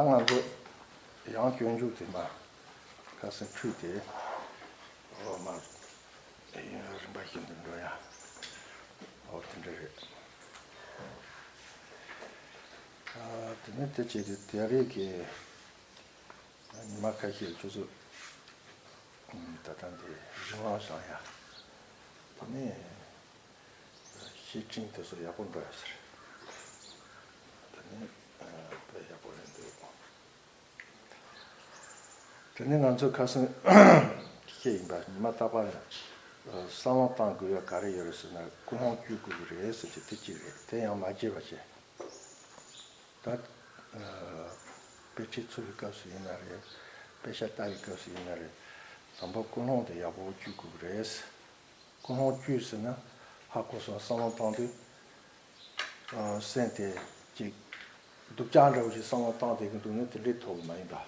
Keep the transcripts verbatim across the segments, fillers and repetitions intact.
ད་ང་ཚོ་ཡང་སྤྱོད་འཇུག་དེ་མ་ཁ་སང་འཁྲུལ་ཏེ་འོ་མ་རིམ་པ་བཞིན་དུ་འགྲོ་ཡ་འོ་དེ་འདྲ་རེད། ཨ་དེ་ནས་དེ་བྱས་ཏེ་དེ་རིང་གི་ཉི་མ་ཁ་ཤས་ཁྱོད་ཚོ་ད་ལྟ་འདི་རིང་ལངས་བཞག་ཡ། དེ་ནས་བཤེས་སྤྲིང་དེ་ཚོ་ཡག་པོ་འགྲོ་ཡ་ཟེར། དེ་ནས་དཔེ་ཡག་པོ་རེད་འདུག་དེ་ནས་ང་ཚོས་ཁ་སང་བཤད་ཡིན་པ་ཉི་མ་རྟག་པར་བསམ་བློ་བཏང་དགོས་ཡ་ག་རེ་ཡོད་རེད་ཟེར་ན་ཀུན་སློང་བཅོས་དགོས་ཀྱི་རེད་ཟེར་གྱི་དེ་གཅིག་རེད། དེ་ཡང་མ་བརྗེད་པ་བྱས། ད་དཔེ་ཁྲིད་ཚུགས་པའི་སྐབས་སུ་ཡིན་ན་རེད། དཔེ་ཆ་ལྟ་བའི་སྐབས་སུ་ཡིན་ན་རེད། དང་པོ་ཀུན་སློང་དེ་ཡག་པོ་བཅོས་དགོས་ཀྱི་རེད། ཀུན་སློང་བཅོས་ཟེར་ན་ཧ་གོ་སོང་བསམ་བློ་བཏང་དུས། ཨ་སེམས་དེ་ཅིག་སྡུག་ཅག་འདྲ་བོ་ཞིག་བསམ་བློ་བཏང་བསྡད་ཀྱི་འདུག་ན་དེ་འདྲའི་ཐོག་མ་ཡིན་པ།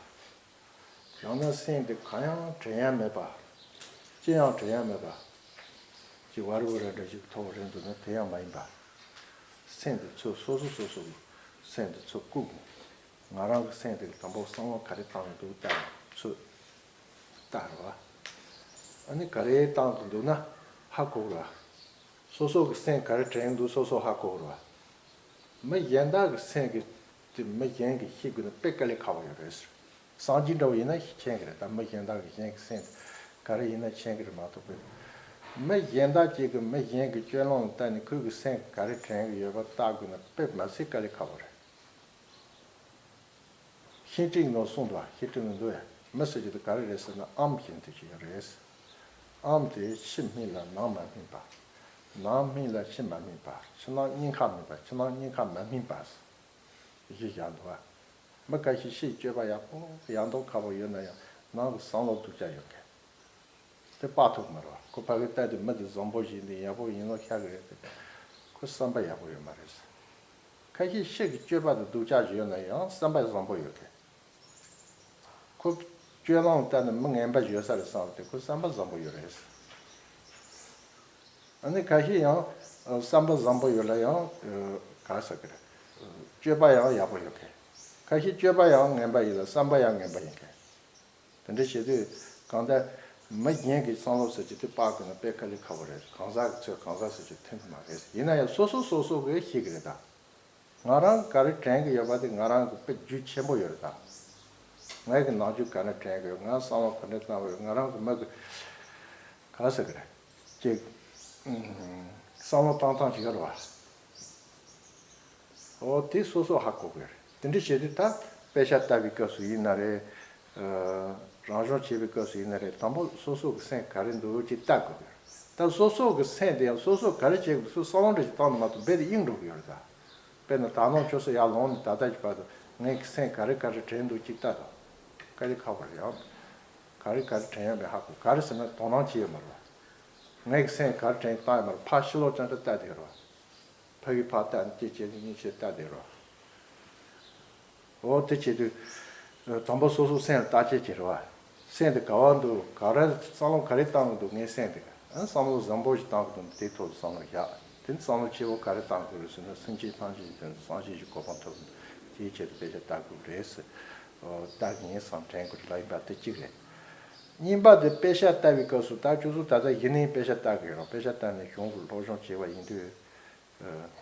ཡང་ན་སེམས་དེ་གང་ཡང་དྲན་ཡ་མེད་པ། ཅི་ཡང་དྲན་ཡ་མེད་པ། ཅིག་ཝ་རི་ཝུ་ར་འདྲ་ཞིག་ཐོག་རེད་འདུག་ན་དེ་ཡང་མ་ཡིན་པ། སེམས་དེ་ཚུར་སོ་སོ་སོ་སོ་གི་སེམས་དེ་ཚུར་བཀུག་དགོས། ང་རང་གི་སེམས་དེ་དང་པོ་བསམ་བློ་ག་རེ་བཏང་ཡོད་འདུག་ལྟ་ཚུར་ལྟ་རེད་བ། ཨ་ནི་ག་རེ་བཏང་གི་འདུག་ན་ཧ་གོ་ར། སོ་སོ་གི་སེམས་ག་རེ་དྲན་འདུག་སོ་སོ་ཧ་གོ་ར། མི་གཞན་དག་གི་སེམས་ཀྱི་དེ་མི་གཞན་གྱིས་ཤེས་དགོས་ན་དཔེ་དཀའ་ལས་ཁག་པོ་ཡོད་རེད། སངས་རྒྱས་འདྲ་བོ་ཡིན་ན་མཁྱེན་གི་རེད། ད་མི་གཞན་དག་གི་གཞན་གྱི་སེམས་ག་རེ་ཡིན་ན་མཁྱེན་གི་རེད་མ་གཏོགས་པའི། མི་གཞན་དག་ཅིག་གིས་མི་གཞན་གྱི་སྤྱོད་ལམ་ལ་བལྟས་ནས་ཁོའི་གི་སེམས་ག་རེ་དྲན་གི་ཡོད་པ་བལྟ་དགོས་ན་དཔེ་མི་སྲིད་དཀའ་ལས་ཁག་པོ་རེད། བཤེས་སྤྲིང་ནང་གསུངས་འདུག་བ། བཤེས་སྤྲིང་ནང་འདུག་ཡ། མི་ཟེར་རྒྱུ་དེ་ག་རེ་རེད་ཟེར་ན་ཨམ་བཞིན་དུ་ཅིག་ཡོད་རེད། ཨམ་དེ་ཕྱི་སྨིན་ལ་ནང་མ་སྨིན་པ། ནང་སྨིན་ལ་ཕྱི་མ་སྨིན་པ། ཕྱི་ནང་གཉིས་ཀ་སྨིན་པ། ཕྱི་ནང་གཉིས་ཀ་མ་སྨིན་པ། ཞེས་བཞག་འདུག་བ། མི་ཁ་ཤས་ཕྱིའི་སྤྱོད་པ་ཡག་པོ་ཡག་མདོག་ཁ་པོ་ཡོད་ན་ཡང་ནང་གི་བསམ་བློ་སྡུག་ཅག་ཡོད་མཁན། དེ་དཔག་ཐུབ་མ་རེད་བ། ཁོ་ཕ་གི་ལྟ་དུས་མི་དེ་བཟང་པོ་ཞིག་འདི་ཡག་པོ་ཡིན་ནོ་ཤ་གི་རེད་དེ། ཁོ་བསམ་པ་ཡག་པོ་ཡོད་མ་རེད། ཁ་ཤས་ཕྱི་གི་སྤྱོད་པ་དེ་སྡུག་ཅག་ཞིག་ཡོད་ན་ཡང་བསམ་པ་བཟང་པོ་ཡོད་མཁན། ཁོ་སྤྱོད་ལམ་ལྟར་ནས་མི་ངན་པ་ཡོད་ས་རེད་བསམ་སྟེ་ཁོ་བསམ་པ་བཟང་པོ་ཡོད་རེད། ཨ་ནི་ཁ་ཤས་ཡང་བསམ་པ་བཟང་པོ་ཡོད་ལ་ཡང་ག་ཟེར་གི་རེད། སྤྱོད་པ་ཡང་ཡག་པོ་ཡོད་མཁན། ཁ་ཤས་སྤྱོད་པ་ཡང་ངན་པ་ཡིན་ལ་བསམ་པ་ཡང་ངན་པ་ཡིན་མཁན། དེ་འདྲ་བྱེད་དུས་གང་ལྟར་མི་གཞན་གྱི་བསམ་བློ་ཟེར་རྒྱུ་དེ་དཔག་དགོས་ན་དཔེ་དཀའ་ལས་ཁག་པོ་རེད། གང་ཟག་གི་ཚོད་གང་ཟག་ཟེར་རྒྱུ་མཐུན་གི་མ་རེད། ཡིན་ན་ཡང་སོ་སོ་སོ་སོ་གིས་ཤེས་གི་རེད་ད། ང་རང་ག་རེ་དྲན་གི་ཡོད་པ་དེ་ང་རང་གི་དཔེ་རྒྱུས་ཆེན་པོ་ཡོད་རེད་ད། ངའི་གི་ནང་རྒྱུད་ག་འདྲ་དྲན་གི་ཡོད། ང་བསམ་བློ་ག་འདྲ་བཏང་གི་ཡོད། ང་རང་གི་མི་གི་ག་ཟེར་གི་རེད། ཅིག་ཨུམ། བསམ་བློ་བཏང་སྟངས་ཅིག་ཡོད་རེད་བ། འོ་དེ་སོ་སོ་ཧ་གོ་གི་ཡོད་རེད། དེ་འདྲ་བྱས་དུས་ད་དཔེ་ཆ་ལྟ་བའི་སྐབས་སུ་ཡིན་ན་རེད། ཨ་རང་སྦྱོང་བྱེད་པའི་སྐབས་སུ་ཡིན་ན་རེད། དང་པོ་སོ་སོ་གི་སེམས་ག་རེ་འདུག་ཅེས་བལྟ་དགོས་ཀྱི་རེད། ད་སོ་སོ་གི་སེམས་དེ་ཡང་སོ་སོ་ག་རེ་བྱེད་དགོས་སུ་བསམ་བློ་འདྲ་ཞིག་བཏང་ནས་མ་གཏོགས་རྦད་དེ་གཡེང་འགྲོ་གི་ཡོད་རེད་ད། དཔེར་ན་ད་ནངས་ཁྱོད་ཚོ་ཡར་ལངས་ནས་ད་ལྟ་གི་བར་དུ་ངའི་སེམས་ག་རེ་ག་རེ་དྲན་འདུག་ཅེས་བལྟ་དང་། དཀའ་ལས་ཁག་པོ་རེད་ཡང་། ག་རེ་ག་རེ་དྲན་ཡོད་མེད་ཧ་གོ། ག་རེ་ཟེར་ན་དོ་སྣང་བྱེད་ཡོད་མ་རེད་བ། ངའི་སེམས་ག་རེ་དྲན་བཏང་ཡོད་མ་རེད། ཕར་ཕྱི་ལོགས་ཅང་ཅང་བལྟ་བསྡད་རེད་བ། ཕ་གི་ཕར་ལྟ་ནས་ཅིག་བྱས་ནས་གཉིད་ཆེ་ལྟ་བསྡད་རོགས། འོ་དེ་བྱེད་དུས། དང་པོ་སོ་སོ་སེམས་ལ་བརྟག་དཔྱད་བྱེད་རོགས། སེམས་དེ་ག་བ་འདུག་ག་རེ་བསམ་བློ་ག་རེ་བཏང་གི་འདུག་ངའི་སེམས་དེ་ག་ཨ་བསམ་བློ་བཟང་པོ་ཞིག་བཏང་གི་འདུག་དེའི་ཐོག་ཏུ་བསམ་བློ་བཞག་དེ་ནི་བསམ་བློ་ཆེ་བོ་ག་རེ་བཏང་དགོས་རེད་ཟེར་ན་སེམས་ཅན་ཐམས་ཅད་ཀྱི་དོན་དུ་སངས་རྒྱས་ཀྱི་གོ་འཕང་ཐོབ་དེའི་ཆེད་དུ་དཔེ་ཆ་ལྟ་དགོས་རེད་ཟེར། ལྟ་གི་ཡིན་བསམ་དྲན་དགོས་རེད་ལབ་ཡིན་པ་དེ་གཅིག་རེད། གཉིས་པ་དེ་དཔེ་ཆ་ལྟ་བའི་སྐབས་སུ་ད་ཁྱོད་ཚོ་ད་ལྟ་གཞི་ནས་དཔེ་ཆ་ལྟ་གི་ཡོད་རེད། དཔེ་ཆ་ལྟ་ནས་གཞུང་གི་སློབ་སྦྱོང་བྱས་པ་ཡིན་དུས།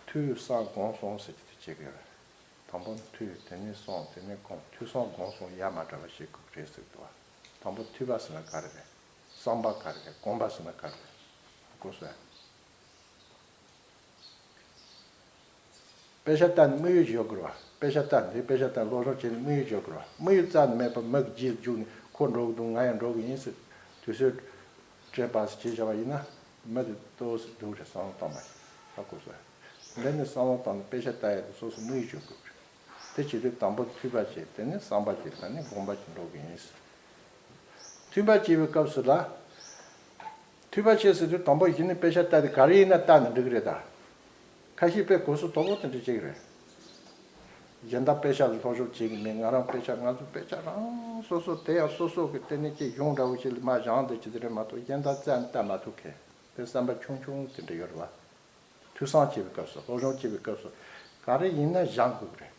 ཐོས་བསམ་སྒོམ་གསུམ་ཟེར་གྱི་དེ་བྱེད་ཀྱི་ཡོད་རེད། དང་པོ་ཐོས་དེ་ནས་བསམ་དེ་ནས་སྒོམ། ཐོས་བསམ་སྒོམ་གསུམ་ཡ་མ་བྲལ་བ་བྱེད་དགོས་རེད་ཟེར་གྱི་འདུག་བ། དང་པོ་ཐོས་པ་ཟེར་ན་ག་རེ་རེད། བསམ་པ་ག་རེ་རེད། སྒོམ་པ་ཟེར་ན་ག་རེ་རེད། གོ་སོང་ངས། དཔེ་ཆ་ལྟ་ནས་དམིགས་ཡུལ་ཡོད་དགོས་རེད་བ། དཔེ་ཆ་ལྟ་ནས་དཔེ་ཆ་ལྟ་སློབ་སྦྱོང་བྱས་ནས་དམིགས་ཡུལ་ཡོད་དགོས་རེད་བ། དམིགས་ཡུལ་རྩ་ནས་མེད་པར་མི་གི་རྗེས་རྒྱུགས་ནས་ཁོ་འགྲོ་གི་འདུག་ང་ཡང་འགྲོ་གི་ཡིན་ཟེར་དུས་ཚོད་སྤྲད་པ་ཟེར་བྱས་བཞག་པ་ཡིན་ན་མི་དེ་ཏོག་ཙམ་སྡུག་རེད། བསམ་བློ་བཏང་མ་ཤེས་ཧ་གོ་སོང་། འདི་ནི་བསམ་བློ་བཏང་ནས་དཔེ་ཆ་ལྟ་ཡ་དེ་སོ་སོ་དམིགས་ཡུལ་ཡོད་དགོས་རེད། དེ་བྱེད་དུས་དང་པོ་ཐོས་པ་བྱེད། དེ་ནས་བསམ་པ་བྱེད། དེ་ནས་སྒོམ་པ་བྱེད་འགྲོ་གི་ཡིན། ཐོས་པ་བྱེད་པའི་སྐབས་སུ་ལ། ཐོས་པ་བྱེད་ཟེར་དུས་དང་པོ་གཞི་ནས་དཔེ་ཆ་ལྟ་དེ་ག་རེ་ཡིན་ན་ལྟ་ནས་འགྲིག་གི་རེད་ད། ཁ་ཤས་དཔེ་གོ་སོ་དོ་པོ་དེ་འདྲ་བྱེད་ཀྱི་རེད། གཞན་དག་དཔེ་ཆ་ལ་སློབ་སྦྱོང་བྱེད་ཀྱི་མེད། ང་རང་དཔེ་ཆ་ང་ཚོ་དཔེ་ཆ་རང་སོ་སོ་དེ་ཡང་སོ་སོ་གི་དེ་ནས་ཀྱི་གཞུང་འདྲ་བོ་ཞིག་ལ་མ་སྦྱངས་དེ་ཅི་དེ་རེད་མ་གཏོགས་གཞན་དག་རྩ་ནས་ལྟ་མ་ཐུབ་མཁན་དེ་བསམ་པ་ཆུང་ཆུང་དེ་འདྲ་ཡོད་རེད་བ། ཐོས་བསམ་བྱེད་པའི་སྐབས་སུ་སློབ་སྦྱོང་བྱེད་པའི་སྐབས་སུ་ག་རེ་ཡིན་ན་སྦྱང་དགོས་ཀྱི་རེད།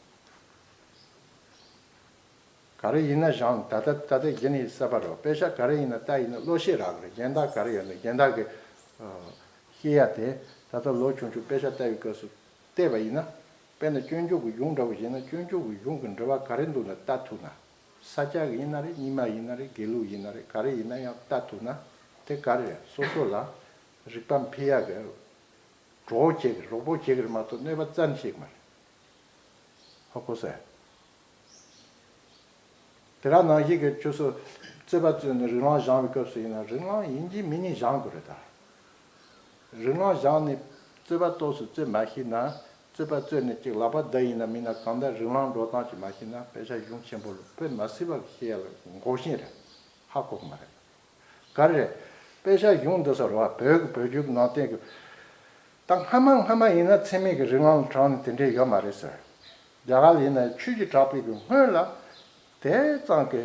ག་རེ་ཡིན་ན་སྦྱང་། ད་ལྟ་ད་ལྟ་གཞི་ནས་གསར་པ་རེད། དཔེ་ཆ་ག་རེ་ཡིན་ན་ལྟ་ཡིན་ན་བློ་ཤེས་རག་གི་རེད། གཞན་དག་ག་རེ་ཡོད་ན་གཞན་དག་གི་ཨ་ཤེས་ཡ་དེ། ད་ལྟ་ལོ་ཆུང་ཆུང་དཔེ་ཆ་ལྟ་བའི་སྐབས་སུ་བལྟས་པ་ཡིན་ན། དཔེར་ན་སྤྱོད་འཇུག་གི་གཞུང་འདྲ་བོ་བྱས་ན་སྤྱོད་འཇུག་གི་གཞུང་གི་འགྲེལ་པ་ག་རེ་འདུག་ན་ལྟ་ཐུབ་ན། ས་སྐྱ་གི་ཡིན་ན་རེད། རྙིང་མ་ཡིན་ན་རེད། དགེ་ལུགས་ཡིན་ན་རེད། ག་རེ་ཡིན་ན་ཡང་ལྟ་ཐུབ་ན་དེ་ག་རེ་རེད། སོ་སོ་ལ་རིག་པ་འཕེལ་ཡག་གི་གྲོགས་བྱེད་ཀྱི་རོགས་པོ་བྱེད་ཀྱི་རེད་མ་གཏོགས་གནོད་པ་རྩ་ནས་བྱེད་ཀྱི་མ་རེད། ཧ་གོ་སོང་། དེ་ག་ནང་བཞིན་གྱི་ཁྱོད་ཚོ་རྩོད་པ་རྩོད་ནས་རིགས་ལམ་སྦྱང་བའི་སྐབས་སུ་ཡིན་ན་རིགས་ལམ་ཡིན་གཅིག་མིན་གཉིས་སྦྱང་དགོས་རེད་ད། རིགས་ལམ་སྦྱངས་ནས་རྩོད་པ་ཏོག་ཙམ་རྩོད་མ་ཤེས་ན། རྩོད་པ་རྩོད་ནས་ཅིག་ལག་པ་བརྡབ་ཡིན་ན་མིན་ན་གང་ལྟར་རིགས་ལམ་འགྲོ་སྟངས་ཅིག་མ་ཤེས་ན་དཔེ་ཆ་གཞུང་ཆེན་པོ་ལ་དཔེ་མ་སྲིད་པ་ཤེས་ཡ་ལ་འགོག་རྐྱེན་རེད། ཧ་གོ་གི་མ་རེད། ག་རེ་རེད། དཔེ་ཆ་གཞུང་འདི་ཚོ་རེད་བ། བོད་ཀྱི་བོད་བརྒྱུད་ཀྱི་ནང་བསྟན་གྱི། ད་སྔ་མ་སྔ་མ་ཡིན་ན་ཚད་མིན་གྱི་རིགས་ལམ་ལ་དྲངས་ནས་དེ་འདྲས་ཡོད་མ་རེད་ཟེར། རྒྱ་གར་ལ་ཡིན་ན་ཆོས་ཀྱི་གྲགས་པའི་གི་སྔོན་ལ། དེ་ཙམ་གྱི་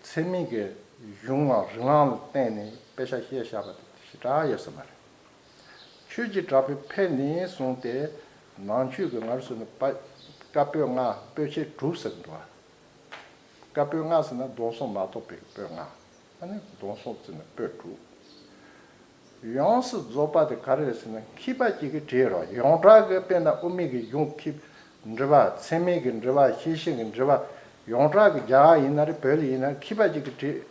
ཚད་མིན་གྱི་གཞུང་ལམ་རིགས་ལམ་ལ་བརྟེན་ནས་དཔེ་ཆ་བཤད་བཞག་པ་དེ་ཞེ་དྲག་ཡོད་ས་མ་རེད། ཆོས་ཀྱི་གྲགས་པའི་ཕེབས་ནས་བཟུང་སྟེ་ནང་ཆོས་ཀྱི་ངར་སོ་ནི་པ། བཀའ་པོད་ལྔ་པོད་ཆེན་དྲུག་ཟེར་གྱི་འདུག་བ། བཀའ་པོད་ལྔ་ཟེར་ན་སྡོམ་གསུམ་མ་གཏོགས་པའི་པོད་ལྔ། ཨ་ནི་སྡོམ་གསུམ་བརྩིས་ན་པོད་དྲུག། ཡོངས་སུ་རྫོགས་པ་དེ་ག་རེ་རེད་ཟེར་ན་མཁས་པ་གཅིག་གིས་བྲིས་རོགས། ཡོངས་གྲགས་ཀྱི་དཔེར་ན་དབུ་མའི་གི་གཞུང་མཁས། འགྲེལ་པ་ཚད་མའི་གི་འགྲེལ་པ་ཤེར་ཕྱིན་གྱི་འགྲེལ་པ། ཡོངས་གྲགས་ཀྱི་རྒྱ་གར་ཡིན་ན་རེད། བོད་ལ་ཡིན་ན་མཁས་པ་གཅིག་གིས་བྲིས།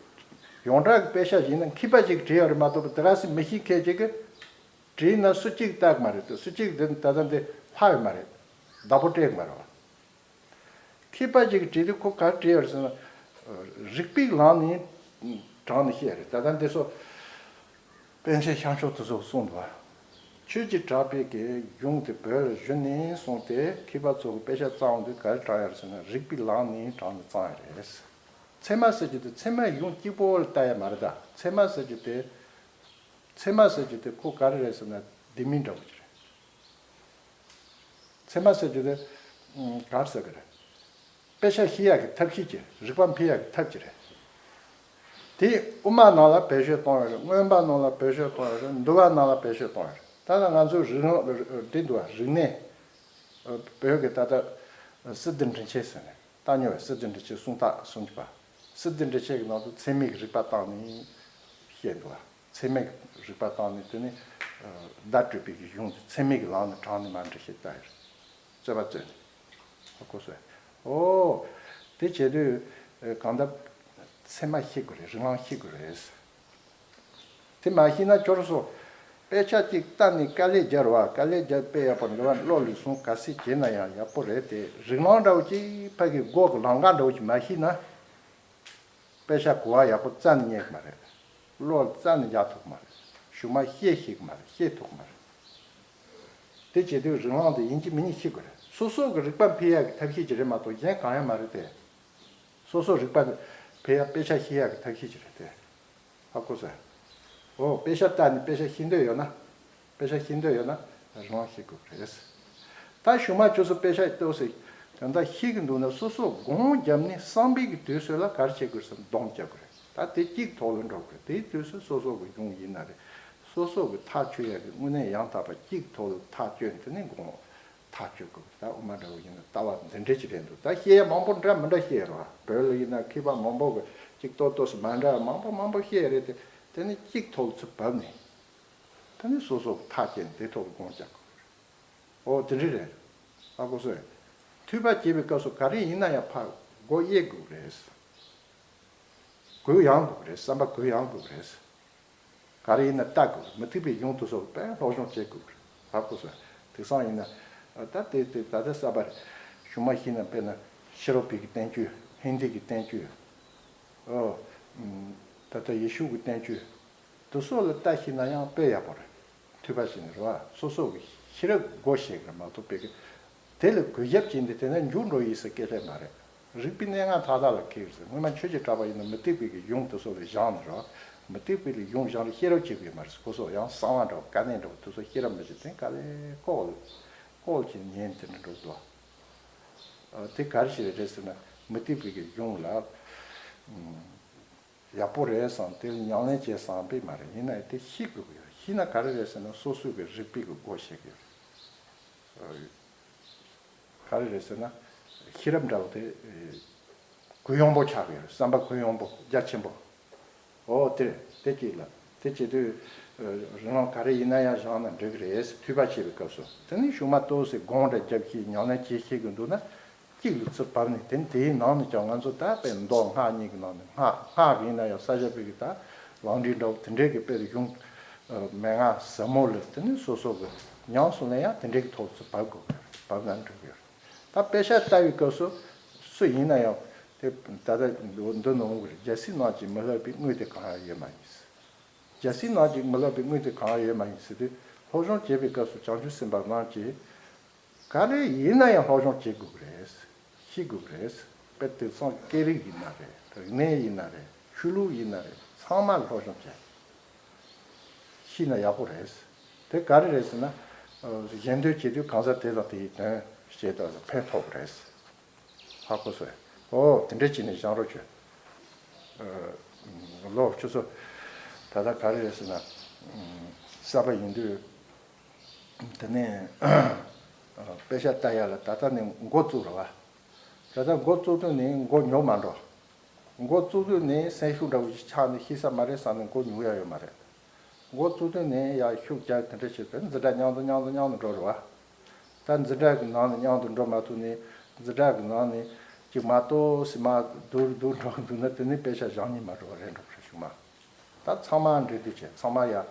ཡོངས་གྲགས་ཀྱི་དཔེ་ཆ་ཡིན་ན་མཁས་པ་གཅིག་གིས་བྲིས་ཡོད་རེད་མ་གཏོགས་པ་དེ་ག་སེ་མི་ཤེས་མཁན་གཅིག་གིས་བྲིས་ན་སུ་གཅིག་ལྟ་གི་མ་རེད་དེ། སུ་གཅིག་དེ་ད་ལྟ་འདི་ལྷག་ཡོད་མ་རེད། བདག་པོ་སྤྲད་གི་མ་རེད་བ། མཁས་པ་ཅིག་གིས་བྲིས་དུས་ཁོ་ག་རེ་བྲིས་ཡོད་རེད་ཟེར་ན། རིགས་པའི་ལམ་ནས་དྲངས་ནས་བཤད་རེད། ད་ལྟ་འདི་ཚོ་པཎ་ཆེན་ཤཱཀྱ་མཆོག་དེ་ཚོ་གསུངས་འདུག་བ། ཆོས་ཀྱི་གྲགས་པའི་གི་གཞུང་དེ་བོད་ལ་བཞུད་ནས་བཟུང་སྟེ་མཁས་པ་ཚོ་གི་དཔེ་ཆ་བརྩམས་དུས་ག་རེ་དྲངས་ཡོད་རེད་ཟེར་ན་རིགས་པའི་ལམ་ནས་དྲངས་ནས་བརྩམས་ཡོད་རེད། ཚད་མ་ཟེར་རྒྱུ་དེ་ཚད་མའི་གཞུང་གཅིག་པོ་ལ་ལྟ་ཡ་མ་རེད་ད། ཚད་མ་ཟེར་རྒྱུ་དེ། ཚད་མ་ཟེར་རྒྱུ་དེ་ཁོ་ག་རེ་རེད་ཟེར་ན་ལྡེ་མིག་འདྲ་བོ་ཅིག་རེད། ཚད་མ་ཟེར་རྒྱུ་དེ་ག་རེ་ཟེར་གི་རེད། དཔེ་ཆ་ཤེས་ཡག་གི་ཐབས་ཤེས་ཀྱི་རིག་པ་འཕེལ་ཡག་གི་ཐབས་ཀྱི་རེད། དེ་དབུ་མ་ནང་ལ་བེད་སྤྱོད་གཏོང་ཡག་རེད། མངོན་པ་ནང་ལ་བེད་སྤྱོད་གཏོང་ཡག་རེད། འདུལ་བ་ནང་ལ་བེད་སྤྱོད་གཏོང་ཡག་རེད། ད་ལྟ་ང་ཚོའི་རིག་རིག་འདུལ་བ་རིག་གནས། བོད་ཀྱི་ད་ལྟ་སི་ཏུ་འདྲི་ཆེན་ཟེར་ནས་བཏགས་མྱོང་བའི་སི་ཏུ་འདྲི་ཆེན་གསུང་སྟངས་གསུང་རྒྱུ་པ། སི་ཏུ་འདྲི་ཆེན་གྱི་ནང་དུ་ཚད་མའི་རིག་པ་བཏང་ནས་བཤད་འདུག་བ། ཚད་མའི་རིག་པ་བཏང་ནས་དེ་ནི་བརྡ་སྤྲོད་པའི་གི་གཞུང་དེ་ཚད་མའི་གི་ལམ་ནས་དྲངས་ནས་མར་འགྲེལ་བཤད་བཏང་ཡོད་རེད། རྩོད་པ་རྩོད་ནས། ཧ་གོ་སོང་། ཨོ། དེ་བྱེད་དུས་གང་ལྟར་ཚད་མ་ཤེས་དགོས་རེད། རིགས་ལམ་ཤེས་དགོས་རེད། དེ་མ་ཤེས་ན་ཁྱོད་རང་ཚོ་དཔེ་ཆ་གཅིག་ལྟ་ནས་དཀའ་ལས་རྒྱག་རོགས། དཀའ་ལས་རྒྱག་དཔེ་ཡག་པོ་འདྲ་བ་བློ་ལ་བཟུང་ག་ཚོད་བྱས་ན་ཡང་ཡག་པོ་རེད་དེ། རིགས་ལམ་འདྲ་བོ་གཅིག་ཕ་གི་མགོ་གི་ལམ་ཁ་འདྲ་བོ་གཅིག་མ་ཤེས་ན། དཔེ་ཆ་གོ་བ་ཡག་པོ་རྩ་ནས་རྙེད་གི་མ་རེད། བློ་ལ་རྩ་ནས་འཇགས་ཐུབ་གི་མ་རེད། གཞུག་མ་ཤེས་ཤེས་གི་མ་རེད། ཤེས་ཐུབ་གི་མ་རེད། དེ་བྱེད་དུས་རིགས་ལམ་དེ་ཡིན་གཅིག་མིན་གཉིས་ཤེས་དགོས་རེད། སོ་སོ་གི་རིག་པ་འཕེལ་ཡག་གི་ཐབས་ཤེས་ཅིག་རེད་མ་གཏོགས་གཞན་གང་ཡང་མ་རེད་དེ། སོ་སོ་རིག་པ་འཕེལ་ཡག་དཔེ་ཆ་ཤེས་ཡག་གི་ཐབས་ཤེས་ཅིག་རེད་དེ། ཧ་གོ་སོང་། འོ་དཔེ་ཆ་ལྟ་ནས་དཔེ་ཆ་ཤེས་འདོད་ཡོད་ན། དཔེ་ཆ་ཤེས་འདོད་ཡོད་ན་རང་ཤེས་དགོས་རེད། ད་གཞུག་མ་ཁྱོད་ཚོ་དཔེ་ཆ་ཏོག་ཙམ་དོན་དག་ཤེས་ཀྱི་འདུག་ན་སོ་སོ་སྒོམ་བརྒྱབ་ནས་བསམ་པའི་གི་དུས་ཚོད་ལ་ག་རེ་བྱེད་དགོས་སམ་སྡོམ་རྒྱག་དགོས་རེད། ད་དེ་གཅིག་ཐོག་ལ་འགྲོ་དགོས་རེད། དེའི་དུས་སུ་སོ་སོ་གི་གཞུང་ཡིན་ན་རེད། སོ་སོ་གི་ཐག་ཆོད་ཡག་གི་དངོས་གནས་ཡང་དག་པ་གཅིག་ཐོག་ལ་ཐག་ཆོད་དེ་ནས་སྒོམ། ཐག་གཅོད་དགོས། ད་དབུ་མ་འདྲ་བོ་ཡིན་ན་ལྟ་བ་འདི་འདྲས་ཅིག་རེད་འདུག་ད་བཤད་ཡ་མང་པོ་འདྲ་མི་འདྲ་བཤད་རོགས། བོད་ལ་ཡིན་ན་མཁས་པ་མང་པོ་གི་གཅིག་ཏོག་ཏོག་སུ་མ་འདྲ་བ་མང་པོ་མང་པོ་བཤད་རེད་དེ། དེ་ནི་གཅིག་ཐོག་ཚུར་བབས་ནས། དེ་ནི་སོ་སོ་གི་ཐག་བཅད་ནས་དེ་ཐོག་ལ་དགོངས་རྒྱག་དགོས་རེད། ཨོ་དེ་འདྲས་རེད། ཧ་གོ་སོང་། ཐོས་པ་བྱེད་པའི་སྐབས་སུ་ག་རེ་ཡིན་ན་ཡང་ཕར་མགོ་དབྱེ་དགོས་རེད། གུ་ཡངས་དགོས་རེད། བསམ་པ་གུ་ཡངས་དགོས་རེད། ག་རེ་ཡིན་ན་ལྟ་དགོས། མུ་སྟེགས་པའི་གཞུང་དེ་ཚོ་དཔེ་སློབ་སྦྱོང་བྱེད་དགོས། ཧ་གོ་སོང་། དེང་སང་ཡིན་ན་ད་ལྟ་དེ་དེ་ད་ལྟ་གསར་པ་རེད། གཞུང་མ་ཤེས་ན་དཔེར་ན་ཕྱི་རོལ་པའི་གི་བསྟན་བཅོས། ཧིན་དི་གི་བསྟན་བཅོས། ཨོ། ད་ལྟ་ཡེ་ཤུ་གི་བསྟན་བཅོས། དེ་ཚོ་ལ་ལྟ་ཤེས་ན་ཡང་དཔེ་ཡག་པོ་རེད། ཐོས་པ་ཞིག་ནི་རེད་བ། སོ་སོ་གི་ཤེས་རབ་སྒོ་ཕྱེ་གི་མ་གཏོགས་དཔེ་གི་དེ་ལ་གུས་ཞབས་བྱས་ནས་དེ་ནས་མཇུག་འགྲོ་ཡིན་ཟེར་སྐད་ཆ་མ་རེད། རིག་པའི་གནས་ལྔ་མཐའ་དག་ལ་མཁས་ཟེར། སྔོན་མ་ཆོས་ཀྱི་གྲགས་པ་ཡིན་ན་མུ་སྟེགས་པའི་གི་གཞུང་དེ་ཚོ་ལ་སྦྱངས་ནས་རེད་བ། མུ་སྟེགས་པའི་ལ་གཞུང་སྦྱངས་ལ་ཤེས་རབ་བྱེད་དགོས་མ་རེད། ཁོ་ཚོ་ཡང་གསང་བ་འདྲ་བོ་དཀའ་གནད་འདྲ་བོ་དེ་ཚོ་ཤེས་རབ་མི་བྱེད་དེ་ག་ལེ་ལྐོག་ལ་ལྐོག་ལ་བྱས་ཉན་དེ་འདྲ་འགྲོ་འདུག་བ། དེ་ག་རེ་ཞིག་རེད་ཟེར་ན་མུ་སྟེགས་པའི་གི་གཞུང་ལ། ཡག་པོ་རེད་བསམ་དེ་ལ་ཉམས་ལེན་བྱེད་བསམ་པས་མ་རེད། ཡིན་ན་དེ་ཤེས་དགོས་ཀྱི་ཡོད། ཤེས་ན་ག་རེ་རེད་ཟེར་ན་སོ་སོའི་གི་རིག་པའི་གི་སྒོ་ཕྱེ་གི་ཡོད། ག་རེ་རེད་ཟེར་ན་ཤེས་རབ་འདྲ་བོ་དེ་ཁོ། གུ་ཡངས་པོ་ཆགས་ཀྱི་ཡོད་རེད། བསམ་པ་གུ་ཡངས་པོ་རྒྱ་ཆེན་པོ། ཨོ་དེ་རེད། དེ་གཅིག་ལ་དེ་བྱེད་དུས་རིང་ལ་ག་རེ་ཡིན་ན་ཡང་སྦྱངས་ན་འགྲིག་གི་རེད། ཐོས་པ་བྱེད་པའི་སྐབས་སུ་དེ་ནི་གཞུག་མ་ཏོག་ཙམ་སྒོམ་འདྲ་རྒྱབ་ཤེས་ཉམས་ལེན་བྱེད་ཤེས་ཀྱི་འདུག་ན། གཅིག་ལ་ཚུར་བབས་ནས་དེ་དེའི་ནང་ནས་ཀྱང་ང་ཚོ་ད་དཔེ་མདོ་སྔགས་གཉིས་ཀྱི་ནང་ནས་སྔགས་སྔགས་ཡིན་ན་ཡང་ས་སྐྱ་པའི་གི་ད་ལམ་འབྲས་འདྲ་བོ་དེ་འདྲའི་གི་དཔེ་གཞུང་མན་ངག་ཟབ་མོ་ལ་དེ་ནི་སོ་སོ་གི་ཉམས་སུ་ལེན་ཡང་དེ་འདྲའི་གི་ཐོག་ཚུར་བབས་དགོས། བབས་ན་འགྲིག་གི་ཡོད། ད་དཔེ་ཆ་ལྟ་བའི་སྐབས་སུ་སུ་ཡིན་ན་ཡང་དེ་ད་ལྟ་འདི་ནང་གི་རྒྱལ་སྲས་རྣམས་ཀྱིས་མི་བསླབ་པའི་དངོས་དེ་གང་ཡང་ཡོད་མ་ཡིན། རྒྱལ་སྲས་རྣམས་ཀྱིས་མི་བསླབ་པའི་དངོས་དེ་གང་ཡང་ཡོད་མ་ཡིན་ཟེར་དུས་སློབ་སྦྱོང་བྱེད་པའི་སྐབས་སུ་བྱང་ཆུབ་སེམས་དཔའ་རྣམས་ཀྱིས་ག་རེ་ཡིན་ན་ཡང་སློབ་སྦྱོང་བྱེད་དགོས་ཀྱི་རེད། ཤེས་དགོས་ཀྱི་རེད། དཔེ་དེང་སང་སྐད་རིགས་ཡིན་ན་རེད། རིག་གནས་ཡིན་ན་རེད། ཆོས་ལུགས་ཡིན་ན་རེད། ཚང་མ་སློབ་སྦྱོང་བྱེད། ཤེས་ན་ཡག་པོ་རེད། དེ་ག་རེ་རེད་ཟེར་ན། གཞན་དོན་བྱེད་དུས་གང་ཟག་དེ་དང་དེའི་དོན་བྱེད་དུས་ཕན་ཐོགས་པ་རེད། ཧ་གོ་སོང་། ཨོ་དེ་འདྲ་བྱས་ནས་སྦྱང་རོགས་བྱོས། ལོ་ཁྱོད་ཚོ་ད་ལྟ་ག་རེ་རེད་ཟེར་ན། གསར་པ་ཡིན་དུས་དེ་ནས་དཔེ་ཆ་ལྟ་ཡ་ལ་ད་ལྟ་ནས་འགོ་བཙུགས་རེད་བ། ད་ལྟ་འགོ་བཙུགས་དུས་ནས་མགོ་ཉོག་མ་འགྲོ། མགོ་བཙུགས་དུས་ནས་སེམས་ཤུགས་འདྲ་བོ་ཞིག་ཆག་ནས་ཤེས་ས་མ་རེད་བསམ་ནས་མགོ་ཉོག་ཡ་ཡོད་མ་རེད། མགོ་བཙུགས་དུས་ནས་ཡ་ཤུགས་རྒྱག་དེ་འདྲ་བྱས་ཏེ་འཛིན་གྲྭ་མཉམ་དུ་མཉམ་དུ་མཉམ་དུ་འགྲོ་རེད་བ། ད་འཛིན་གྲྭ་གི་ནང་ནས་མཉམ་དུ་འགྲོ་མ་ཐུབ་ནས་འཛིན་གྲྭ་གི་ནང་ནས་ཅིག་མ་གཏོགས་སི་མ་སྡུག་སྡུག་འགྲོ་འདུག་ན་དེ་ནས་དཔེ་ཆ་སྦྱང་ཉན་མ་འགྲོ་བ་རེད་འགྲོ་རེད་ཤུགས་མ། ད་ཚང་མ་འབྲེལ་འདུག་བྱས་ཚང་མ་ཡ་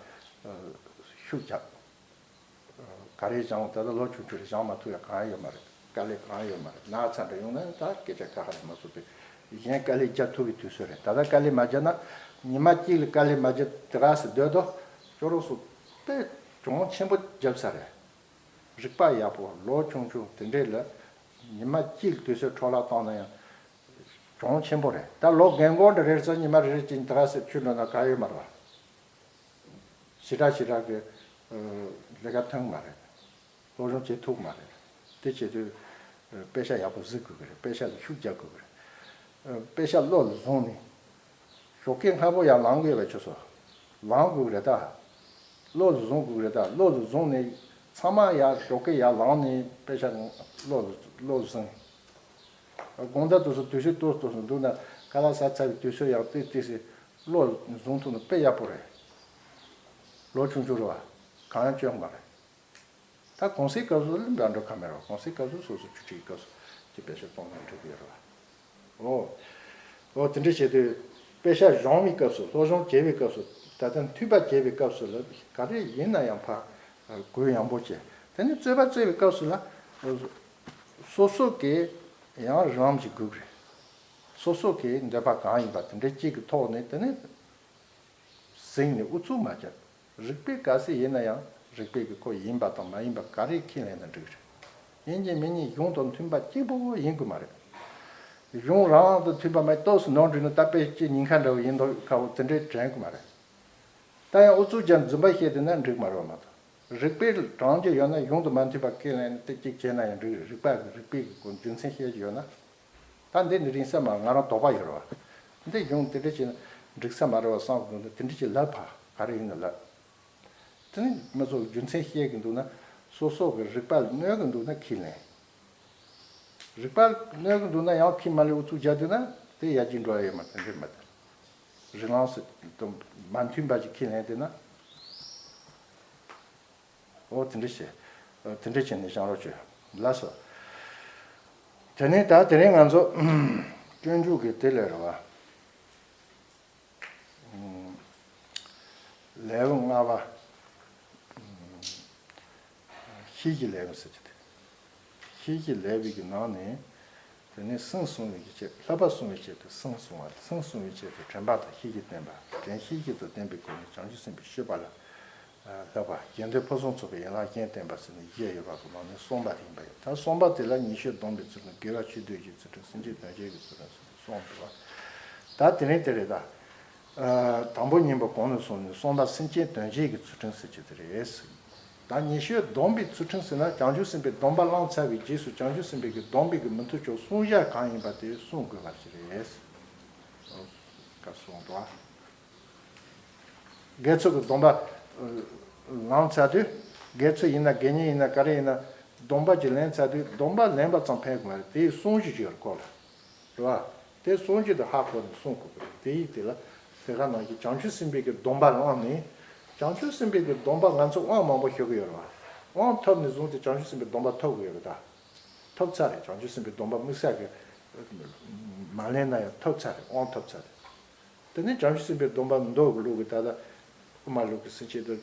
ཤུགས་རྒྱག་ག་རེ་སྦྱང་ད་ལྟ་ལོ་ཆུང་ཆུང་རེད། སྦྱང་མ་ཐུབ་ཡ་གང་ཡོད་མ་རེད། དཀའ་ལས་གང་ཡོད་མ་རེད། ན་ཚ་འདྲ་ཡོང་ན་ད་སྐད་ཆ་ཁ་ཁ་རེད་མ་གཏོགས་པའི་གཞན་དཀའ་ལས་རྒྱག་ཐུབ་པའི་དུས་ཚོད་རེད། ད་ལྟ་དཀའ་ལས་མ་རྒྱག་ན་ཉི་མ་གཅིག་ལ་དཀའ་ལས་མ་རྒྱག་དེ་ག་སེ་སྡོད་དོ། ཅོ་རོགས་སུ་དཔེ་གྱོང་ཆེན་པོ་བརྒྱབ་ས་རེད། རིག་པ་ཡག་པོ་ལོ་ཆུང་ཆུང་དེ་འདྲས་ལ་ཉི་མ་གཅིག་ལ་དུས་ཚོད་འཕྲོ་བརླག་བཏང་ན་ཡང་གྱོང་ཆེན་པོ་རེད། ད་ལོ་རྒན་གོག་འདྲ་རེད་ཙང་ཉི་མ་རེ་རེ་གཅིག་དེ་ག་སེ་ཆུ་འགྲོ་ན་ག་ཡོད་མ་རེད་བ། ཞེ་དྲག་ཞེ་དྲག་གི་ལས་ཀ་ཐོན་གི་མ་རེད། སློབ་སྦྱོང་བྱེད་ཐུབ་གི་མ་རེད། དེ་བྱེད་དུས་དཔེ་ཆ་ཡག་པོ་གཟིགས་དགོས་ཀྱི་རེད། དཔེ་ཆ་ལ་ཤུགས་རྒྱག་དགོས་ཀྱི་རེད། དཔེ་ཆ་བློ་ལ་བཟུང་ནས་ཞོགས་ཀས་སྔ་པོ་ཡར་ལངས་དགོས་པའི་ཆོས་སོ། ལངས་དགོས་ཀྱི་རེད་ད། བློ་ལ་བཟུང་དགོས་ཀྱི་རེད་ད། བློ་ལ་བཟུང་ནས་ཚང་མ་ཡར་ཞོགས་ཀས་ཡར་ལངས་ནས་དཔེ་ཆ་བློ་ལ་བློ་ལ་ཟིན། དགོང་དག་དུས་སུ་དུས་ཚོད་ཏོག་ཏོག་སུ་འདུག་ན་ཁ་ལག་ཟ་ཚར་བའི་དུས་ཚོད་ཡང་ཏིག་ཏིག་སེ་བློ་བཟུང་ཐུབ་ན་དཔེ་ཡག་པོ་རེད། ལོ་ཆུང་ཆུང་རེད་བ། གང་ཡང་སྐྱོན་མ་རེད། ད་གུང་སེང་སྐབས་སུ་ལ་འདྲ་འགྲོ་ཁ་མེད་རེད་བ། གུང་སེང་སྐབས་སུ་སོ་སོ་ཆུ་ཁྲིའི་སྐབས་སུ་ཅི་དཔེ་ཆ་གཏོང་ན་འགྲིག་གི་ཡོད་རེད་བ། ཨོ། ཨོ་དེ་འདྲ་བྱས་དུས་དཔེ་ཆ་སྦྱོང་བའི་སྐབས་སུ་སློབ་སྦྱོང་བྱེད་པའི་སྐབས་སུ་ད་ལྟ་འཐུས་པ་བྱེད་པའི་སྐབས་སུ་ལ་ག་རེ་ཡིན་ན་ཡང་ཕར་གུ་ཡངས་པོ་བྱས། དེ་ནས་རྩོད་པ་རྩོད་པའི་སྐབས་སུ་ལ་སོ་སོ་གིས་ཡང་རང་གི་སྒུག་རེད། སོ་སོ་གི་འདོད་པ་གང་ཡིན་པ་དེ་འདྲ་གཅིག་གི་ཐོག་ནས་དེ་ནས་གཟིགས་ནས་ཨུ་ཚུགས་མ་བརྒྱབ། རིགས་པས་ག་ཚད་ཡིན་ན་ཡང་རིགས་པས་ཀྱི་ཁོ་ཡིན་པ་དང་མ་ཡིན་པ་ག་རེ་ཁས་ལེན་ན་འགྲིག་རེད། ཡིན་གཅིག་མིན་གཉིས་གཞུང་དང་མཐུན་པ་གཅིག་པོ་ཡིན་དགོས་མ་རེད། གཞུང་རང་དང་མཐུན་པ་མེད་ཏོག་སུ་ནོར་འགྲིག་ན་ད་དཔེ་ཅི་ཉིན་ཁ་འདྲ་བོ་ཡིན་མདོག་ཁ་བོ་དེ་འདྲའི་དྲན་དགོས་མ་རེད། ད་ཡང་ཨུ་ཚུགས་ཀྱང་རྫུན་པ་བཤད་བསྡད་ན་འགྲིག་མ་རེད་བ་མ་གཏོགས། རིགས་པས་དྲངས་ཀྱི་ཡོད་ན་གཞུང་དང་མ་མཐུན་པ་ཁས་ལེན་ཏེ་གཅིག་བྱས་ན་ཡང་འགྲིག་རེད། རིགས་པ་གི་རིགས་པས་ཀྱི་སྒོ་རྒྱུ་མཚན་བཤད་ཀྱི་ཡོད་ན། ད་འདི་ནི་རིང་ས་མ་ང་རང་དོགས་པ་ཡོད་རེད་བ། འདི་གཞུང་དེ་འདྲ་བྱས་ན་འགྲིག་ས་མ་རེད་བ་བསམ་གི་འདུག་ན་དེ་འདྲ་ཅིག་ལབ་ཕ་ག་རེ་ཡིན་ན་ལབ། དེ་ནི་མི་ཚོ་རྒྱུ་མཚན་བཤད་གི་འདུག་ན་སོ་སོ་གི་རིགས་པ་ལ་གནོད་གི་འདུག་ན་ཁས་ལེན། རིགས་པ་ལ་གནོད་གི་འདུག་ན་ཡང་ཁས་མ་ལེན་ཨུ་ཚུགས་རྒྱག་དུས་ན་དེ་ཡར་རྒྱས་འགྲོ་ཡ་ཡོད་མ་རེད། འགྲིག་མ་རེད། རིགས་ལམ་སུ་དང་མ་མཐུན་པ་ཅིག་ཁས་ལེན་དེ་ན། ཨོ་དེ་འདྲ་བྱས། ཨོ་དེ་འདྲ་བྱས་ནས་སྦྱང་རོགས་བྱོས། ལགས་སོ། དེ་ནས་ད་དེ་རིང་ང་ཚོ་སྤྱོད་འཇུག་གི་དེ་ལས་རེད་བ། ལེའུ་ལྔ་པ། ཤེས་ཀྱི་ལེའུ་ཟེར་གྱི་དེ། ཤེས་ཀྱི་ལེའུ་གི་ནང་ནས། དེ་ནས་སེམས་བསྲུང་བའི་ཆེད་བསླབ་པ་བསྲུང་བའི་ཆེད་དུ་སེམས་བསྲུང་བ། སེམས་བསྲུང་བའི་ཆེད་དུ་དྲན་པ་དང་ཤེས་བྱའི་བསྟན་པ། དྲན་ཤེས་བཞི་དང་ལྡན་པའི་སྒོ་ནས་བྱང་ཆུབ་སེམས་དཔའི་སྤྱོད་པ་ལ་བསླབ་པ། དགེ་འདུན་ཕུན་སུམ་ཚོགས་པའི་ཡན་ལག་བརྒྱད་བསྟན་པ་ཟེར་ནས་བཞི་ཡོད་པ་གི་ནང་ནས་གསུམ་པ་དེ་ཡིན་པ་ཡིན། ད་གསུམ་པ་དེ་ལ་ཉེས་སྤྱོད་སྡོམ་པའི་ཚུལ་དང་དགེ་བ་ཆོས་སྡུད་ཀྱི་ཚུལ་ཁྲིམས། སེམས་ཅན་དོན་བྱེད་ཀྱི་ཚུལ་ཁྲིམས་ཟེར་ནས་གསུམ་འདུག་བ། ད་དེ་རིང་དེ་རེད་ད། དང་པོ་ཉིད་པ་གོང་ནས་བཟུང་ནས་གསུམ་པ་སེམས་ཅན་དོན་བྱེད་ཀྱི་ཚུལ་ཁྲིམས་ཟེར་གྱི་དེ་རེད། ད་ཉེས་སྤྱོད་སྡོམ་པའི་ཚུལ་ཁྲིམས་ཟེར་ན་བྱང་ཆུབ་སེམས་དཔའི་སྡོམ་པ་བླངས་ཚར་བའི་རྗེས་སུ་བྱང་ཆུབ་སེམས་དཔའི་གི་སྡོམ་པའི་གི་མི་མཐུན་ཕྱོགས་བསྲུང་བྱ་གང་ཡིན་པ་དེ་བསྲུང་དགོས་པ་ཞིག་རེད། ཀ་གསུངས་འདུག་ཨ། དགེ་ཚུལ་གྱི་སྡོམ་པ་ལངས་ཚར་དུས། དགེ་ཚུལ་ཡིན་ན་དགེ་བསྙེན་ཡིན་ན་ག་རེ་ཡིན་ན་སྡོམ་པ་ཅིག་ལེན་ཚར་དུས་སྡོམ་པ་ལེན་པ་ཙམ་ཕན་གི་མ་རེད། དེའི་བསྲུང་བྱ་ཅིག་ཡོད་རེད་ཁོ་ལ། རེད་བ། དེ་སངས་རྒྱས་དེ་ཧ་གོ་ནས་གསུང་དགོས་ཀྱི་རེད། དེ་ཡིན་དེ་ལ་དེ་ག་ནང་བཞིན་བྱང་ཆུབ་སེམས་དཔའི་གི་སྡོམ་པ་བླངས་ནས། བྱང་ཆུབ་སེམས་དཔའི་གི་སྡོམ་པ་ང་ཚོ་དབང་མང་པོ་ཞུ་གི་ཡོད་རེད་བ། དབང་ཐོབ་ནས་བཟུང་སྟེ་བྱང་ཆུབ་སེམས་དཔའི་སྡོམ་པ་ཐོབ་གི་ཡོད་རེད་ད། ཐོབ་ཚར་རེད། བྱང་ཆུབ་སེམས་དཔའི་སྡོམ་པ་དམིགས་བསལ་གྱི་མ་ལེན་ན་ཡང་ཐོབ་ཚར་རེད། དབང་ཐོབ་ཚར་རེད། དེ་ནས་བྱང་ཆུབ་སེམས་དཔའི་སྡོམ་པ་མདོ་གི་ལུགས་ཀྱི་ད་ལྟ་དབུ་མ་ལུགས་ཀྱི་སེམས་བསྐྱེད་དུ་ལ་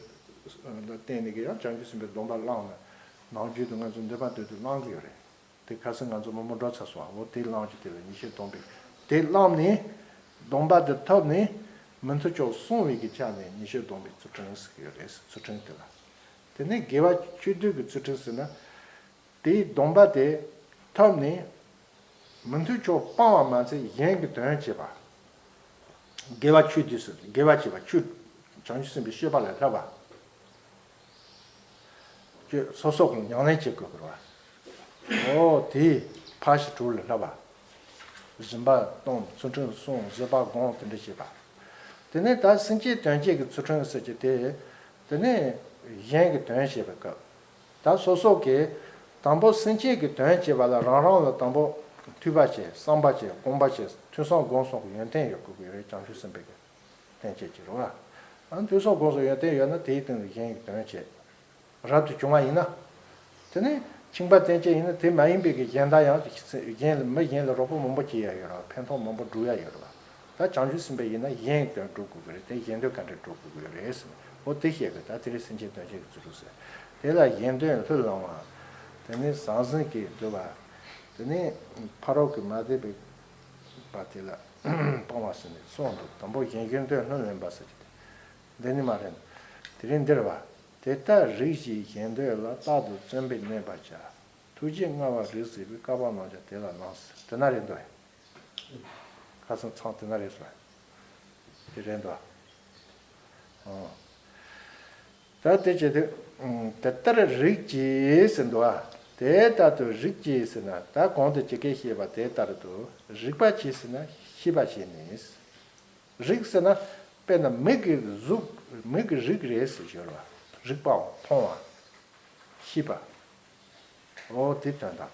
བརྟེན་ནས་ཀྱི་ཡང་བྱང་ཆུབ་སེམས་དཔའི་སྡོམ་པ་བླངས་ན། ནམ་རྒྱུན་དུ་ང་ཚོ་འདོད་པ་འདོད་དུ་བླང་གི་ཡོད་རེད། དེ་ཁ་སང་ང་ཚོ་མང་པོ་འགྲོ་ཚར་སོང་། འོ་དེ་བླངས་ཀྱི་དེ་ལ་ཉི་ཤུ་སྡོམ་པའི་དེ་བླངས་ནས། སྡོམ་པ་དེ་ཐོབ་ནས། མི་མཐུན་ཕྱོགས་སྲུང་བའི་གི་ཆ་ནས་ཉི་ཤུ་སྡོམ་པའི་ཚུལ་ཁྲིམས་ཟེར་གྱི་ཡོད་རེད། ཚུལ་ཁྲིམས་དེ་ལ། དེ་ནས་དགེ་བ་ཆོས་སྡུད་ཀྱི་ཚུལ་ཁྲིམས་ཟེར་ན། དེའི་སྡོམ་པ་དེ་ཐོབ་ནས། མི་མཐུན་ཕྱོགས་སྤང་བ་མ་ཚད་གཞན་གྱི་དོན་བྱེད་པ། དགེ་བ་ཆོས་སྡུད་ཟེར། དགེ་བ་བྱེད་པ་ཆོས། བྱང་ཆུབ་སེམས་དཔའི་སྤྱོད་པ་ལ་བསླབ་པ། ཁྱོད་སོ་སོ་གི་ཉམས་ལེན་བྱེད་དགོས་པ་རེད་བ། འོ་དེས་ཕར་ཞིག་དྲུག་ལ་བསླབ་པ། སྦྱིན་པ་གཏོང་། ཚུལ་ཁྲིམས་སྲུང་། བཟོད་པ་སྒོམ། དེ་འདྲ་བྱེད་པ། དེ་ནས་ད་སེམས་བསྐྱེད་དོན་བྱེད་ཀྱི་ཚུལ་ཁྲིམས་ཟེར་གྱི་དེ། དེ་ནས་གཞན་གྱི་དོན་བྱེད་པའི་སྐབས། ད་སོ་སོ་གིས་དང་པོ་སེམས་བསྐྱེད་ཀྱི་དོན་བྱེད་པ་ལ་རང་རང་ལ་དང་པོ་ཐོས་པ་བྱེད། བསམ་པ་བྱེད། སྒོམ་པ་བྱེད། ཐོས་བསམ་སྒོམ་གསུམ་གྱི་ཡོན་ཏན་ཡོད་དགོས་ཀྱི་ཡོད་རེད། བྱང་ཆུབ་སེམས་དཔའི་གི་ལྷན་སྐྱེས་ཀྱི་རེད་བ། ཨ་ནི་ཐོས་བསམ་སྒོམ་གསུམ་ཡོན་ཏན་ཡོད་ན་དེའི་སྟེང་དུ་གཞན་གྱི་དོན་བྱེད། རབ་ཏུ་བྱུང་བ་ཡིན་ན། དེ་ནི་ཁྱིམ་པ་བསྟེན་བྱེད་ཡིན་ན་དེ་མ་ཡིན་པའི་གི་གཞན་དག་ཡང་གཞན་ལ་མི་གཞན་ལ་རོགས་པ་མང་པོ་བྱེད་ཡ་ཡོད་རེད་བ། ཕན་ཐོགས་མང་པོ་སྒྲུབ་ཡ་ཡོད་རེད་བ། ད་བྱང་ཆུབ་སེམས་དཔའ་ཡིན་ན་གཞན་གྱི་དོན་སྒྲུབ་དགོས་ཀྱི་རེད། དེ་གཞན་དོན་ག་འདྲ་སྒྲུབ་དགོས་ཀྱི་ཡོད་རེད་ཟེར་ནས་འོ་དེ་བཤད་དགོས། ད་དེ་རིང་སེམས་ཅན་དོན་བྱེད་ཀྱི་ཚུལ་ཁྲིམས་ཟེར། དེ་ལ་གཞན་དོན་ལྷུར་བླང་བ། དེ་ནི་ཟང་ཟིང་གིས་འདུལ་བ། དེ་ནི་ཕ་རོལ་གྱི་མ་དད་པའི་བ་དེ་ལ་སྤང་བ་ཟེར་ནས་གསུངས་འདུག། དང་པོ་གཞན་གཞན་དོན་ལྷུར་ལེན་པ་ཟེར་གྱི་དེ་འདི་ནི་མ་རེད། དེ་རིང་འདིར་བ། དེ་ལྟར་རིགས་ཀྱི་གཞན་དོན་ལ། རྟག་ཏུ་བརྩོན་པས་གནས་པར་བྱ། ཐུགས་རྗེས་མངའ་བ་རིགས་གཟིགས་པའི། བསྐལ་པ་རྣམས་ཀྱང་དེ་ལ་སྣང་ཟེར། དེ་ན་རེད་འདུག། ཁ་སང་ཚང་དེ་ན་རེད་སོང་། དེ་རེད་འདུག། ཨང་། ད་དེ་བྱས་ཏེ། དེ་ལྟར་རིགས་ཀྱི་ཟེར་འདུག་ཨ། དེ་ལྟར་དུ་རིགས་ཀྱི་ཟེར་ན་ད་གོང་དུ་ཇི་སྐད་བཤད་པ་དེ་ལྟར་དུ་རིགས་པ་ཅི་ཟེར་ན་ཤེས་པ་བྱས་ནས། རིགས་ཟེར་ན་དཔེར་ན་མིག་གི་གཟུགས། མིག་གི་རིགས་རེད་ཟེར་གྱི་ཡོད་རེད་བ། རིག་པའམ་མཐོང་བ། ཤེས་པ། འོ་དེ་དོན་དག།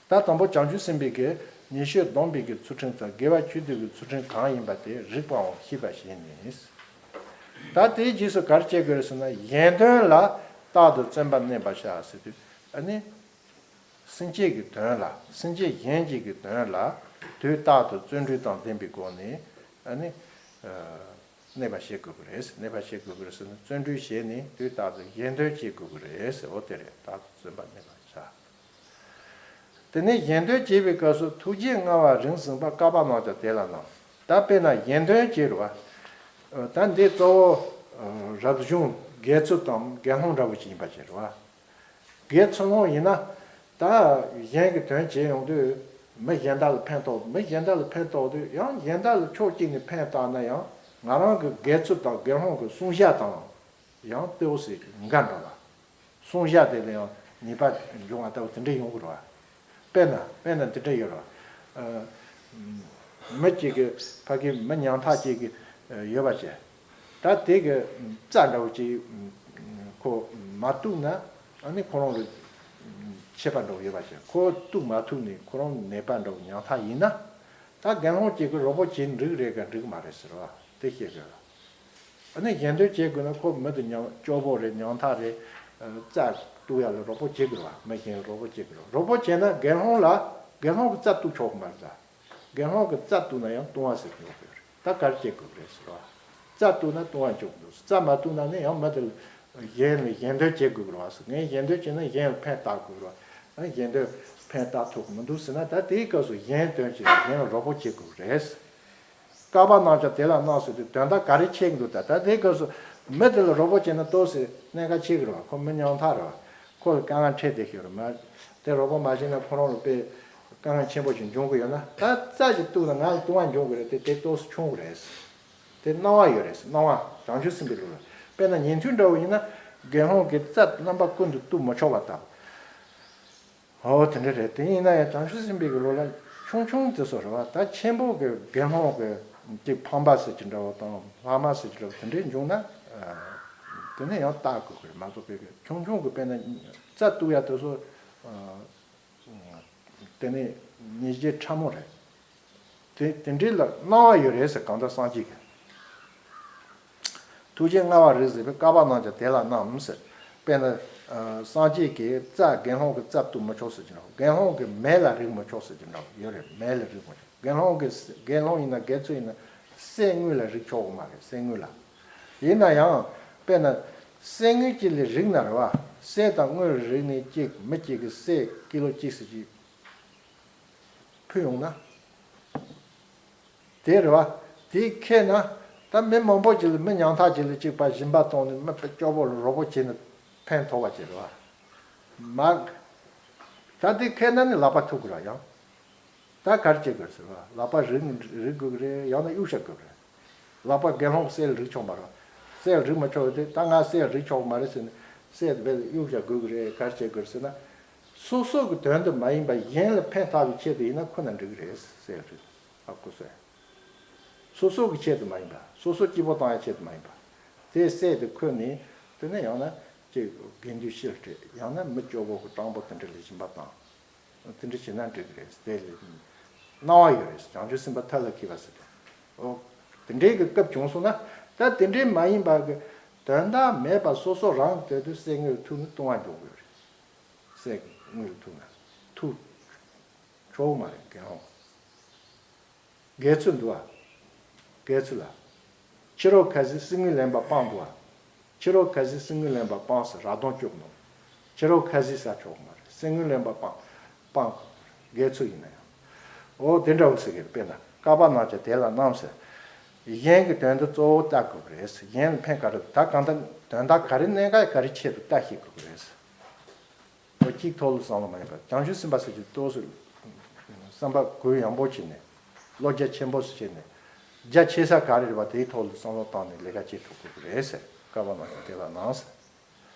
ད་དང་པོ་བྱང་ཆུབ་སེམས་དཔའི་གི་ཉེས་སྤྱོད་སྡོམ་པའི་གི་ཚུལ་ཁྲིམས་དང་དགེ་བ་ཆོས་སྡུད་ཀྱི་ཚུལ་ཁྲིམས་གང་ཡིན་པ་དེ་རིག་པའམ་ཤེས་པ་བྱས་ནས། ད་དེའི་རྗེས་སུ་ག་རེ་བྱེད་དགོས་རེད་ཟེར་ན་གཞན་དོན་ལ་རྟག་ཏུ་བརྩོན་པ་གནས་པར་བྱ་ཟེར་དུས་ཨ་ནི། སེམས་ཅན་གྱི་དོན་ལ། སེམས་ཅན་གཞན་གཅིག་གི་དོན་ལ་དུས་རྟག་ཏུ་བརྩོན་འགྲུས་དང་ལྡན་པའི་སྒོ་ནས་ཨ་ནི། གནས་པ་བྱེད་དགོས་ཀྱི་རེད། གནས་པ་བྱེད་དགོས་ཀྱི་རེད་ཟེར་ན་བརྩོན་འགྲུས་བྱས་ནས་དུས་རྟག་ཏུ་གཞན་དོན་བྱེད་དགོས་ཀྱི་རེད་ཟེར། འོ་དེ་རེད། རྟག་ཏུ་བརྩོན་པ་གནས་པར་བྱ། དེ་ནས་གཞན་དོན་བྱེད་པའི་སྐབས་སུ་ཐུགས་རྗེས་མངའ་བ་རིགས་གཟིགས་པ། བསྐལ་པ་རྣམས་ཀྱང་དེ་ལ་སྣང་། ད་དཔེར་ན་གཞན་དོན་བྱེད་རེད་བ། ད་འདི་གཙོ་བོ་རབ་བྱུང་དགེ་ཚུལ་དང་དགེ་སློང་འདྲ་བོ་ཅིག་ཡིན་པ་བྱེད་རེད་བ། དགེ་ཚུལ་སློང་ཡིན་ན། ད་གཞན་གྱི་དོན་བྱེད་ཡོང་དུས་མི་གཞན་དག་ལ་ཕན་ཐོགས། མི་གཞན་དག་ལ་ཕན་ཐོགས་དུས་ཡང་གཞན་དག་ལ་ཕྱོགས་གཅིག་ནས་ཕན་བཏགས་ན་ཡང་ང་རང་གི་དགེ་ཚུལ་དང་དགེ་སློང་གི་བསྲུང་བྱ་དང་ཡང་ལྟོས་སུ་འགལ་འགྲོ་བ། བསྲུང་བྱ་དེ་ལ་ཡང་ཉེས་པ་འབྱུང་བ་ལྟ་བུ་དེ་འདྲ་ཡོང་གི་རེད་བ། དཔེར་ན་དཔེར་ན་འདི་འདྲ་ཡོད་རེད་བ། མི་གཅིག་གི་ཕ་གི་མི་ཉམ་ཐག་ཅིག་གི་ཡོད་པ་བྱས། ད་དེ་གི་རྩྭ་འདྲ་བོ་ཅིག་ཁོ་མ་གཏུབ་ན་ཨ་ནི་ཁོ་རང་ལ་ཆད་པ་འདྲ་བོ་ཡོད་པ་བྱས། ཁོ་གཏུབ་མ་ཐུབ་ནས་ཁོ་རང་ནད་པ་འདྲ་བོ་ཉམ་ཐག་ཡིན་ན། ད་དགེ་སློང་གཅིག་གི་རོགས་པ་བྱེད་འགྲིག་རེད་ག་འགྲིག་མ་རེད་ཟེར་བ་དེ་བཤད་དགོས་ལ། ཨ་ནི་གཞན་དོན་བྱེད་དགོས་ན་ཁོ་མི་དེ་ཉམ་སྐྱོ་པོ་རེད། ཉམ་ཐག་རེད། རྩྭ་གཏུབ་ཡ་ལ་རོགས་པ་བྱེད་དགོས་རེད་བ། མི་གཞན་ལ་རོགས་པ་བྱེད་དགོས་རེད། རོགས་པ་བྱས་ན་དགེ་སློང་ལ་དགེ་སློང་གི་རྩྭ་གཏུབ་ཆོག་གི་མ་རེད་ད། དགེ་སློང་གི་རྩྭ་གཏུབ་ན་ཡང་ལྟུང་བ་ཟེར་གྱི་ཡོད་པ་རེད། ད་ག་རེ་བྱེད་དགོས་རེད་ཟེར་བ། རྩྭ་གཏུབ་ན་ལྟུང་བ་འཇོག་གི་འདུག། རྩྭ་མ་གཏུབ་ན་ནི་ཡང་མི་དེ་ལ་གཞན་ལ་གཞན་དོན་བྱེད་དགོས་ཀྱི་རེད་བ་ཟེར། ངས་གཞན་དོན་བྱས་ན་གཞན་ལ་ཕན་བཏགས་དགོས་ཀྱི་རེད་བ། གཞན་དོན་ཕན་བཏགས་ཐུབ་ཀྱི་མི་འདུག་ཟེར་ན་ད་དེའི་སྐབས་སུ་གཞན་དོན་བྱས་ན་གཞན་ལ་རོགས་པ་བྱེད་དགོས་ཀྱི་རེད། བསྐལ་པ་རྣམས་ཀྱང་དེ་ལ་སྣང་ཟེར་དུས་དོན་དག་ག་རེ་འཆད་ཀྱི་འདུག། ད་ད་དེའི་སྐབས་སུ་མི་དེ་ལ་རོགས་པ་བྱས་ན་ཏོག་ཙམ་གནད་འགག་ཆེ་གི་རེད་བ། ཁོ་མི་ཉམ་ཐག་རེད་བ། ཁོ་ལ་དཀའ་ངལ་འཕྲད་བསྡད་ཤག་རེད་མ། དེ་རོགས་པ་མ་བྱས་ན་ཁོ་རང་ལ་དཔེ་དཀའ་ངལ་ཆེན་པོ་ཞིག་འབྱུང་གི་ཡོད་ན། ད་རྩྭ་ཞིག་གཏུབ་ན་ང་ལ་ལྟུང་བ་འབྱུང་གི་རེད་དེ། དེ་ཏོག་ཙམ་ཆུང་གི་རེད། དེ་སྣང་བ་ཡོད་རེད། སྣང་བ་བྱང་ཆུབ་སེམས་དཔའི་ལུགས་ལ། དཔེར་ན་ཉན་ཐོས་འདྲ་བོ་ཡིན་ན་དགེ་སློང་གི་རྩྭ་རྣམ་པ་ཀུན་ཏུ་གཏུབ་མི་ཆོག་པ་ལྟ་བུ། འོ་དེ་འདྲ་རེད། དེ་ཡིན་ན་ཡང་བྱང་ཆུབ་སེམས་དཔའི་གི་ལུགས་ལ་ཆུང་ཆུང་དེ་ཚོ་རེད་བ། ད་ཆེན་པོ་གི་དགེ་སློང་གི་ཅིག་ཕམ་པ་ཟེར་གྱི་འདྲ་བོ་དང་ལྷག་མ་ཟེར་གྱི་འདྲ་བོ་དེ་འདྲའི་འབྱུང་ན། དེ་ནས་ཡང་བརྟག་དགོས་ཀྱི་རེད་མ་གཏོགས་པའི་གི་ཆུང་ཆུང་གི་དཔེར་ན་རྩྭ་གཏུབ་ཡ་དེ་ཚོ། དེ་ནས་ཉེས་བྱས་ཕྲ་མོ་རེད། དེ་དེ་འདྲའི་ལ་སྣང་བ་ཡོད་རེད་ཟེར། གང་ལྟར་སངས་རྒྱས་ཀྱི་ཐུགས་རྗེ་མངའ་བ་རིགས་བཟང་པོས། བསྐལ་པ་རྣམས་ཀྱང་དེ་ལ་སྣང་ཟེར། དཔེར་ན། ཨ། སངས་རྒྱས་ཀྱི་རྩ་དགེ་སློང་གི་རྩ་བཏུབ་མི་ཆོག་ཟེར་གྱི་འདྲ་བོ། དགེ་སློང་གི་མལ་ལ་རེག་མི་ཆོག་ཟེར་གྱི་འདྲ་བོ་ཡོད་རེད། མལ་ལ་རེག་མི་ཆོག་དགེ་སློང་གི་དགེ་སློང་ཡིན་ན་དགེ་ཚུལ་ཡིན་ན་སྲས་དངུལ་ལ་རེག་ཆོག་གི་མ་རེད། སྲས་དངུལ་ལ། ཡིན་ན་ཡང་དཔེར་ན་སྲས་དངུལ་གཅིག་ལ་རེག་ན་རེད་བ། སྲས་དང་དངུལ་ལ་རེག་ནས་གཅིག་མི་གཅིག་གི་སྲས་ཀི་ལོ་གཅིག་ཙམ་ཅིག་ཕུལ་ཡོང་ན། དེ་རེད་བ། དེ་ཁེལ་ན། ད་མི་མང་པོ་ཅིག་ལ། མི་ཉམ་ཐག་ཅིག་ལ་གཅིག་པ་སྦྱིན་པ་བཏང་ནས་མི་དཔེ་སྐྱོ་པོ་ལ་རོགས་པ་བྱས་ནས་ཕན་ཐོགས་པ་ཅིག་རེད་བ། མ། ད་དེ་ཁེལ་ན་ནི་ལག་པ་ཐུག་གི་ར་ཡང་། ད་ག་རེ་བྱེད་དགོས་ཟེར་བ། ལག་པ་རིག་རིག་དགོས་ཀྱི་རེད། ཡང་ན་གཡུག་བཞག་དགོས་ཀྱི་རེད། ལག་པ་དགེ་སློང་གི་སྲས་ལ་རེག་ཆོག་མ་རེད། སྲས་ལ་རེག་མི་ཆོག་དེ། ད་ང་སྲས་ལ་རེག་ཆོག་མ་རེད་ཟེར་ནས་སྲས་དེ་བས་གཡུག་བཞག་དགོས་ཀྱི་རེད། ག་རེ་བྱེད་དགོས་ཟེར་ན། སོ་སོ་གི་དོན་དུ་མ་ཡིན་པ་གཞན་ལ་ཕན་ཐོགས་པའི་ཆེད་དུ་ཡིན་ན་ཁོ་ན་འགྲིག་གི་རེད། སྲས་ལ་རེག་ཨ་ཁུ་སྲས། སོ་སོ་གི་ཆེད་དུ་མ་ཡིན་པ། སོ་སོ་སྐྱིད་པོ་བཏང་ཡ་ཆེད་དུ་མ་ཡིན་པ། དེ་སྲས་དེ་ཁོ་ནས། དེ་ནས་ཡང་ན་ཅིག་དགེ་འདུན་ཤེས་སྤྲད། ཡང་ན་མི་སྐྱོ་པོ་གི་སྤྲང་པོ་དེ་འདྲ་ལ་སྦྱིན་པ་བཏང་། དེ་འདྲ་བྱས་ན་འགྲིག་གི་རེད། དེ་ལས་སྣང་བ་ཡོད་རེད། བྱང་ཆུབ་སེམས་དཔའ་ཐབས་ལ་མཁས་པ་ཟེར་དེ། ཨོ། དེ་འདྲའི་གི་སྐབས་བྱུང་སོང་ན། ད་དེ་འདྲའི་མ་ཡིན་པ་གི་དོན་དག་མེད་པ་སོ་སོ་རང་གི་དོན་དུ་སྲས་དངུལ་ཐུག་ན་ལྟུང་བ་འཇོག་གི་ཡོད་རེད། སྲས་དངུལ་ཐུག་ན་ཐུག་ཆོག་མ་རེད། དགེ་སློང་དགེ་ཚུལ་འདུག་བ། དགེ་ཚུལ་ལ། ཕྱི་རོལ་ཁ་ཟས་སྲིན་དངུལ་ལེན་པ་སྤངས་འདུག་བ། ཕྱི་རོལ་ཁ་ཟས་སྲིན་དངུལ་ལེན་པ་སྤངས་ཟེར། ར་དོང་སྐྱོབ་ནོ། ཕྱི་རོལ་ཁ་ཟས་ཟ་ཆོག་གི་མ་རེད། སྲིན་དངུལ་ལེན་པ་སྤངས། སྤངས་དགོས་རེད། དགེ་ཚུལ་ཡིན་ན་ཡང་། འོ་དེ་འདྲ་བོ་ཟེར་གི་རེད། དཔེར་ན་བསྐལ་པ་རྣམས་ཀྱང་དེ་ལ་སྣང་ཟེར། གཞན་གྱི་དོན་དུ་གཙོ་བོ་ལྟ་དགོས་པ་རེད། གཞན་ལ་ཕན་ག་རེ། ད་གང་ལྟར་དོན་དག་ག་རེ་གནད་འགག་ག་རེ་ཆེད་དུ་ལྟ་ཤེས་དགོས་པ་རེད། ཁོ་གཅིག་ཐོག་ལ་བསམ་བློ་མ་ཡིན་པ། བྱང་ཆུབ་སེམས་དཔའ་ཟེར་གྱི་ཏོག་ཙམ་བསམ་པ་གུ་ཡངས་པོ་བྱས་ནས། བློ་རྒྱ་ཆེན་པོ་བྱས་ནས། རྒྱ་ཆེ་ས་ག་རེ་རེད་པ། དེའི་ཐོག་ལ་བསམ་བློ་བཏང་ནས་ལས་ཀ་བྱེད་ཐུབ་དགོས་ཀྱི་རེད་ཟེར། བསྐལ་པ་རྣམས་ཀྱང་དེ་ལ་སྣང་ཟེར།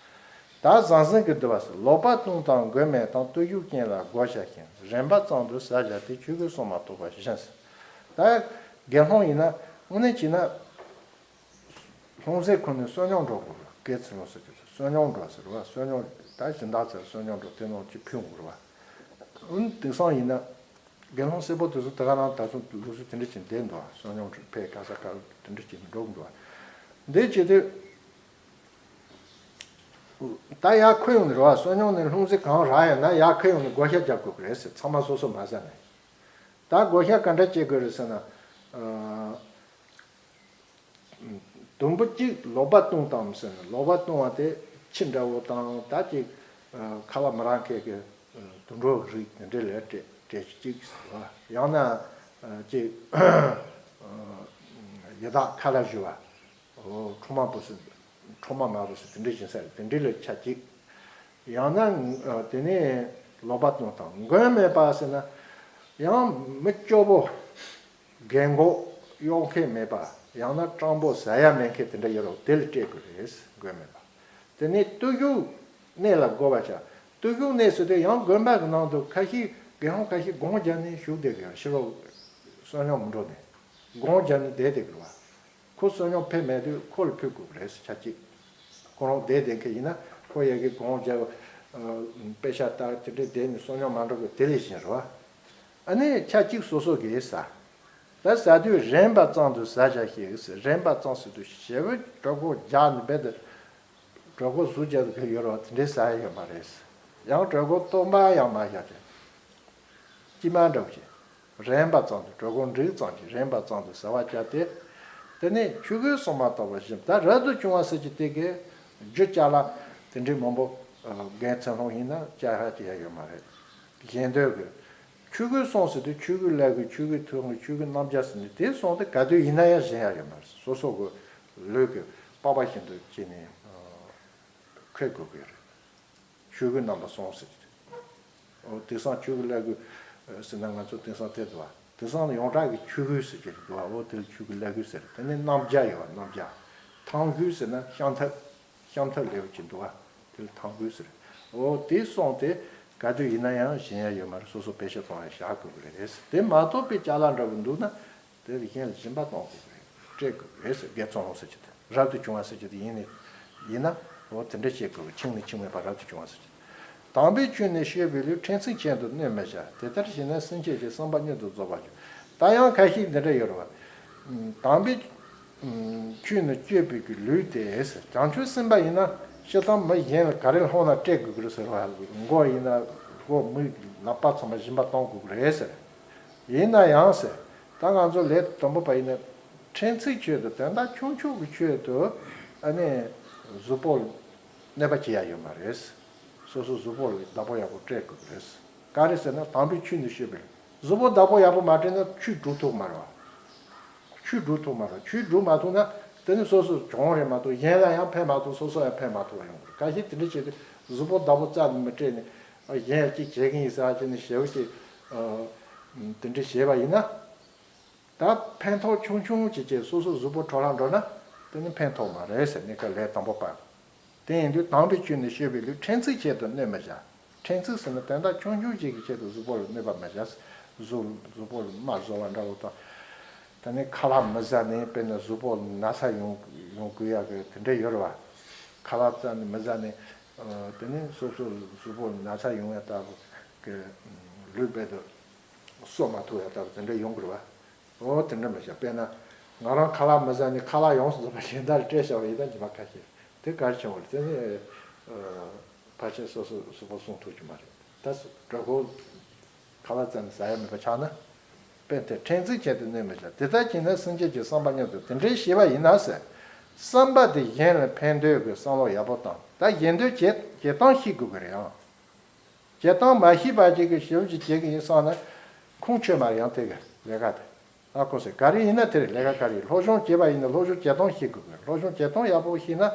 ད་ཟང་ཟིང་གི་འདུ་བ་ཟེར། ལོག་པ་བཏུང་དང་མགོན་མེད་དང་། བརྟུལ་ཞུགས་ཅན་ལ་བགོ་བཤའ་ཞིང་། རན་པ་ཙམ་དུ་ཟ་བྱ་སྟེ། ཆོས་གོས་སྲུང་མ་གཏོགས་པ་བཞིན་ཟེར། ད་དགེ་སློང་ཡིན་ན་དངོས་གནས་བྱས་ན། ལྷུང་བཟེད་ཁུར་ནས་བསོད་སྙོམས་འགྲོ་དགོས་རེད། དགེ་ཚུལ་སློང་ཟེར་གྱི་བསོད་སྙོམས་འགྲོ་ཟེར་བ། བསོད་སྙོམས་ད་སྦྱིན་བདག་ཚོར་བསོད་སྙོམས་འགྲོ་དེ་ནང་གཅིག་ཕུལ་དགོས་རེད་བ། འོན་དེང་སང་ཡིན་ན། དགེ་སློང་གསལ་པོ་དེ་ཚོ་དེ་ག་རང་ད་གཟོད་ལུགས་སྲོལ་དེ་འདྲ་ཅིག་བསྡད་འདུག་བ། བསོད་སྙོམས་ཕར་ག་ས་ག་དེ་འདྲ་ཅིག་འགྲོ་གི་འདུག་བ། འདི་བྱེད་དུས། ད་ཡར་ཁུར་ཡོང་ནས་རེད་བ། བསོད་སྙོམས་ནས་ལྷུང་བཟེད་གང་རག་ཡོད་ན་ཡར་ཁུར་ཡོང་ནས་བགོ་བཤའ་རྒྱག་དགོས་ཀྱི་རེད་ཟེར། ཚང་མ་སོ་སོ་མ་ཟ་ནས། ད་བགོ་བཤའ་ག་འདྲ་བྱེད་དགོས་རེད་ཟེར་ན། ཨ། དུམ་བུ་གཅིག་ལོག་པ་བཏུང་བཏང་ཟེར་ན། ལོག་པ་བཏུང་བ་དེ་ཁྱི་འདྲ་བོ་དང་། ད་ཅིག་ཁ་བ་མི་རག་མཁན་གྱི་དུད་འགྲོ་རིགས་དེ་འདྲ་ལ་སྤྲད་སྤྲད་གཅིག་ཟེར་བ། ཡང་ན་ཅིག་ཡི་དྭགས་ཁ་ལག་བཞོ་བ། འོ། ཁྲོ་མ་བུ་སུ། ཁྲོ་མ་མ་བུ་སུ་དེ་འདྲ་བཞིན་ས་རེད། དེ་འདྲ་ལ་ཆ་གཅིག། ཡང་ན་དེ་ནས་ལོག་པ་བཏུང་དང་། མགོན་མེད་པ་ཟེར་ན། ཡང་མི་སྐྱོ་པོ། རྒན་གོག་གཡོག་མཁན་མེད་པ། ཡང་ན་སྤྲང་པོ་ཟ་ཡ་མེད་མཁན་དེ་འདྲ་ཡོད་རོགས། དེ་ལ་སྤྲད་དགོས་རེད། མགོན་མེད་པ། དེ་ནས་བརྟུལ་ཞུགས་གནས་ལ་བགོ་བ་བྱ། བརྟུལ་ཞུགས་གནས་ཟེར་དུས་ཡང་དགོན་པ་གི་ནང་དུ་ཁ་ཤས་དགེ་སློང་ཁ་ཤས་སྒོམ་རྒྱག་ནས་བཞུགས་བསྡད་དགོས། ཕྱི་ལོགས་བསོད་སྙོམས་མི་འགྲོ་ནས་སྒོམ་རྒྱག་ནས་བསྡད་བསྡད་དགོས་བ། ཁོ་བསོད་སྙོམས་ཕེབས་མེད་དུས་ཁོ་ལ་ཕུལ་དགོས་རེད་ཟེར། ཆ་གཅིག། ཁོ་རང་བསྡད་བསྡད་མཁན་ཡིན་ན་ཁོ་ཡ་གི་སྒོམ་རྒྱག་དཔེ་ཆ་ལྟ་དེ་འདྲའི་བསྡད་ནས་བསོད་སྙོམས་མ་འགྲོ་གི་དེ་ལས་གཞན་རེད་བ། ཨ་ནི་ཆ་གཅིག་སོ་སོ་གིས་ཟ། ད་ཟ་དུས་རན་པ་ཙམ་དུ་ཟ་བྱ་ཞིག་ཟེར། རན་པ་ཙམ་ཟེར་དུས་ཞེ་པོ་གྲོད་ཁོག་རྒྱགས་ནས་རྦད་དེ། གྲོད་ཁོག་ཟུག་རྒྱག་གི་ཡོད་རེད་བ། དེ་འདྲའི་ཟ་ཡ་ཡོད་མ་རེད། ཡང་གྲོད་ཁོག་སྟོང་པ་ཡང་མ་བཞག་སྟེ། དཀྱིལ་མ་འདྲ་བོ་ཞིག། རན་པ་ཙམ་དུ། གྲོད་ཁོག་འགྲིག་ཙམ་ཞིག་རན་པ་ཙམ་དུ་ཟ་བ་བྱས་ཏེ། དེ་ནས་ཆོས་གོས་སྲུང་མ་གཏོགས་པ་བཞིན། ད་རབ་ཏུ་བྱུང་བ་ཟེར་གྱི་དེ་གའི་རྒྱུ་ཅ་ལག་དེ་འདྲའི་མང་པོ། ཨ། རྒན་ཚུལ་སློང་ཡིན་ན་བཅའ་ཡ་བཅའ་ཡ་ཡོད་མ་རེད། གཞན་དོན་གྱི། ཆོས་གོས་སྲུང་ཟེར་དུས་ཆོས་གོས་བླ་གོས། ཆོས་གོས་ཐུན་གོས། ཆོས་གོས་རྣམ་བརྒྱ་ཟེར་ནས་དེ་སྲུང་དེ་ག་དུས་ཡིན་ན་ཡང་བཞེངས་ཡ་ཡོད་མ་རེད། སོ་སོ་གི་ལུས་ཀྱི་པགས་པ་བཞིན་དུ་བྱས་ནས་འཁོད་དགོས་ཀྱི་རེད། ཆོས་གོས་རྣམ་པར་སྲུང་ཟེར་གྱི་རེད། འོ། དེང་སང་ཆོས་གོས་བླ་གོས་ཟེར་ན་ང་ཚོ་དེང་སང་དེ་འདུག་བ། དེང་སང་ཡོངས་གྲགས་ཀྱི་ཆོས་གོས་ཟེར་གྱི་རེད་འདུག་བ། འོ། དེ་ལ་ཆོས་གོས་བླ་གོས་ཟེར། དེ་ནས་རྣམ་བརྒྱ་ཡོད་བ། རྣམ་བརྒྱ། ཐང་གོས་ཟེར་ན་ཤམ་ཐབས། ཤམ་ཐབས་ལེབ་ཅིག་འདུག་བ། དེ་ལ་ཐང་གོས་ཟེར། འོ། དེ་སྲུང་དེ་ག་དུས་ཡིན་ན་ཡང་བཞེངས་ཡ་ཡོད་མ་རེད། སོ་སོ་བེད་སྤྱོད་གཏོང་ཡ་བཞག་དགོས་ཀྱི་རེད། དེ་མ་གཏོགས་པའི་ཅ་ལག་འདྲ་བོ་འདུག་ན། དེ་ལ་གཞན་ལ་སྦྱིན་པ་གཏོང་དགོས་ཀྱི་རེད། སྤྲད་དགོས་ཀྱི་རེད་ཟེར། དགེ་ཚུལ་སློང་ཟེར་གྱི་དེ། རབ་ཏུ་བྱུང་བ་ཟེར་གྱི་དེ་ཡིན་ནི་ཡིན་ན། འོ། དེ་འདྲ་བྱེད་དགོས་ཀྱི། འཆིང་ནི་འཆིང་མེད་པ། རབ་ཏུ་བྱུང་བ་ཟེར་གྱི། དམ་པའི་ཆོས་ནི་སྤྱོད་པའི་ལུས། ཕྲན་ཚེགས་ཅན་དུ་གནོད་མི་བྱ། དེ་ལྟར་བྱས་ན་སེམས་ཅན་གྱི་བསམ་པ་མྱུར་དུ་རྫོགས་པར་འགྱུར། ད་ཡང་ཁ་ཤས་འདི་འདྲ་ཡོད་རེད་བ། དམ་པའི་ཆོས་ནི་སྤྱོད་པའི་གི་ལུས་ཏེ། བྱང་ཆུབ་སེམས་དཔའ་ཡིན་ན་སྤྱིར་བཏང་མི་གཞན་ལ་ག་རེ་སློང་ན་སྤྲད་དགོས་ཀྱི་རེད་ཟེར་བ། མགོ་ཡིན་ན་མགོ་མིག་ལག་པ་ཚང་མ་སྦྱིན་པ་གཏོང་དགོས་ཀྱི་རེད་ཟེར། ཡིན་ན་ཡང་ཟེར། ད་ང་ཚོ་ལས་དང་པོ་པ་ཡིན་ན་ཕྲན་ཚེགས་ཆེད་དུ་དོན་དག་ཆུང་ཆུང་གི་ཆེད་དུ་ཨ་ནི་གཟུགས་པོ་གནོད་པ་བྱེད་ཡ་ཡོད་མ་རེད། སོ་སོ་གཟུགས་པོ་ལ་བདག་པོ་ཡག་པོ་སྤྲད་དགོས་ཀྱི་རེད། ག་རེ་ཟེར་ན་དམ་པའི་ཆོས་འདི་ཤེས་པས། གཟུགས་པོ་བདག་པོ་ཡག་པོ་མ་སྤྲད་ན་ཆོས་སྒྲུབ་ཐུབ་མ་རེད་བ། ཆོས་སྒྲུབ་ཐུབ་མ་རེད། ཆོས་སྒྲུབ་མ་ཐུབ་ན་དེ་ནི་སོ་སོ་གྱོང་རེད་མ་གཏོགས་གཞན་ལ་ཡང་ཕན་མ་ཐོགས། སོ་སོ་ཡང་ཕན་མ་ཐོགས་པ་ཡོང་གི་རེད། ཁ་ཤས་དེ་འདྲ་བྱས་ཏེ་གཟུགས་པོ་བདག་པོ་རྩ་ནས་མི་སྤྲད་ནས་གཞན་ཡང་གཅིག་བྱེད་ཀྱི་ཡིན་ཟེར་བྱས་ནས་ཞེ་པོ་ཅིག་དེ་འདྲ་བྱས་པ་ཡིན་ན། ད་ཕན་ཐོགས་ཆུང་ཆུང་ཅིག་བྱས་སོ་སོ་གཟུགས་པོ་འཕྲོ་བརླག་འགྲོ་ན་དེ་ནི་ཕན་ཐོགས་མ་རེད་ཟེར། གནས་སྐབས་ལས་དང་པོ་པ། དེ་ཡིན་དུས་དམ་པའི་ཆོས་ནི་ཤེས་པའི་ལུས། ཕྲན་ཚེགས་ཆེད་དུ་གནོད་མི་བྱ། ཕྲན་ཚེགས་ཟེར་ན་དོན་དག་ཆུང་ཆུང་ཅིག་གི་ཆེད་དུ་གཟུགས་པོ་ལ་གནོད་པ་མི་བྱ། གཟུགས་གཟུགས་པོ་ལ་རྨ་བཟོ་བ་འདྲ་བོ་དང་། དེ་ནས་ཁ་ལག་མི་ཟ་ནས་དཔེར་ན་གཟུགས་པོ་ལ་ན་ཚ་ཡོང་ཡོང་དགོས་ཡ་གི་དེ་འདྲ་ཡོད་རེད་བ། ཁ་ལག་རྩ་ནས་མི་ཟ་ནས་དེ་ནས་སོ་སོ་གཟུགས་པོ་ལ་ན་ཚ་ཡོང་ཡ་ལྟ་བུ་གི་ལུས་རྦད་དེ་གསོ་མ་ཐུབ་ཡ་ལྟ་བུ་དེ་འདྲ་ཡོང་གི་རེད་བ། འོ་དེ་འདྲ་མི་བྱ། དཔེར་ན་ང་རང་ཁ་ལག་མི་ཟ་ནས་ཁ་ལག་ཡོངས་སུ་རྫོགས་པ་གཞན་དག་ལ་སྤྲད་བཞག་པ་ཡིན་ན་ཉི་མ་ཁ་ཤས་དེ་ག་རེ་བྱུང་བ་རེད། དེ་ནི་ཕལ་ཆེར་སོ་སོ་གཟུགས་པོ་སྲུང་ཐུབ་ཀྱི་མ་རེད། ད་དགྲ་བོ་ཁ་ལག་རྩ་ནས་ཟ་ཡ་མེད་པ་ཆགས་ན། དཔེ་དེ་ཕྲན་ཚེགས་ཆེད་དུ་གནོད་མི་བྱ། དེ་ལྟར་བྱས་ན་སེམས་ཅན་གྱི་བསམ་པ་མྱུར་དུ། དེ་འདྲའི་ཤེས་པ་ཡིན་ན་ཟེར། བསམ་པ་དེ་གཞན་ལ་ཕན་འདོད་ཀྱི་བསམ་བློ་ཡག་པོ་བཏང་། ད་གཞན་དོན་བྱེད་བྱེད་སྟངས་ཤེས་དགོས་ཀྱི་རེད་ཨང་། བྱེད་སྟངས་མ་ཤེས་པ་ཅིག་གིས་ཞིབ་ཅིག་བྱེད་ཀྱི་ཡིན་བསམ་ན་ཁུངས་ཆོད་མ་རེད། ཡང་དེ་གི་ལས་ཀ་དེ། ཨ་ཁོ་ཟེར་ག་རེ་ཡིན་ན་དེ་རེད། ལས་ཀ་ག་རེ་ཡིན། སློབ་སྦྱོང་བྱེད་པ་ཡིན་ན་སློབ་སྦྱོང་བྱེད་སྟངས་ཤེས་དགོས་པས། སློབ་སྦྱོང་བྱེད་སྟངས་ཡག་པོ་ཤེས་ན་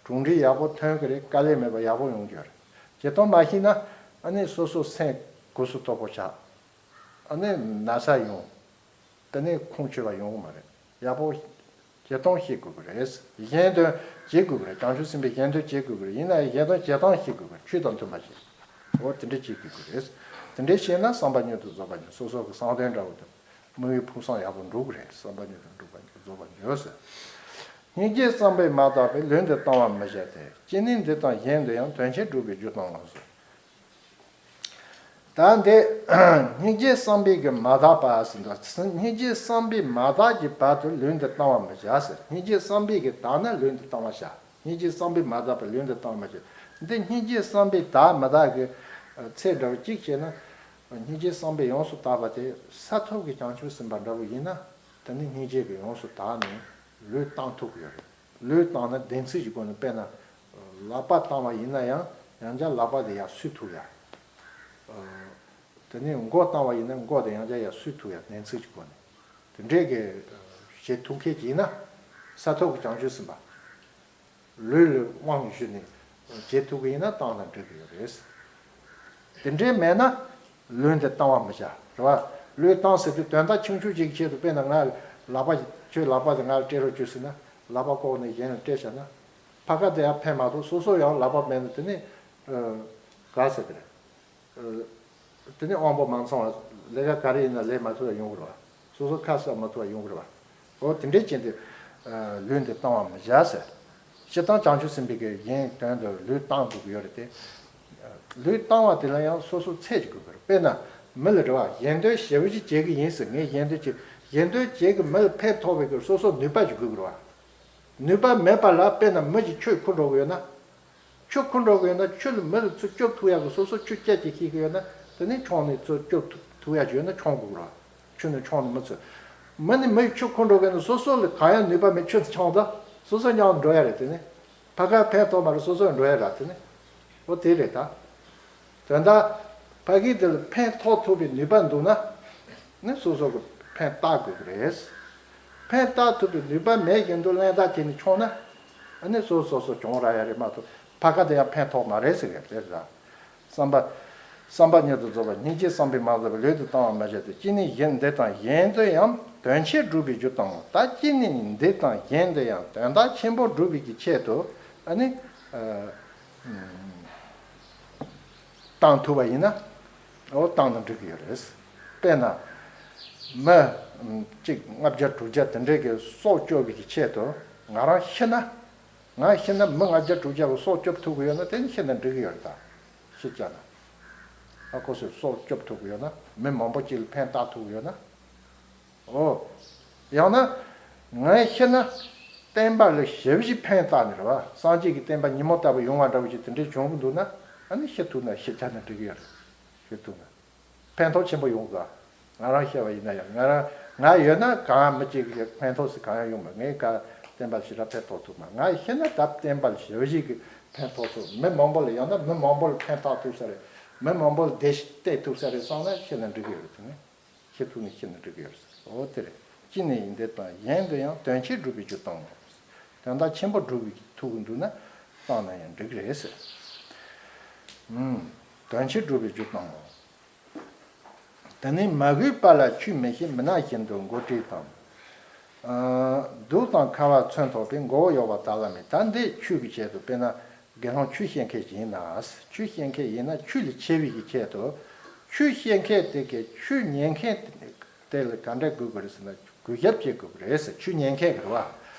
གྲུབ་འབྲས་ཡག་པོ་ཐོན་གི་རེད། དཀའ་ལས་མེད་པ་ཡག་པོ་ཡོང་རྒྱུ་རེད། བྱེད་སྟངས་མ་ཤེས་ན་ཨ་ནི་སོ་སོ་སེམས་གུ་སུ་དོག་པོ་ཆགས། ཨ་ནི་ན་ཚ་ཡོང་། དེ་ནས་ཁུངས་ཆོད་པ་ཡོང་གི་མ་རེད། ཡག་པོ་བྱེད་སྟངས་ཤེས་དགོས་ཀྱི་རེད། གཞན་དོན་བྱེད་དགོས་ཀྱི་རེད། བྱང་ཆུབ་སེམས་དཔའི་གཞན་དོན་བྱེད་དགོས་ཀྱི་རེད། ཡིན་ན་ཡང་གཞན་དོན་བྱེད་སྟངས་ཤེས་དགོས་ཀྱི་རེད། ཆོས་དང་མཐུན་པ་ཞིག་འོ་དེ་འདྲ་བྱེད་དགོས་ཀྱི་རེད། དེ་འདྲ་བྱས་ན་བསམ་པ་མྱུར་དུ་རྫོགས་པ་ཉིད། སོ་སོ་གི་བསམ་དོན་འདྲ་བོ་དང་དམིགས་ཡུལ་ཕུགས་བསམ་ཡག་པོ་འགྲུབ་ཀྱི་རེད། བསམ་པ་མྱུར་དུ་འགྲུབ་པ་རྫོགས་པ་ཉིད་ཟེར། སྙིང་རྗེ་བསམ་པས་མ་དག་པའི། ལུས་འདི་གཏང་བར་མི་བྱ་སྟེ། ཅི་ནས་འདི་དང་གཞན་དུ་ཡང་། དོན་ཆེན་སྒྲུབ་པའི་རྒྱུ་གཏང་བ་ཟེར། ད་འདི་སྙིང་རྗེ་བསམ་པའི་གི་མ་དག་པ་ཟེར་འདུག་སྙིང་རྗེ་བསམ་པའི་མ་དག་གི་བར་དུ་ལུས་འདི་གཏང་བར་མི་བྱ་ཟེར། སྙིང་རྗེ་བསམ་པའི་གི་དག་ན་ལུས་འདི་གཏང་བར་བྱ། སྙིང་རྗེ་བསམ་པའི་མ་དག་པའི་ལུས་འདི་གཏང་བར་བྱ། འདི་སྙིང་རྗེ་བསམ་པའི་དག་མི་དག་གི་ཚད་འདྲ་བོ་གཅིག་བྱས་ན། སྙིང་རྗེ་བསམ་པའི་ཡོངས་སུ་དག་པ་དེ་ས་ཐོབ་ཀྱི་བྱང་ཆུབ་སེམས་དཔའ་འདྲ་བོ་ཡིན་ན། དེ་ནི་སྙིང་རྗེ་གི་ཡོངས་སུ་དག་ནས་ལུས་གཏང་ཐུབ་ཀྱི་ཡོད་རེད། ལུས་བཏང་ན་བདེན་ཚིག་གི་སྒོ་ནས། དཔེར་ན་ལག་པ་བཏང་བ་ཡིན་ན་ཡང་ཡང་བསྐྱར་ལག་པ་དེ་ཡར་གསོ་ཐུབ་ཡ། དེ་ནས་མགོ་བཏང་བ་ཡིན་ན་མགོ་དེ་ཡང་བསྐྱར་ཡར་གསོ་ཐུབ་ཡ། བདེན་ཚིག་གི་སྒོ་ནས་དེ་འདྲས་ཀྱི་བྱེད་ཐུབ་མཁན་ཅིག་ཡིན་ན། ས་ཐོབ་ཀྱི་བྱང་ཆུབ་སེམས་དཔའ། ལུས་ལ་དབང་ཞུས་ནས་བྱེད་ཐུབ་ཀྱི་ཡིན་ན་བཏང་ན་འགྲིག་གི་ཡོད་རེད། དེ་འདྲས་མེད་ན་ལུས་འདི་གཏང་བར་མི་བྱ། རེད་བ། ལུས་གཏང་ཟེར་དུས་དོན་དག་ཆུང་ཆུང་ཅིག་གི་ཆེད་དུ། དཔེར་ན་ང་ལག་པ་ཁྱོད་ལག་པ་དེ་ང་ལ་སྤྲད་རོགས་བྱོས་ཟེར་ན། ལག་པ་བཀོག་ནས་གཞན་ལ་སྤྲད་བཞག་ན། ཕ་ག་དེ་ཡང་ཕན་མ་ཐོགས། སོ་སོ་ཡང་ལག་པ་མེད་ན་དེ་ནི་ག་ཟེར་གི་རེད། དེ་ནི་དབང་པོ་མ་ཚང་བ། ལས་ཀ་ག་རེ་ཡིན་ན་ལས་མ་ཐུབ་ཡ་ཡོང་གི་རེད་བ། སོ་སོ་ཁ་གསབ་མ་ཐུབ་པ་ཡོང་གི་རེད་བ། འོ་དེ་འདྲས་བྱས་ཏེ་ལུས་འདི་གཏང་བར་མི་བྱ་ཟེར། སྤྱིར་བཏང་བྱང་ཆུབ་སེམས་དཔའི་གི་གཞན་དོན་དུ་ལུས་གཏང་དགོས་ཀྱི་ཡོད་རེད་དེ། ལུས་གཏང་བ་དེ་ལ་ཡང་སོ་སོ་ཚད་ཅིག་དགོས་ཀྱི་རེད། དཔེར་ན་མི་ལ་རེད་བ། གཞན་དོན་ཞེ་པོ་ཅིག་བྱེད་ཀྱི་ཡིན་ཟེར། ངས་གཞན་དོན་བྱེད། གཞན་དོན་བྱེད་ཀྱི་མི་ལ་ཕན་ཐོགས་པའི་གི་སོ་སོ་ནུས་པ་ཅིག་དགོས་ཀྱི་རེད་བ། ནུས་པ་མེད་པ་ལ་དཔེར་ན་མི་གཅིག་ཆུ་ཁུར་འགྲོ་གི་ཡོད་ན། ཆུ་ཁུར་འགྲོ་གི་ཡོད་ན་ཆུ་ལ་མི་ལ་ཚུར་སྐྱོབ་ཐུབ་ཡག་གི་སོ་སོ་ཆུ་རྐྱལ་གྱིས་ཤེས་ཀྱི་ཡོད་ན། དེ་ནས་མཆོང་ནས་ཚུར་སྐྱོབ་ཐུབ་ཐུབ་ཡག་ཅིག་ཡོད་ན་མཆོང་དགོས་ར། ཆུ་ནས་མཆོང་ནས་མི་ཚུར། མི་ནི་མི་ཡི་ཆུ་ཁུར་འགྲོ་གི་ཡོད་ན་སོ་སོ་ལ་གང་ཡང་ནུས་པ་མེད། ཆུ་དེ་མཆོང་ད་སོ་སོ་མཉམ་འགྲོ་ཡ་རེད། དེ་ནས་ཕ་ག་ཕན་ཐོགས་མ་རེད། སོ་སོ་འགྲོ་ཡ་ར། དེ་ནས་འོ་དེ་རེད་ད། དོན་དག་ཕ་གི་དེ་ལ་ཕན་ཐོགས་ཐུབ་པའི་ནུས་པ་འདུག་ན། ནི་སོ་སོ་གི་ཕན་བཏགས་དགོས་ཀྱི་རེད། ཕན་བཏགས་ཐུབ་པའི་ནུས་པ་མེད་བཞིན་དུ་གླེན་རྟགས་བྱས་ནས་མཆོང་ན། ཨ་ནི་སོ་སོ་སོ་གྱོང་རག་ཡ་རེད་མ་གཏོགས་ཕ་ག་དེ་ཡང་ཕན་ཐོགས་མ་རེད་ཟེར་གི་རེད་ད། བསམ་པ། བསམ་པ་མྱུར་དུ་རྫོགས་པ། སྙིང་རྗེ་བསམ་པས་མ་དག་པའི། ལུས་འདི་གཏང་བར་མི་བྱ་སྟེ། ཅི་ནས་གཞན་འདི་དང་གཞན་དུ་ཡང་། དོན་ཆེན་སྒྲུབ་པའི་རྒྱུ་གཏང་བ། ད་ཅི་ནས་འདི་དང་གཞན་དུ་ཡང་དོན་དག་ཆེན་པོ་སྒྲུབ་པའི་གི་ཆེད་དུ་ཨ་ནི། བཏང་ཐུབ་པ་ཡིན་ན། འོ་བཏང་ན་འགྲིག་གི་ཡོད་རེད། དཔེར་ན། མི་གཅིག་ལྔ་བརྒྱ་དྲུག་བརྒྱ་དེ་འདྲས་ཀྱི་སྲོག་སྐྱོབ་པའི་གི་ཆེད་དུ་ང་རང་ཤི་ན། ང་ཤི་ན་མི་ལྔ་བརྒྱ་དྲུག་བརྒྱ་གི་སྲོག་སྐྱོབ་ཐུབ་ཀྱི་ཡོད་ན་དེ་ནི་ཤི་ན་འགྲིག་གི་ཡོད་རེད་ད། ཤི་བྱས་ན། ཨ་ཁོ་ཚོའི་སྲོག་སྐྱོབ་ཐུབ་ཀྱི་ཡོད་ན། མི་མང་པོ་གཅིག་ལ་ཕན་བཏགས་ཐུབ་ཀྱི་ཡོད་ན། ཨོ། ཡང་ན། ངས་ཤི་ན། བསྟན་པ་ལ་ཞབས་ཕྱི་ཕན་བཏགས་ནས་རེད་བ། སངས་རྒྱས་ཀྱི་བསྟན་པ་ཉིན་མོ་ལྟ་བུ་ཡོང་བ་འདྲ་བོ་ཞིག་དེ་འདྲས་བྱུང་གི་འདུག་ན། ཨ་ནི་ཤི་ཐུབ་ན་ཤི་ཆ་ན་འགྲིག་གི་ཡོད་རེད། ཤི་ཐུབ་ན། ཕན་ཐོགས་ཆེན་པོ་ཡོང་གི། ང་རང་ཤི་བ་ཡིན་ན་ཡང་ང་རང་ང་ཡོད་ན་གང་ཡང་མི་སྐྱེ་གི། ཕན་ཐོགས་སུ་གང་ཡང་ཡོང་མ། ངས་ག་བསྟན་པ་ཞེ་དྲག་ཕན་ཐོགས་ཐུབ་མ། ང་ཤི་ན་ད་བསྟན་པ་ཞབས་ཕྱི་གི་ཕན་ཐོགས་ཐུབ། མི་མང་པོ་ལ། ཡང་ན་མི་མང་པོ་ལ་ཕན་བཏགས་ཐུབ་ས་རེད། མི་མང་པོ་ལ་བདེ་སྐྱིད་སྟེར་ཐུབ་ས་རེད་བསམ་ན་ཤི་ན་འགྲིག་གི་ཡོད་རེད། དེ་ནི། ཤི་ཐུབ་ནས་ཤི་ན་འགྲིག་གི་ཡོད་ཟེར། འོ་དེ་རེད། ཅི་ནས་ཡིན་དེ་དང་གཞན་དུ་ཡང་དོན་ཆེན་སྒྲུབ་པའི་རྒྱུ་བཏང་ངོ་། དོན་དག་ཆེན་པོ་སྒྲུབ་པའི་ཐུབ་ཀྱི་འདུག་ན་བཏང་ན་ཡང་འགྲིག་གི་རེད་ཟེར། ཨུམ། དོན་ཆེན་སྒྲུབ་པའི་རྒྱུ་བཏང་ངོ་། དེ་ནས་མ་གུས་པ་ལ་ཆོས་མི་བཤད་མི་ན་བཞིན་དུ་མགོ་བྲེགས་དང་། ཨ། གདུགས་དང་ཁ་བ་མཚོན་ཐོགས་པའི་མགོ་བོ་གཡོགས་པ་དག་ལ་མིན། ད་འདི་ཆོས་ཀྱི་ཆེད་དུ། དཔེར་ན། དགེ་སློང་ཆོས་བཤད་མཁན་ཞིག་ཡིན་ན། ཆོས་བཤད་མཁན་ཡིན་ན་ཆོས་ལས་ཆེ་བའི་གི་ཆེད་དུ། ཆོས་བཤད་མཁན་དེ་གི་ཆོས་ཉན་མཁན་དེ་ལ་ག་འདྲ་དགོས་ཀྱི་རེད་ཟེར་ན། གུས་ཞབས་བྱེད་དགོས་ཀྱི་རེད་ཟེར། ཆོས་ཉན་མཁན་གྱི་རེད་བ།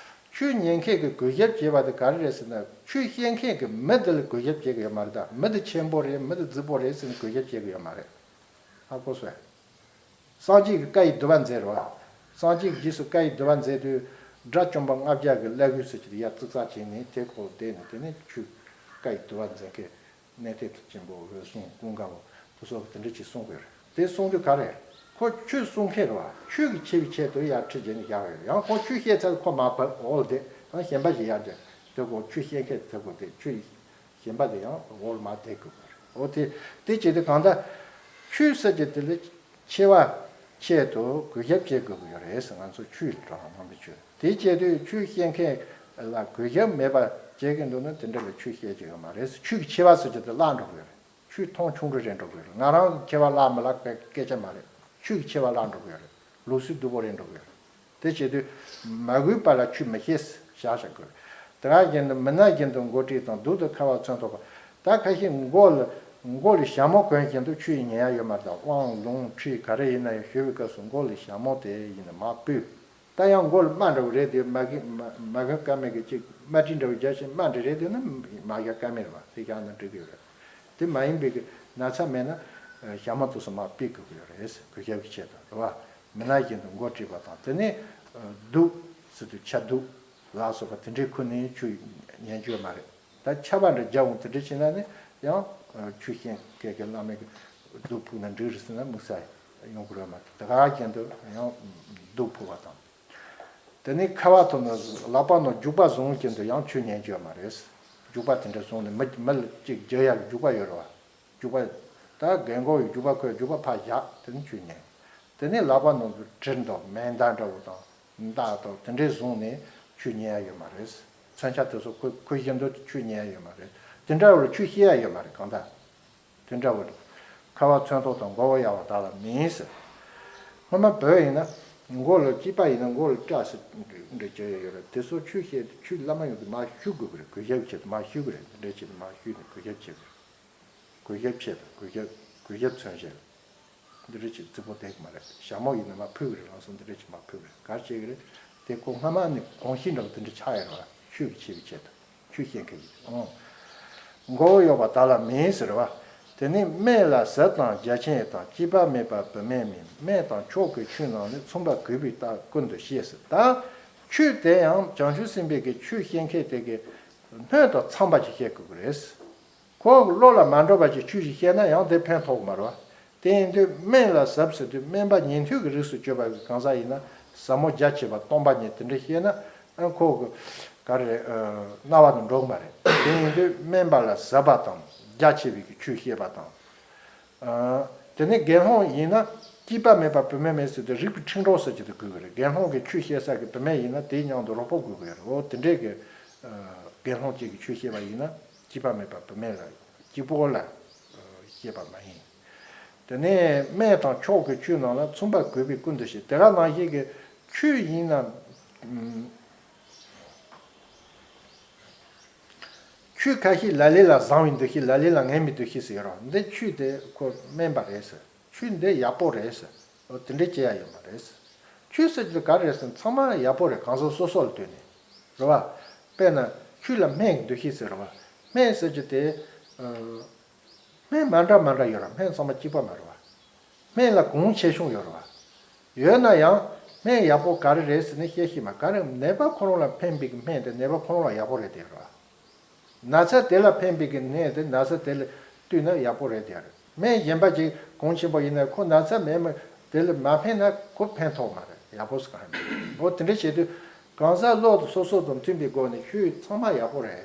ཆོས་ཉན་མཁན་གྱི་གུས་ཞབས་བྱེད་པ་དེ་ག་རེ་རེད་ཟེར་ན། ཆོས་བཤད་མཁན་གྱི་མི་དེ་ལ་གུས་ཞབས་བྱེད་ཀྱི་ཡོད་མ་རེད། ད་མི་དེ་ཆེན་པོ་རེད། མི་དེ་རྫིག་པོ་རེད་ཟེར་ནས་གུས་ཞབས་བྱེད་ཀྱི་ཡོད་མ་རེད། ཧ་གོ་སོང་། སངས་རྒྱས་ཀྱི་བཀའ་ཡི་བསྡུ་བ་མཛད་རེད་བ། སངས་རྒྱས་ཀྱི་རྗེས་སུ་བཀའ་ཡི་བསྡུ་བ་མཛད་དུས། དགྲ་བཅོམ་པ་ལྔ་བརྒྱ་གི་བླ་གོས་ཟེར་གྱི་དེ་ཡར་བཙུགས་ས་བྱས་ནས་དེ་ཁོ་བསྡད་ནས། དེ་ནས་ཆོས་བཀའ་ཡི་བསྡུ་བ་མཛད་མཁན་གནས་བརྟན་དུ་ཆེན་པོ། འོད་སྲུང་། ཀུན་དགའ་བོ། དེ་ཚོ་གིས་དེ་འདྲ་ཅིག་གསུང་གི་ཡོད་རེད། དེ་གསུང་དུས་ག་རེ། ཁོ་ཆོས་གསུང་མཁན་རེད་བ། ཆོས་ཀྱི་ཆེ་བའི་ཆེད་དུ་ཡར་ཁྲིད་བྱས་ནས་བཞག་ཡོད་རེད། ཡང་ཁོ་ཆོས་བཤད་ཚར་ཁོ་མར་བབས། འོག་ལ་བསྡད། ཡང་གཞན་པ་ཞིག་ཡར་བསྡད། དེ་ཁོ་ཆོས་བཤད་མཁན་དེ་ཁོ་དེ་ཆོས་གཞན་པ་དེ་ཡང་འོག་ལ་མར་བསྡད་དགོས་པ་རེད། འོ་དེ་དེ་བྱེད་དུས་གང་ལྟར། ཆོས་ཟེར་གྱི་དེ་ལས་ཆེ་བ་ཆེད་དུ་གུས་ཞབས་བྱེད་དགོས་ཀྱི་ཡོད་རེད་ཟེར། ང་ཚོ་ཆོས་ལ་གྲགས་པ་མང་པོ་ཆོས་དེ་བྱེད་དུས། ཆོས་བཤད་མཁན་ལ་གུས་ཞབས་མེད་པ་བྱེད་ཀྱི་འདུག་ན། དེ་འདྲ་ལ་ཆོས་བཤད་ཀྱི་ཡོད་མ་རེད་ཟེར། ཆོས་ཀྱི་ཆེ་བ་ཟེར་གྱི་དེ་བརླག་འགྲོ་གི་ཡོད་རེད། ཆོས་མཐོང་ཆུང་འདྲ་རེད་འགྲོ་གི་ཡོད་རེད། ང་རང་ཆེ་བ་བརླག་མི་བརླག་སྐད་ཆ་མ་རེད། ཆོས་ཀྱི་ཆེ་བ་བརླག་འགྲོ་གི་ཡོད་རེད། ལུགས་སྲོལ་སྡུག་པོ་རེད་འགྲོ་གི་ཡོད་རེད། དེ་བྱེད་དུས། མ་གུས་པ་ལ་ཆོས་མི་བཤད་ཟེར་བཞག་བཞག་དགོས། དེ་ག་བཞིན་དུ་མི་ན་བཞིན་དུ་མགོ་བྲེགས་དང་། གདུགས་དང་ཁ་བ་མཚོན་ཐོགས་པ། ད་ཁ་ཤས་མགོ་ལ་མགོ་ལ་ཞྭ་མོ་གོན་བཞིན་དུ་ཆོས་ཉན་ཡ་ཡོད་མ་རེད། དབང་ལུང་ཁྲིད་ག་རེ་ཡིན་ན་ཡང་ཞུ་བའི་སྐབས་སུ་མགོ་ལ་ཞྭ་མོ་དེ་ཡིན་ན་མར་ཕུད། ད་ཡང་མགོ་ལ་རྨ་འདྲ་བོ་རེད་དེ། མ་གི་མ་མ་གི་ཀ་མེད་གི་ཅིག་རྨ་དཀྲིས་འདྲ་བོ་རྒྱག་བཞིན། རྨ་འདྲ་རེད་དེ་ན་མ་གི་ཀ་མེད་རེད་བ། དེ་རྒྱག་ན་འགྲིག་གི་ཡོད་རེད། དེ་མ་ཡིན་པའི་གི་ན་ཚ་མེད་ན་ཞྭ་མོ་དེ་ཚོ་མར་ཕུད་དགོས་ཀྱི་ཡོད་རེད། གུས་ཞབས་ཀྱི་ཆེད་དུ་རེད་བ། མི་ན་བཞིན་དུ་མགོ་བྲེགས་པ་དང་། དེ་ནས་གདུགས་ཟེར་དུས་ཆ་གདུགས་ལ་སོགས་པ་དེ་འདྲའི་ཁུར་ནས་ཆོས་ཉན་རྒྱུ་མ་རེད། ད་ཆར་པ་འདྲ་རྒྱབ་འོང་དེ་འདྲ་བྱས་ན་ནི་ཡང་ཆོས་བཤད་མཁན་གྱི་བླ་མའི་གི་གདུགས་ཕུག་ན་འགྲིག་རེད་ཟེར་ན་དམིགས་བསལ་ཡོང་གི་རེད་མ་གཏོགས། དེ་ག་བཞིན་དུ་ཡང་གདུགས་ཕུག་པ་དང་། དེ་ནས་ཁ་བ་ཐོག་ནས་ལག་པ་ནང་རྒྱུག་པ་བཟུང་བཞིན་དུ་ཡང་ཆོས་ཉན་རྒྱུ་མ་རེད། རྒྱུག་པ་དེ་འདྲ་བཟུང་ནས་མི་མི་ལ་གཅིག་རྒྱག་ཡག་གི་རྒྱུག་པ་ཡོད་རེད་བ། རྒྱུག་པ། ད་རྒན་གོག་ཡིས་རྒྱུག་པ་ཁོས་རྒྱུག་པ་ཕར་བཞག་དེ་ནས་ཆོས་ཉན། དེ་ནས་ལག་པ་ནང་དུ་གྲི་དང་མེ་མདའ་འདྲ་བོ་དང་། མདའ་དང་དེ་འདྲས་བཟུང་ནས་ཆོས་ཉན་ཡ་ཡོད་མ་རེད། མཚོན་ཆ་དེ་ཚོ་ཁུར་ཁུར་བཞིན་དུ་ཆོས་ཉན་ཡ་ཡོད་མ་རེད། དེ་འདྲ་བོ་ལ་ཆོས་བཤད་ཡ་ཡོད་མ་རེད། གང་ལྟར་དེ་འདྲ་བོ་ལ། ཁ་བ་མཚོན་ཐོགས་དང་མགོ་བོ་གཡོགས་པ་དག་ལ་མིན་ཟེར། སྔོན་མ་བོད་ཡིན་ན་མགོ་ལ་སྐྱེས་པ་ཡིན་ན་མགོ་ལ་སྐྲ་ཟེར་འདྲ་བྱས་ཡོད་རེད། དེ་ཚོ་ཆོས་བཤད་དུས་ཆོས་བླ་མ་ཡོང་དུས་མར་གཞུ་དགོས་ཀྱི་རེད། གུས་ཞབས་ཆེད་དུ་མར་གཞུ་གི་རེད། དེ་འདྲ་བྱས་ནས་མར་གཞུས་ནས་གུས་ཞབས་བྱེད་དགོས་རེད། གུས་ཞབས་ཆེད་དུ་གུས་ཞབས་གུས་ཞབས་མཚོན་བྱེད། འདི་འདྲ་ཅིག་རྫིག་པོ་བསྡད་ཀྱི་མ་རེད། ཞྭ་མོ་ཡིན་ན་མར་ཕུད་ཀྱི་རེད། ལམ་སང་འདི་འདྲ་ཅིག་མར་ཕུད་ཀྱི་རེད། ག་རེ་བྱེད་ཀྱི་རེད། དེ་ཁོ་སྔ་མ་ནས་གོམས་གཤིས་འདྲ་བོ་དེ་འདྲ་ཆགས་ཡོད་རེད་བ། ཆོས་ཀྱི་ཆེ་བའི་ཆེད་དུ། ཆོས་བཤད་མཁན་ཡིན། ཨོ། མགོ་བོ་གཡོགས་པ་དག་ལ་མིན་ཟེར་བ། དེ་ནས་སྨན་ལ་ཟབ་དང་རྒྱ་ཆེན་དང་། སྐྱེས་པ་མེད་པ་བུད་མེད་མིན། སྨན་དང་མཆོག་གི་ཆོས་རྣམས་ནི། མཚུངས་པར་གུས་པས་ད་ཀུན་ཏུ་བཤད་ཟེར། ད་ཆོས་དེ་ཡང་བྱང་ཆུབ་སེམས་དཔའི་གི་ཆོས་བཤད་མཁན་དེ་གི་སྣོད་དང་འཚམ་པ་ཅིག་བཤད་དགོས་ཀྱི་རེད། ཁོ་བློ་ལ་མ་འགྲོ་བ་ཅིག་ཆོས་ཤིག་བཤད་ན་ཡང་དེ་ཕན་ཐོགས་ཀྱི་མ་རེད་བ། དེ་ཡིན་དུས་སྨན་ལ་ཟབ་ཟེར་དུས་སྨན་པ་ཉན་ཐོས་ཀྱི་རིགས་སུ་གྱུར་པ་གི་གང་ཟག་ཡིན་ན། ཟབ་མོ་རྒྱ་ཆེ་བ་སྟོང་པ་ཉིད་དེ་འདྲ་བཤད་ན་ཨ་ཁོ་གི་ག་རེ་རེད། ཨ། རྣ་བ་དུ་འགྲོ་གི་མ་རེད། དེ་ཡིན་དུས་སྨན་པ་ལ་ཟབ་པ་དང་རྒྱ་ཆེ་བའི་གི་ཆོས་བཤད་པ་དང་། ཨ། དེ་ནས་དགེ་སློང་ཡིན་ན་སྐྱེས་པ་མེད་པ་བུད་མེད་མིན་ཟེར་དུས་རིགས་པའི་འཕྲིན་གྲོགས་ཟེར་གྱི་དེ་དགོས་ཀྱི་རེད། དགེ་སློང་གི་ཆོས་བཤད་ས་གི་བུད་མེད་ཡིན་ན་དེའི་མཉམ་དུ་རོགས་པ་དགོས་ཀྱི་ཡོད་རེད། འོ་དེ་འདྲས་ཀྱི་ཨ། དགེ་སློང་གཅིག་གིས་ཆོས་བཤད་པ་ཡིན་ན་སྐྱེས་པ་མེད་པ་བུད་མེད་ལ་གཅིག་པོ་ལ་བཤད་པ་མ་ཡིན། དེ་ནས་སྨན་དང་མཆོག་གི་ཆོས་རྣམས་ལ། མཚུངས་པར་གུས་པས་ཀུན་ཏུ་བཤད། དེ་ག་ནང་བཞིན་གྱི་ཆོས་ཡིན་ན། ཨུམ། ཆོས་ཁ་ཤས་ལ་ལས་ལ་བཟང་བའི་འདུ་ཤེས། ལ་ལས་ལ་ངན་པའི་འདུ་ཤེས་ཟེར་རོ། འདི་ཆོས་དེ་ཁོ་དམན་པ་རེད་ཟེར། ཆོས་འདི་ཡག་པོ་རེད་ཟེར། འོ་དེ་འདྲས་བྱེད་ཡ་ཡོད་མ་རེད་ཟེར། ཆོས་ཟེར་རྒྱུ་ག་རེ་རེད་ཟེར་ན་ཚང་མ་ཡག་པོ་རེད། གང་ཟག་སོ་སོ་ལ་ལྟོས་ནས་རེད་བ། དཔེར་ན་ཆོས་ལ་སྨན་གྱི་འདུ་ཤེས་ཟེར་རེད་བ། སྨན་ཟེར་རྒྱུ་དེ་ཨ། སྨན་མ་འདྲ་མ་འདྲ་ཡོད་ར། སྨན་ཚང་མ་གཅིག་པ་མ་རེད་བ། སྨན་ལ་གོང་ཆེ་ཆུང་ཡོད་རེད་བ། ཡོད་ན་ཡང་ སྨན་ཡག་པོ་ག་རེ་རེད་ཟེར་ནས་བཤད་ཤེས་མ། ག་རེ་ནད་པ་ཁོ་རང་ལ་ཕན་པའི་གི་སྨན་དེ་ནད་པ་ཁོ་རང་ལ་ཡག་པོ་རེད་དེ་རེད་བ། ན་ཚ་དེ་ལ་ཕན་པའི་གི་ནད་དེ་ན་ཚ་དེ་ལ་བཏུས་ན་ཡག་པོ་རེད་དེ་རེད། སྨན་གཞན་པ་ཅིག་གོང་ཆེན་པོ་ཡིན་ན་ཁོ་ན་ཚ་མེད་མ་དེ་ལ་མ་ཕན་ན་ཁོ་ཕན་ཐོགས་མ་རེད། ཡག་པོ་ཟེར་ག་རེ་མེད། འོ་དེ་འདྲ་བྱེད་དུས་གང་ཟག་བློ་དང་སོ་སོ་དང་མཐུན་པའི་སྒོ་ནས་ཆོས་ཚང་མ་ཡག་པོ་རེད།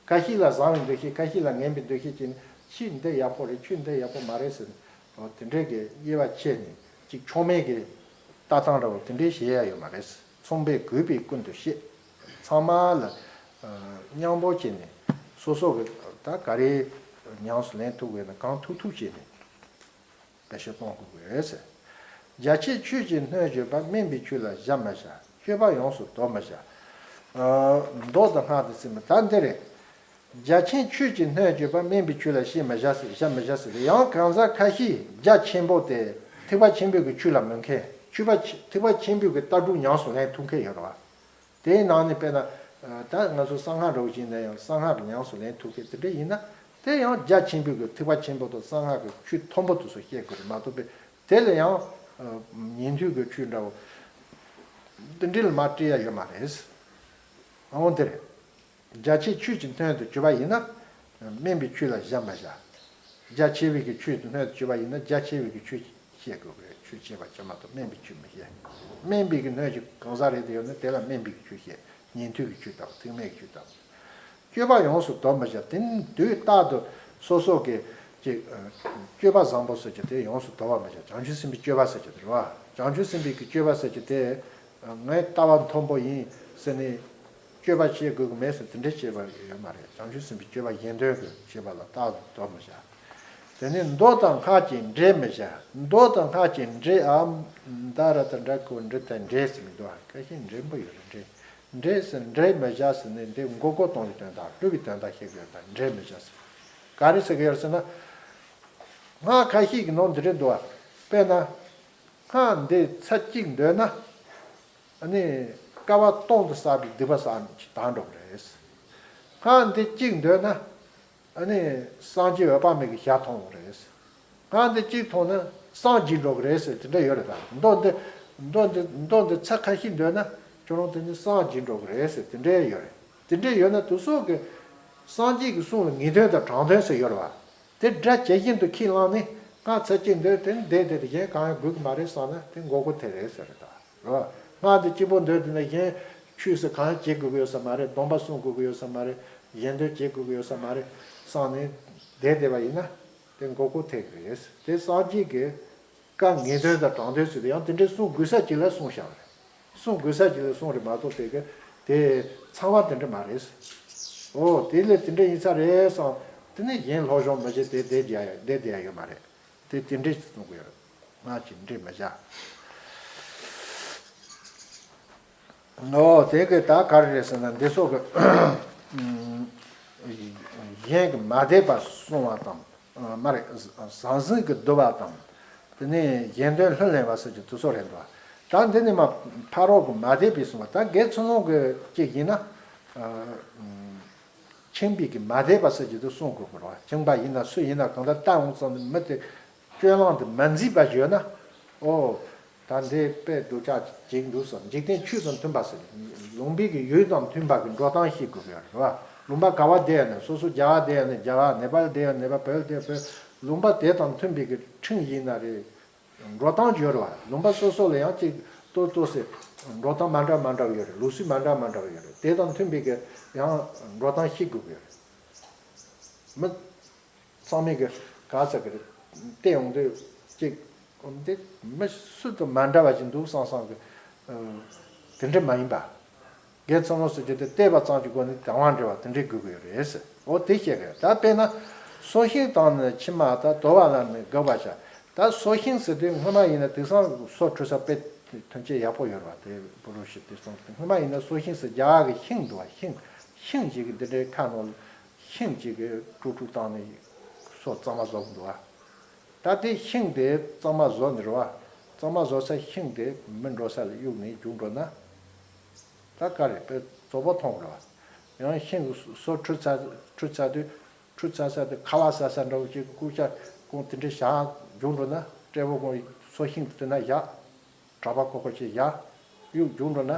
ཁ་ཤས་ལ་བཟང་བའི་འདུ་ཤེས། ཁ་ཤས་ལ་ངན་པའི་འདུ་ཤེས་བྱས་ནས་ཆོས་འདི་ཡག་པོ་རེད། ཆོས་འདི་ཡག་པོ་མ་རེད་ཟེར་ནས། འོ་དེ་འདྲའི་གི་དབྱེ་བ་ཕྱེ་ནས་ཅིག་ཆོ་མེད་ཀྱི་ལྟ་སྟངས་འདྲ་བོ་དེ་འདྲའི་བྱེད་ཡ་ཡོད་མ་རེད། མཚུངས་པས་གུས་པས་ཀུན་ཏུ་བཤད། ཚང་མ་ལ་མཉམ་པོ་བྱས་ནས་སོ་སོ་གི་ད་ག་རེ་ཉམས་སུ་ལེན་ཐུབ་དགོས་ན་གང་ཐུབ་ཐུབ་བྱས་ནས། བེད་སྤྱོད་གཏོང་དགོས་ཟེར། རྒྱ་ཆེའི་ཆོས་ཀྱི་སྣོད་བརྗོད་པ། དམན་པའི་ཆོས་ལ་བཞག་མི་བྱ། སྤྱོད་པ་ཡོངས་སུ་དོར་མི་བྱ། མདོ་དང་སྔགས་དང་ཚིག་མི་ད་འདི་རེད། རྒྱ་ཆེན་ཆོས་ཀྱི་སྣོད་བརྗོད་པ། དམན་པའི་ཆོས་ལ་བྱེད་མི་བྱ་ཟེར། བྱ་མི་བྱ་ཟེར་ཡང་གང་ཟག་ཁ་ཤས་རྒྱ་ཆེན་པོ་དེ་ཐེག་པ་ཆེན་པོའི་གི་ཆོས་ལ་མི་མཁས། ཆོས་པ་ཆེ་ཐེག་པ་ཆེན་པོའི་གི་ལྟ་གྲུབ་ཉམས་སུ་ལེན་ཐུབ་མཁན་ཡོད་རེད་བ། དེའི་ནང་ནས་དཔེར་ན། ད་ང་ཚོ་གསང་སྔགས་འདྲ་བོ་ཞིག་ཡིན་ན་ཡང་གསང་སྔགས་ཀྱི་ཉམས་སུ་ལེན་ཐུབ་མཁན་དེ་འདྲ་ཡིན་ན། དེ་ཡང་རྒྱ་ཆེན་པོའི་གི་ཐེག་པ་ཆེན་པོ་དང་གསང་སྔགས་ཀྱི་ཆོས་མཐོན་པོ་དེ་ཚོ་བཤད་དགོས་རེད་མ་གཏོགས་པའི་དེ་ལ་ཡང་། ཉན་ཐོས་ཀྱི་ཆོས་འདྲ་བོ། འདི་འདྲ་ལ་མ་སྤྲད་ཡ་ཡོད་མ་རེད། འོ་འདི་རེད། རྒྱ་ཆེའི་ཆོས་ཀྱི་སྣོད་དུ་གྱུར་པ་ཡིན་ན། དམན་པའི་ཆོས་ལ་བཞག་མི་བྱ། རྒྱ་ཆེ་བའི་གི་ཆོས་ཀྱི་སྣོད་དུ་གྱུར་པ་ཡིན་ན་རྒྱ་ཆེ་བའི་གི་ཆོས་བཤད་དགོས་པའི་ཆོས་བཤད་པ་ཅི་མ་གཏོགས་དམན་པའི་ཆོས་མི་བཤད། དམན་པའི་གི་སྣོད་ཀྱི་གང་ཟག་རེད་དེ་ཡོད་ན་དེ་ལ་དམན་པའི་གི་ཆོས་བཤད། ཉན་ཐོས་ཀྱི་ཆོས་དང་ཐེག་དམན་གྱི་ཆོས་དང་། སྤྱོད་པ་ཡོངས་སུ་དོར་མི་བྱ། དེ་ནི་དུས་རྟག་ཏུ་སོ་སོ་གི་ཅིག་སྤྱོད་པ་བཟང་པོ་ཟེར་གྱི་དེ་ཡོངས་སུ་དོར་བ་མི་བྱ། བྱང་ཆུབ་སེམས་དཔའི་སྤྱོད་པ་ཟེར་གྱི་དེ་རེད་བ། བྱང་ཆུབ་སེམས་དཔའི་གི་སྤྱོད་པ་ཟེར་གྱི་དེ། ངའི་ལྟ་བ་མཐོན་པོ་ཡིན་ཟེར་ནས། སྤྱོད་པ་བྱེད་དགོས་ཀྱི་མེད་ཟེར་དེ་འདྲའི་བྱེད་པ་ཡོད་མ་རེད། བྱང་ཆུབ་སེམས་དཔའི་སྤྱོད་པ་གཞན་དོན་གྱི་བྱེད་པ་ལ་རྟག་ཏུ་དོར་མི་བྱ། དེ་ནས་མདོ་དང་སྔགས་ཀྱི་འགྲེལ་མི་བྱ། མདོ་དང་སྔགས་ཀྱི་འགྲེལ་ཨ། མདའ་ར་ཏ་འདྲ་ཁོ་འགྲེལ་ཏ་འགྲེལ་ཟེར་མི་འདུག་ཁ་ཤས་འགྲེལ་པོ་ཡོད་རེད། འགྲེལ། འགྲེལ་ཟེར་འགྲེལ་མི་བྱ་ཟེར་ནས་འདི་མགོ་སྐོར་གཏོང་གི་དོན་དག་སླུ་བའི་དོན་དག་བཤད་ཀྱི་ཡོད་པ་འགྲེལ་མི་བྱ་ཟེར། ག་རེ་ཟེར་གྱི་ཡོད་ཟེར་ན། སྔགས་ཁ་ཤས་ཀྱི་ནང་འདི་རེད་འདུག་བ། དཔེར་ན། སྔགས་འདི་ཚར་གཅིག་འདོན་ན། ཨ་ནི། བསྐལ་པ་སྟོང་དུ་བསགས་པའི་སྡིག་པ་བསགས་ནས་དག་འགྲོ་གི་རེད། སྔགས་འདི་གཅིག་འདོན་ན། ཨ་ནི། སངས་རྒྱས་འོད་དཔག་མེད་ཀྱི་ཞལ་མཐོང་གི་རེད། སྔགས་འདི་གཅིག་མཐོང་ན་སངས་རྒྱས་འགྲོ་གི་རེད་ཟེར་དེ་འདྲ་ཡོད་རེད་ད། མདོ་འདི། མདོ་འདི། མདོ་འདི་ཚར་ཁ་ཤས་འདོན་ན་ཁྱོད་རང་དེ་ནི་སངས་རྒྱས་འགྲོ་གི་རེད་ཟེར་དེ་འདྲ་ཡོད་རེད། དེ་འདྲ་ཡོད་ན་དེ་ཚོ་གི། སངས་རྒྱས་ཀྱི་གསུང་ལ་ངེས་དོན་དང་དྲང་དོན་ཟེར་ཡོད་རེད་བ། དེ་སྒྲ་ཇི་བཞིན་དུ་ཁས་བླངས་ནས་སྔགས་ཚར་གཅིག་འདོན་དེ་བསྡད་དེ་གཞན་གང་ཡང་དགོས་ཀྱི་མ་རེད་བསམ་ན་དེ་མགོ་སྐོར་དེ་རེད་ཟེར་རེད་ད། རེད་བ། སྔགས་འདི་གཅིག་པོ་འདོན་དེ་ན་གཞན་ཆོས་སུ་གང་ཡང་བྱེད་དགོས་ཀྱི་ཡོད་ས་མ་རེད། སྡོམ་པ་སྲུང་དགོས་ཀྱི་ཡོད་ས་མ་རེད། གཞན་དོན་བྱེད་དགོས་ཀྱི་ཡོད་ས་མ་རེད་བསམ་ནས་བསྡད་བསྡད་པ་ཡིན་ན་དེ་མགོ་སྐོར་ཐེབས་ཀྱི་རེད། དེ་སངས་རྒྱས་ཀྱི་བཀའ་ངེས་དོན་དང་དྲང་དོན་ཟེར་དེ་ཡང་དེ་འདྲའི་གསུང་དགོས་ས་ཅིག་ལ་གསུངས་བཞག་རེད། གསུང་དགོས་ས་ཅིག་ལ་གསུངས་རེད་མ་གཏོགས་དེ་གི་དེ་ཚང་བ་དེ་འདྲ་མ་རེད། འོ་དེ་ལས་དེ་འདྲ་ཡིན་ས་རེད་བསམ། དེ་ནས་གཞན་སློབ་སྦྱོང་མི་བྱེད་དེ་བསྡད་བསྡད་ཡ་བསྡད་བསྡད་ཡ་ཡོད་མ་རེད། དེ་དེ་འདྲས་ཅིག་གསུང་གི་ཡོད་རེད། སྔགས་ཀྱི་འགྲེལ་མི་བྱ། ཨོ་དེ་གི་ད་ག་རེ་རེད་ཟེར་ན་འདི་སོགས་ཀྱི་གཞན་གྱིས་མ་དད་པ་བསྲུང་བ་དང་། མ་རེད། ཟང་ཟིང་གི་བསྡུ་བ་དང་། དེ་ནས་གཞན་དོན་ལྷུར་ལེན་པ་སོགས་ཀྱི་དུས་ཚོད་རེད་འདུག་ད་འདི་ནི་མ་ཕ་རོལ་གྱི་མ་དད་པའི་གསུང་བ། ད་དགེ་ཚུལ་སློང་གི་ཅིག་ཡིན་ན། ཁྱིམ་པའི་གི་མ་དད་པ་ཟེར་གྱི་དེ་གསུང་དགོས་པ་རེད་བ། ཁྱིམ་པ་ཡིན་ན་སུ་ཡིན་ན་གང་ལྟར་ལྟ་འོང་ཙང་མི་དེ་སྤྱོད་ལམ་དེ་མ་མཛེས་པ་ཡོད་ན། ཨོ། ད་འདི་དཔེ་སྡུག་ཅག་ཅིག་འདུག་བསམ། འཇིག་རྟེན་ཆོས་དང་མཐུན་པ་ཟེར། ལུང་པའི་གི་ཡུལ་དང་མཐུན་པ་གི་འགྲོ་སྟངས་ཤེས་དགོས་པ་རེད་བ། ལུང་པ་ག་བ་བསྡད་ཡོད་ན་སོ་སོ། རྒྱ་གར་བསྡད་ཡོད་ན་རྒྱ་གར། ནེ་པཱལ་བསྡད་ཡོད་ན་ནེ་པཱལ། བོད་བསྡད་བོད། ལུང་པ་དེ་དང་མཐུན་པའི་གི་ཁྲིམས་ཡིན་ན་རེད། འགྲོ་སྟངས་ཡོད་རེད་བ། ལུང་པ་སོ་སོ་ལ་ཡང་ཅིག་ཏོག་ཏོག་ཙམ་འགྲོ་སྟངས་མ་འདྲ་མ་འདྲ་བ་ཡོད་རེད། ལུགས་སྲོལ་མ་འདྲ་མ་འདྲ་བ་ཡོད་རེད། དེ་དང་མཐུན་པའི་གི་ཡང་འགྲོ་སྟངས་ཤེས་དགོས་ཀྱི་ཡོད་རེད། མི་ཚང་མས་གི་ག་ཚོད་གི་བལྟས་ཡོང་དུས་ཅིག་འདི་མི་སུ་དང་མ་འདྲ་བ་ཞིག་འདུག་བསམ་བསམ་གི། དེ་འདྲ་མ་ཡིན་པ། དགེ་ཚུལ་སློང་ཟེར་རྒྱུ་དེ་བལྟས་པ་ཙམ་གྱི་སྒོ་ནས་དང་བ་འབྲེལ་བ་དེ་འདྲའི་དགོས་ཀྱི་ཡོད་རེད་ཟེར། འོ་དེ་བཤད་གི། ད་དཔེར་ན་སོ་ཤིང་དང་ནི་ཕྱེ་མ་དག་དོར་བ་ལ་ནི་དགག་པར་བྱ། ད་སོ་ཤིང་ཟེར་དུས་སྔོན་མ་ཡིན་ན་དེང་སང་སོ་འཁྲུད་ས་དཔེ་ཐོན་སྐྱེད་ཡག་པོ་ཡོད་རེད་བ། དེ་བུ་རུ་ཤི་དེ་སོང་སྟེ་སྔོན་མ་ཡིན་ན་སོ་ཤིང་ཟེར་རྒྱ་གར་གྱི་ཤིང་འདུག་བ། ཤིང་ཤིང་ཞིག་གི་འདི་འདྲའི་ཁ་ནང་ཤིང་ཞིག་གི་དཀྲུག་དཀྲུག་བཏང་ནས་སོ་གཙང་མ་བཟོ་གི་འདུག་བ། ད་དེ་ཤིང་དེ་གཙང་མ་བཟོ་ནི་རེད་བ། གཙང་མ་བཟོ་ས་ཤིང་དེ་མི་འགྲོ་ས་ལ་གཡུགས་ནས་རྒྱུགས་འགྲོ་ན། ད་ག་རེ་དཔེ་བཙོག་པོ་མཐོང་གི་རེད་བ། ཡང་ཤིང་གི་སོ་འཁྲུད་ཚར་འཁྲུད་ཚར་དུས་འཁྲུད་ཚར་ས་དེ་ཁ་བ་ཟ་ས་འདྲ་བོ་ཅིག་ཀུ་ཅག་ཀོང་དེ་འདྲ་བཞག་རྒྱུགས་འགྲོ་ན་སྤྲེལ་བོ་ཀོང་སོ་ཤིང་དེ་ན་བཞག་གྲྭ་པ་ཁོ་ཁོ་ཅིག་ཡ་གཡུག་རྒྱུག་འགྲོ་ན་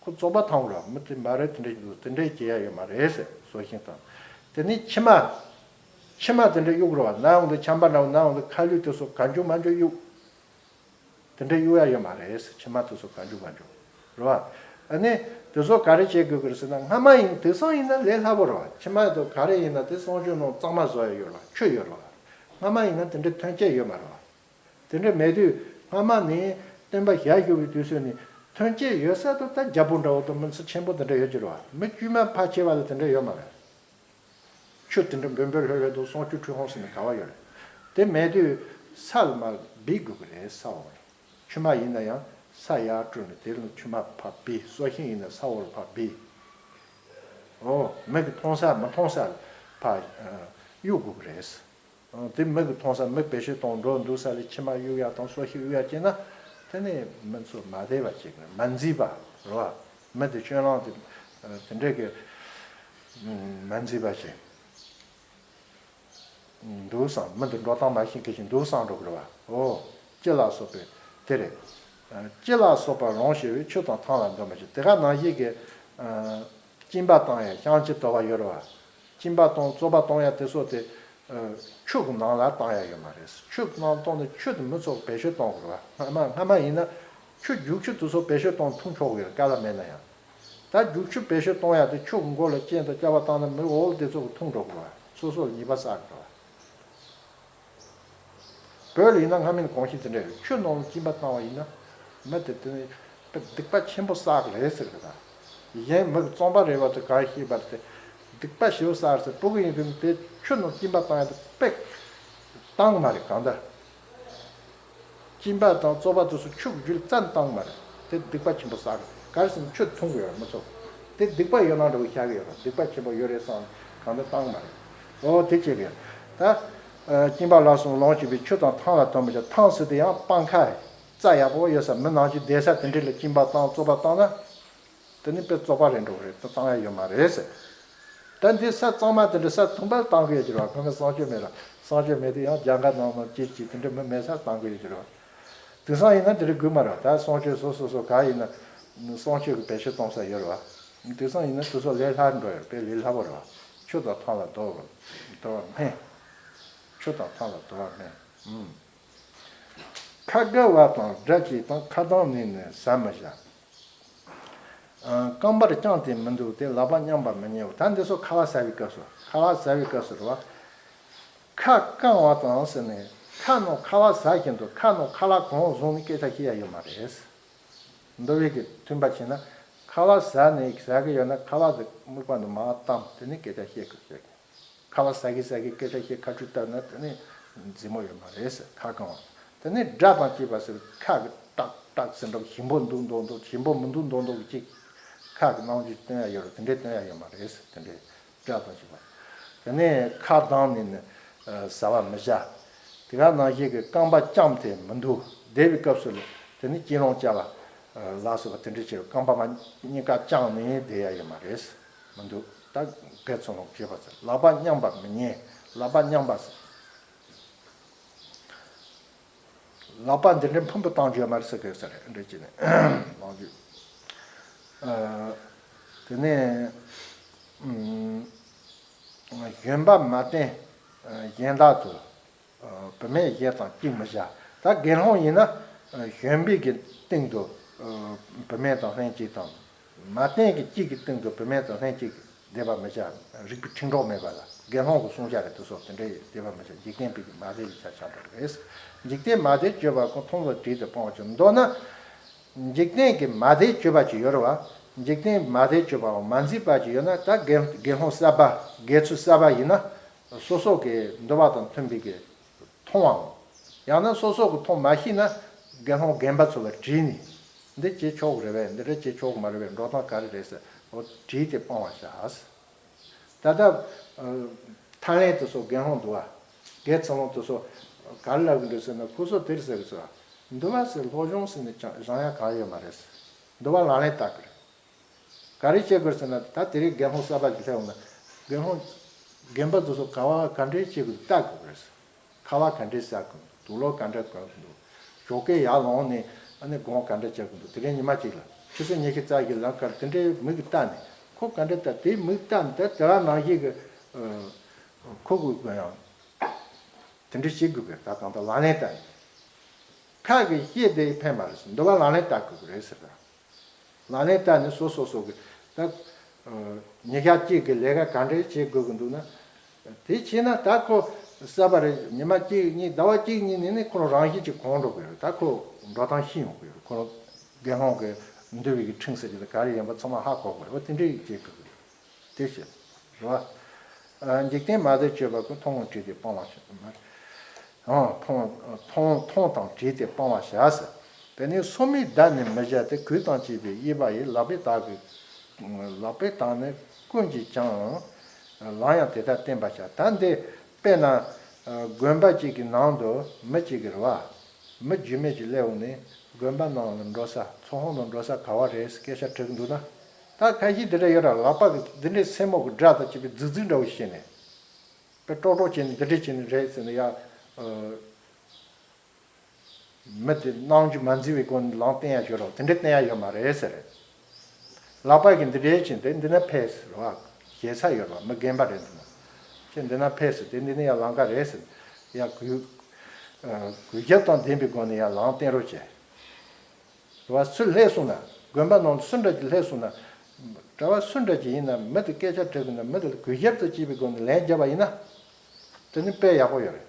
ཁོ་བཙོག་པ་ཐོང་རོགས། མི་དེ་མ་རེད། དེ་འདྲ་ཞིག་འདུག་དེ་འདྲས་བྱེད་ཡ་ཡོད་མ་རེད་ཟེར། སོ་ཤིང་དང་། དེ་ནས་མཆིལ་མ། མཆིལ་མ་དེ་འདྲ་གཡུག་རོགས། ན་འོང་དུ་ཆམ་པ་འདྲ་བོ་ན་འོང་དུ་ཁ་ལུད་དེ་ཚོ་གང་བྱུང་མང་བྱུང་གཡུག་དེ་འདྲ་གཡུག་ཡ་ཡོད་མ་རེད། མཆིལ་མ་དེ་ཚོ་གང་བྱུང་མང་བྱུང་། རེད་བ། ཨ་ནི་དེ་ཚོ་ག་རེ་བྱེད་དགོས་ཀྱི་རེད་ཟེར་ན། སྔ་མ་ཡིན་དེང་སང་ཡིན་ན་ལས་སླ་པོ་རེད་བ། མཆིལ་མ་དེ་ག་རེ་ཡིན་ན་དེ་གསང་སྤྱོད་ནང་གཙང་མ་བཟོ་ཡ་ཡོད་རེད་བ། ཆུ་ཡོད་རེད་བ། སྔ་མ་ཡིན་ན་དེ་འདྲ་ཐོན་སྐྱེད་ཡོད་མ་རེད་བ། དེ་འདྲ་མེད་དུས་སྔ་མ་ནས་སྟོན་པ་ཞལ་བཞུགས་པའི་དུས་ཚོད་ནས་ཐོན་སྐྱེད་ཡོད་ས་དེ་ད་རྒྱལ་པོ་འདྲ་བོ་དང་མི་ཚེ་ཆེན་པོ་དེ་འདྲ་ཡོད་ཀྱི་རེད་བ། མི་དཀྱུས་མ་ཕལ་ཆེ་བ་ལ་དེ་འདྲ་ཡོད་མ་རེད། ཆུ་དེ་འདྲ་འབེལ་འབེལ་ལྷོད་ལྷོད་དུ་གསང་སྤྱོད་འཁྲུལ་ཁང་ཟེར་ནས་ག་བ་ཡོད་རེད། དེ་མེད་དུས་ས་ལ་མར་སྦིས་དགོས་ཀྱི་རེད། ས་འོག་ལ། མཆིལ་མ་ཡིན་ན་ཡང་ས་ཡར་བཀྲུས་ནས་དེ་ལ་མཆིལ་མ་ཕར་སྦིས། སོ་ཤིང་ཡིན་ན་ས་འོག་ལ་ཕར་སྦིས། འོ། མིག་གིས་མཐོང་ས་མི་མཐོང་ས་ལ་ཕར་གཡུག་དགོས་ཀྱི་རེད། འོ། དེ་མིག་གིས་མཐོང་ས་མི་བེད་སྤྱོད་གཏོང་འགྲོ་འདུག་ས་ལ་མཆིལ་མ་གཡུག་ཡ་དང་སོ་ཤིང་གཡུག་ཡ་བྱས་ན་དེ་ནས་མི་ཚོ་མ་བདེ་བ་བྱེད་ཀྱི་རེད། མ་མཛེས་པ་རེད་བ། མི་དེ་སྤྱོད་ལམ་དེ་དེ་འདྲས་ཀྱི་མ་མཛེས་པ་བྱེད། འདུག་བསམ། མི་འདི་འགྲོ་སྟངས་མ་ཤེས་མཁན་ཞིག་འདུག་བསམ་འགྲོ་གི་རེད་བ། འོ། ལྕི་ལ་སོགས་པའི་དེ་རེད། ལྕི་ལ་སོགས་པ་རང་ཞེས་པའི་ཆུ་དང་ཐང་ལ་འདོན་པ་ཞིག་དེ་ག་ནང་བཞིན་གྱི་གཅིན་པ་བཏང་ཡ་བཤང་གཅི་དོར་བ་ཡོད་རེད་བ། གཅིན་པ་བཏང་བཙོག་པ་བཏང་ཡ་དེ་ཚོ་དེ་ཆུ་གི་ནང་ལ་བཏང་ཡ་ཡོད་མ་རེད། ཆུ་གི་ནང་བཏང་ནས་ཆུ་དེ་མི་ཚོགས་བེད་སྤྱོད་གཏོང་དགོས་རེད་བ། སྔ་མ་སྔ་མ་ཡིན་ན་ཆུ་རྒྱུག་ཆུ་དེ་ཚོ་བེད་སྤྱོད་གཏོང་འཐུང་ཆོག་གི་རེད། དཀའ་ལས་མེད་ན་ཡང་། ད་རྒྱུག་ཆུ་བེད་སྤྱོད་གཏོང་ཡ་དེ་ཆུ་གི་མགོ་ལ་རྐྱེན་དང་སྐྱ་བ་བཏང་ན་མི་འོག་དེ་ཚོ་གི་འཐུང་འགྲོ་དགོས་བ། སོ་སོ་ལ་ཉེས་པ་བསགས་འགྲོ་བ། བོད་ལ་ཡིན་ན་སྔ་མིན་གོང་བཞིན་དེ་འདྲ་རེད། ཆུ་ནང་ལ་གཅིན་པ་བཏང་བ་ཡིན་ན་མི་དེ་དེ་ནི་སྡིག་པ་ཆེན་པོ་བསགས་རེད་ཟེར་གི་ད། གཞན་མི་གི་རྩོམ་པ་རེ་བ་དེ་གང་ཤེས་པར་དེ་སྡིག་པ་ཞེ་པོ་བསགས་རེད་ཟེར། སྤུ་གུ་ཡིན་དུས་དེ་ཆུ་ནང་གཅིན་པ་བཏང་ཡ་དེ་དཔེ་བཏང་མ་རེད་གང་ལྟར། གཅིན་པ་དང་བཙོག་པ་དེ་ཚོ་ཆུ་གི་རྒྱུད་ཙམ་བཏང་མ་རེད། དེ་སྡིག་པ་ཆེན་པོ་བསགས་རེད། ག་རེ་ཟེར་ན་ཆུ་འཐུང་དགོས་ཡོད་མི་ཚོགས། དེ་སྡིག་པ་ཡོད་ནང་འདྲ་བོ་ཤར་གི་ཡོད་རེད། སྡིག་པ་ཆེན་པོ་ཡོད་རེད་བསམ་གང་ལྟར་བཏང་མ་རེད། འོ་དེ་བྱེད་གི་ཡོད། ད་གཅིན་པ་ལ་སོགས་ལོངས་སྤྱོད་པའི་ཆུ་དང་ཐང་ལ་འདོན་པ་ཞིག་ཐང་ཟེར་དེ་ཡང་སྤང་ཁ་རྩྭ་ཡག་པོ་ཡོད་ས་མི་ནང་བཞིན་བསྡད་ས་དེ་འདྲ་ལ་གཅིན་པ་བཏང་བཙོག་པ་བཏང་ན། དེ་ནི་དཔེ་བཙོག་པ་རེད་འགྲོ་གི་རེད། ད་བཏང་ཡ་ཡོད་མ་རེད་ཟེར། ད་འདི་ས་གཙང་མ་དེ་འདྲ་ས་ཐུམ་པར་བཏང་གི་ཡོད་ཀྱི་རེད་བ། ཁོ་ན་གསང་སྤྱོད་མེད་ལ། གསང་སྤྱོད་མེད་དུས་ཡང་རྒྱ་མཁར་ནང་ནང་ཅི་ཅི་དེ་འདྲ་མི་མེད་སར་བཏང་གི་ཡོད་ཀྱི་རེད་བ། དེང་སང་ཡིན་ན་དེ་འདྲ་དགོས་མ་རེད། ད་གསང་སྤྱོད་སོ་སོ་སོ་ག་ཡིན་ན་གསང་སྤྱོད་ཀྱི་བེད་སྤྱོད་གཏོང་ས་ཡོད་རེད་བ། དེང་སང་ཡིན་ན་དེ་ཚོ་ལས་སླ་འགྲོ་ཡོད། དཔེ་ལས་སླ་པོ་རེད་བ། ཆུ་དང་ཐང་ལ་དོར་བ་དོར་བ་སྨན། ཆུ་དང་ཐང་ལ་དོར་བ་སྨན། ཨུམ། ཁ་དགའ་བ་དང་དགྲ་གཅིག་དང་ཁ་གདངས་ནས་ནི་ཟ་མི་བྱ། རྐང་པར་རྐྱང་དེ་མི་འདུག་སྟེ། ལག་པ་མཉམ་པར་མི་ཉལ་བ། ད་འདི་ཚོ་ཁ་ལག་ཟ་བའི་སྐབས་སུ། ཁ་ལག་ཟ་བའི་སྐབས་སུ་རེད་བ། ཁ་བཀང་བ་དང་ཟེར་ནས་ཁ་ནང་ཁ་ལག་ཟ་བཞིན་དུ་ཁ་ནང་ཁ་ལག་གང་བཟུང་ནས་སྐད་ཆ་བཤད་ཡ་ཡོད་མ་རེད། མདོ་དབུས་ཀྱི་མཐུན་པ་བྱས་ན་ཁ་ལག་ཟ་ནས་ཟ་གི་ཡོད་ན་ཁ་ལག་དེ་སྨུག་པ་འདི་མར་བཏང་། དེ་ནས་སྐད་ཆ་བཤད་དགོས་བཤད་དགོས། ཁ་ལག་ཟ་གི་ཟ་གི་སྐད་ཆ་བཤད་ཁ་ཆུ་བཏབ་ན་དེ་ནི་མཛེས་མོ་ཡོད་མ་རེད་ཟེར། ཁ་བཀང་བ། དེ་ནི་དགྲ་དང་བཅས་པ་ཟེར། ཁ་གི་ཏག་ཏག་ཟེར་འགྲོ་ཞིམ་པོ་འདུག་མདོག་མདོག་ཞིམ་པོ་མི་འདུག་མདོག་མདོག་གི་ཅིག་ཁ་གི་རྣམ་འགྱུར་སྟོན་ཡ་ཡོད་རེད། དེ་འདྲའི་སྟོན་ཡ་ཡོད་མ་རེད་ཟེར། དེ་འདྲའི་དགྲ་དང་བཅས་པ། དེ་ནི་ཁ་གདངས་ནས་ནི་ཟ་བ་མི་བྱ། དེ་ག་ནང་བཞིན་གྱི་རྐང་པ་རྐྱང་དེ་མི་འདུག་བསྡད་པའི་སྐབས་སུ་ལ་དེ་ནི་སྐྱིལ་ཀྲུང་བཅའ་བ་ལ་སོགས་པ་དེ་འདྲ་བྱས་རྐང་པ་མ་གཉིས་ཀ་བརྐྱངས་ནས་བསྡད་ཡ་ཡོད་མ་རེད། མི་འདུག་ད་དགེ་ཚུལ་སློང་བྱེད་པ་ཟེར། ལག་པ་མཉམ་པར་མི་ཉལ། ལག་པ་མཉམ་པ་ཟེར། ལག་པ་འདི་འདྲའི་ཕུང་པོ་བཏང་རྒྱུ་ཡོད་མ་རེད་ཟེར་གི་ཟེར་འདྲ་བྱས་ནས་ལོང་རྒྱུ། ཨ། དེ་ནས་ཨུམ། བཞོན་པ་མ་བསྟེན་གཞན་དག་ཏུ། བུད་མེད་གཞན་དང་སྐྱིད་མི་བྱ། ད་དགེ་སློང་ཡིན་ན་བཞོན་པའི་གི་སྟེང་དུ་བུད་མེད་དང་ལྷན་ཅིག་དང་། མ་བསྟེན་གྱི་སྐྱིད་ཀྱི་སྟེང་དུ་བུད་མེད་དང་ལྷན་ཅིག་བསྡད་པ་མི་བྱ། རིགས་པའི་ཁྲིམས་གྲོགས་མེད་པ་ལ་དགེ་སློང་གི་བསྲུང་བྱ་རེད། དེ་སོགས་དེ་འདྲའི་བསྡད་པ་མི་བྱ། འཇིག་རྟེན་པའི་གི་མ་བདེ་ལ་ཆ་བཞག་འགྲོ་གི་རེད། འཇིག་རྟེན་མ་བདེ་སྤྱོད་པ་ཀུན་མཐོང་ལ་དྲིས་ཏེ་སྤང་བར་བྱ། མདོར་ན། འཇིག་རྟེན་གྱི་མ་བདེ་སྤྱོད་པ་ཅིག་ཡོད་རེད་བ། འཇིག་རྟེན་མ་བདེ་སྤྱོད་པའམ་མ་མཛེས་པ་ཅིག་ཡོད་ན་ད་དགེ་དགེ་སློང་གསར་པ་དགེ་ཚུལ་གསར་པ་ཡིན་ན་སོ་སོ་གི་འདུལ་བ་དང་མཐུན་པའི་གི་མཐོང་བའམ། ཡང་ན་སོ་སོ་གི་མཐོང་མ་ཤེས་ན་དགེ་སློང་རྒན་པ་ཚོ་ལ་དྲིས་ནས། འདི་བྱེད་ཆོག་གི་རེད་པས། འདི་འདྲ་བྱེད་ཆོག་གི་མ་རེད་པས། འགྲོ་སྟངས་ག་རེ་རེད་ཟེར། འོ་དྲིས་ཏེ་སྤང་བར་བྱ། ད་ལྟ་ཐར་ལམ་དེ་ཚོ་དགེ་སློང་འདུག་བ། དགེ་ཚུལ་སློང་དེ་ཚོ་ག་རེ་ལབ་གི་འདུག་ཟེར་ན། ཁོ་ཚོ་དེར་ཟེར་གི་ཟེར་བ། འདུལ་བ་ཟེར་སློབ་སྦྱོང་ཟེར་ནས་ཅང་སྦྱང་ཡ་གང་ཡོད་མ་རེད། འདུལ་བ་ལག་ལེན་བསྟར་གི་རེད། ག་རེ་བྱེད་དགོས་ཟེར་ན། ད་དེ་རིང་དགེ་སློང་གསར་པ་ཅིག་སླེབས་འོང་ན། དགེ་སློང་རྒན་པ་དེ་ཚོ་ག་བ་ག་འདྲས་བྱེད་དགོས་བལྟ་དགོས་རེད། ཁ་པར་ག་འདྲས་ཟ་དགོས། དུག་ལོག་ག་འདྲས་གོན་དགོས། ཞོགས་ཀས་ཡར་ལངས་ནས་ ཨ་ནི་དགོངས་ག་འདྲ་བྱ་དགོས་འདུག་དེ་རིང་ཉི་མ་གཅིག་ལ་ཆུ་ཚོད་ཉི་ཤུ་རྩ་བཞི་ལམ་ཁར་དེ་འདྲའི་མིག་གིས་བལྟས་ནས་ཁོ་ག་འདྲ་བལྟས་དེའི་མིག་བལྟས་ནས་ད་དེ་བ་ནང་བཞིན་གྱི་ཁོ་གི་ཡང་དེ་འདྲ་བྱེད་དགོས་པས། ད་གང་ལྟར་ལག་ལེན་བསྟར་ནས་ཁ་གི་བཤད་དེ་ཕན་མ་རེད་ཟེར། འདི་བ་ལག་ལེན་བསྟར་དགོས་ཀྱི་རེད་ཟེར། ད་ལག་ལེན་བསྟར་ནས་སོ་སོ་སོ་གི་ད་ཉི་ཤུ་གཅིག་གི་ལས་ཀ་ག་འདྲས་བྱེད་དགོས་ཀྱི་འདུག་ན། དེ་བྱས་ན་ད་ཁོ་གསར་པ་རེད། ཉི་མ་གཅིག་གཉིས་ཟླ་བ་གཅིག་གཉིས་ནས་ནི་ཁོ་རང་རང་བཞིན་གྱིས་གོམས་འགྲོ་གི་རེད། ད་ཁོ་འགྲོ་སྟངས་ཤེས་ཡོང་གི་རེད། ཁོ་རང་དགེ་སློང་གི་འདུལ་བའི་གི་ཁྲིམས་ཟེར་གྱི་ད་ག་རེ་ཡིན་པ་ཚང་མ་ཧ་གོ་གི་རེད། འོ་དེ་འདྲས་བྱེད་དགོས་གི་རེད། དེ་བྱེད་རེད་བ། འཇིག་རྟེན་མ་བཟོད་སྤྱོད་པ་ཀུན། མཐོང་བ་བྲིས་ཏེ་སྤང་བར་བྱ། ཨང་མཐོང་མཐོང་མཐོང་དང་བྲིས་ཏེ་སྤང་བར་བྱ་ཟེར། དེ་ནས་སོར་མོས་བརྡ་ནི་མི་བྱ་སྟེ། གུས་དང་བཅས་པའི་གཡས་པ་ཡིས། ལག་པས་བརྡ་གི་ལག་པས་བརྡ་ནི་ཀུན་གྱིས་ཀྱང་། ལམ་ཡང་དེ་ལྟར་བསྟན་པར་བྱ། ད་འདི་དཔེར་ན་དགོན་པ་གཅིག་གི་ནང་དུ་མི་གཅིག་གིས་རེད་བ། མི་རྒྱུས་མེད་ཅིག་སླེབས་འོང་ནས་དགོན་པ་ནང་ལ་འགྲོ་ས་ཚོགས་ཁང་དུ་འགྲོ་ས་ག་བ་རེད་ཟེར་སྐད་ཆ་དྲི་གི་འདུག་ན། ད་ཁ་ཤས་འདི་འདྲ་ཡོད་ར། ལག་པ་གི་འདི་འདྲའི་སེན་མོ་གི་སྒྲ་དང་བཅས་པའི་རྫིག་རྫིག་འདྲ་བོ་བྱས་ནས་དཔེ་ཀྲོག་ཀྲོག་བྱས་ནས་འདི་འདྲ་བྱས་ནས་རེད་ཟེར་ནས་ཡ། མི་དེ་རྣམ་འགྱུར་མ་འཛིན་པའི་སྒོ་ནས་ལམ་བསྟན་ཡ་ཡོད་ར། དེ་འདྲ་བསྟན་ཡ་ཡོད་མ་རེད་ཟེར། ལག་པ་གིས་འདི་འདྲའི་བྱས་ཏེ་འདི་ན་ཕེབས་ཟེར་བ། ཞེ་ས་ཡོད་ར། མི་རྒན་པ་རེད་འདུག་ན། ཁྱེད་འདི་ན་ཕེབས་ཟེར་ཏེ་འདི་ནི་ཡ་ལམ་ཁ་རེད་ཟེར། ཡ་གུས་གུས་ཞབས་དང་ལྡན་པའི་སྒོ་ནས་ཡ་ལམ་བསྟན་རོགས་བྱས། རེད་བ། སུ་སླེབས་སོང་ན་དགོན་པ་ནང་སུ་འདྲ་ཅིག་སླེབས་སོང་ན། གྲྭ་པ་སུ་འདྲ་ཅིག་ཡིན་ན་མི་དེ་སྐད་ཆ་དྲི་དགོས་ན་མི་དེ་ལ་གུས་ཞབས་དང་བཅས་པའི་སྒོ་ནས་ལན་བརྒྱབ་པ་ཡིན་ན། དེ་ནི་དཔེ་ཡག་པོ་ཡོད་རེད།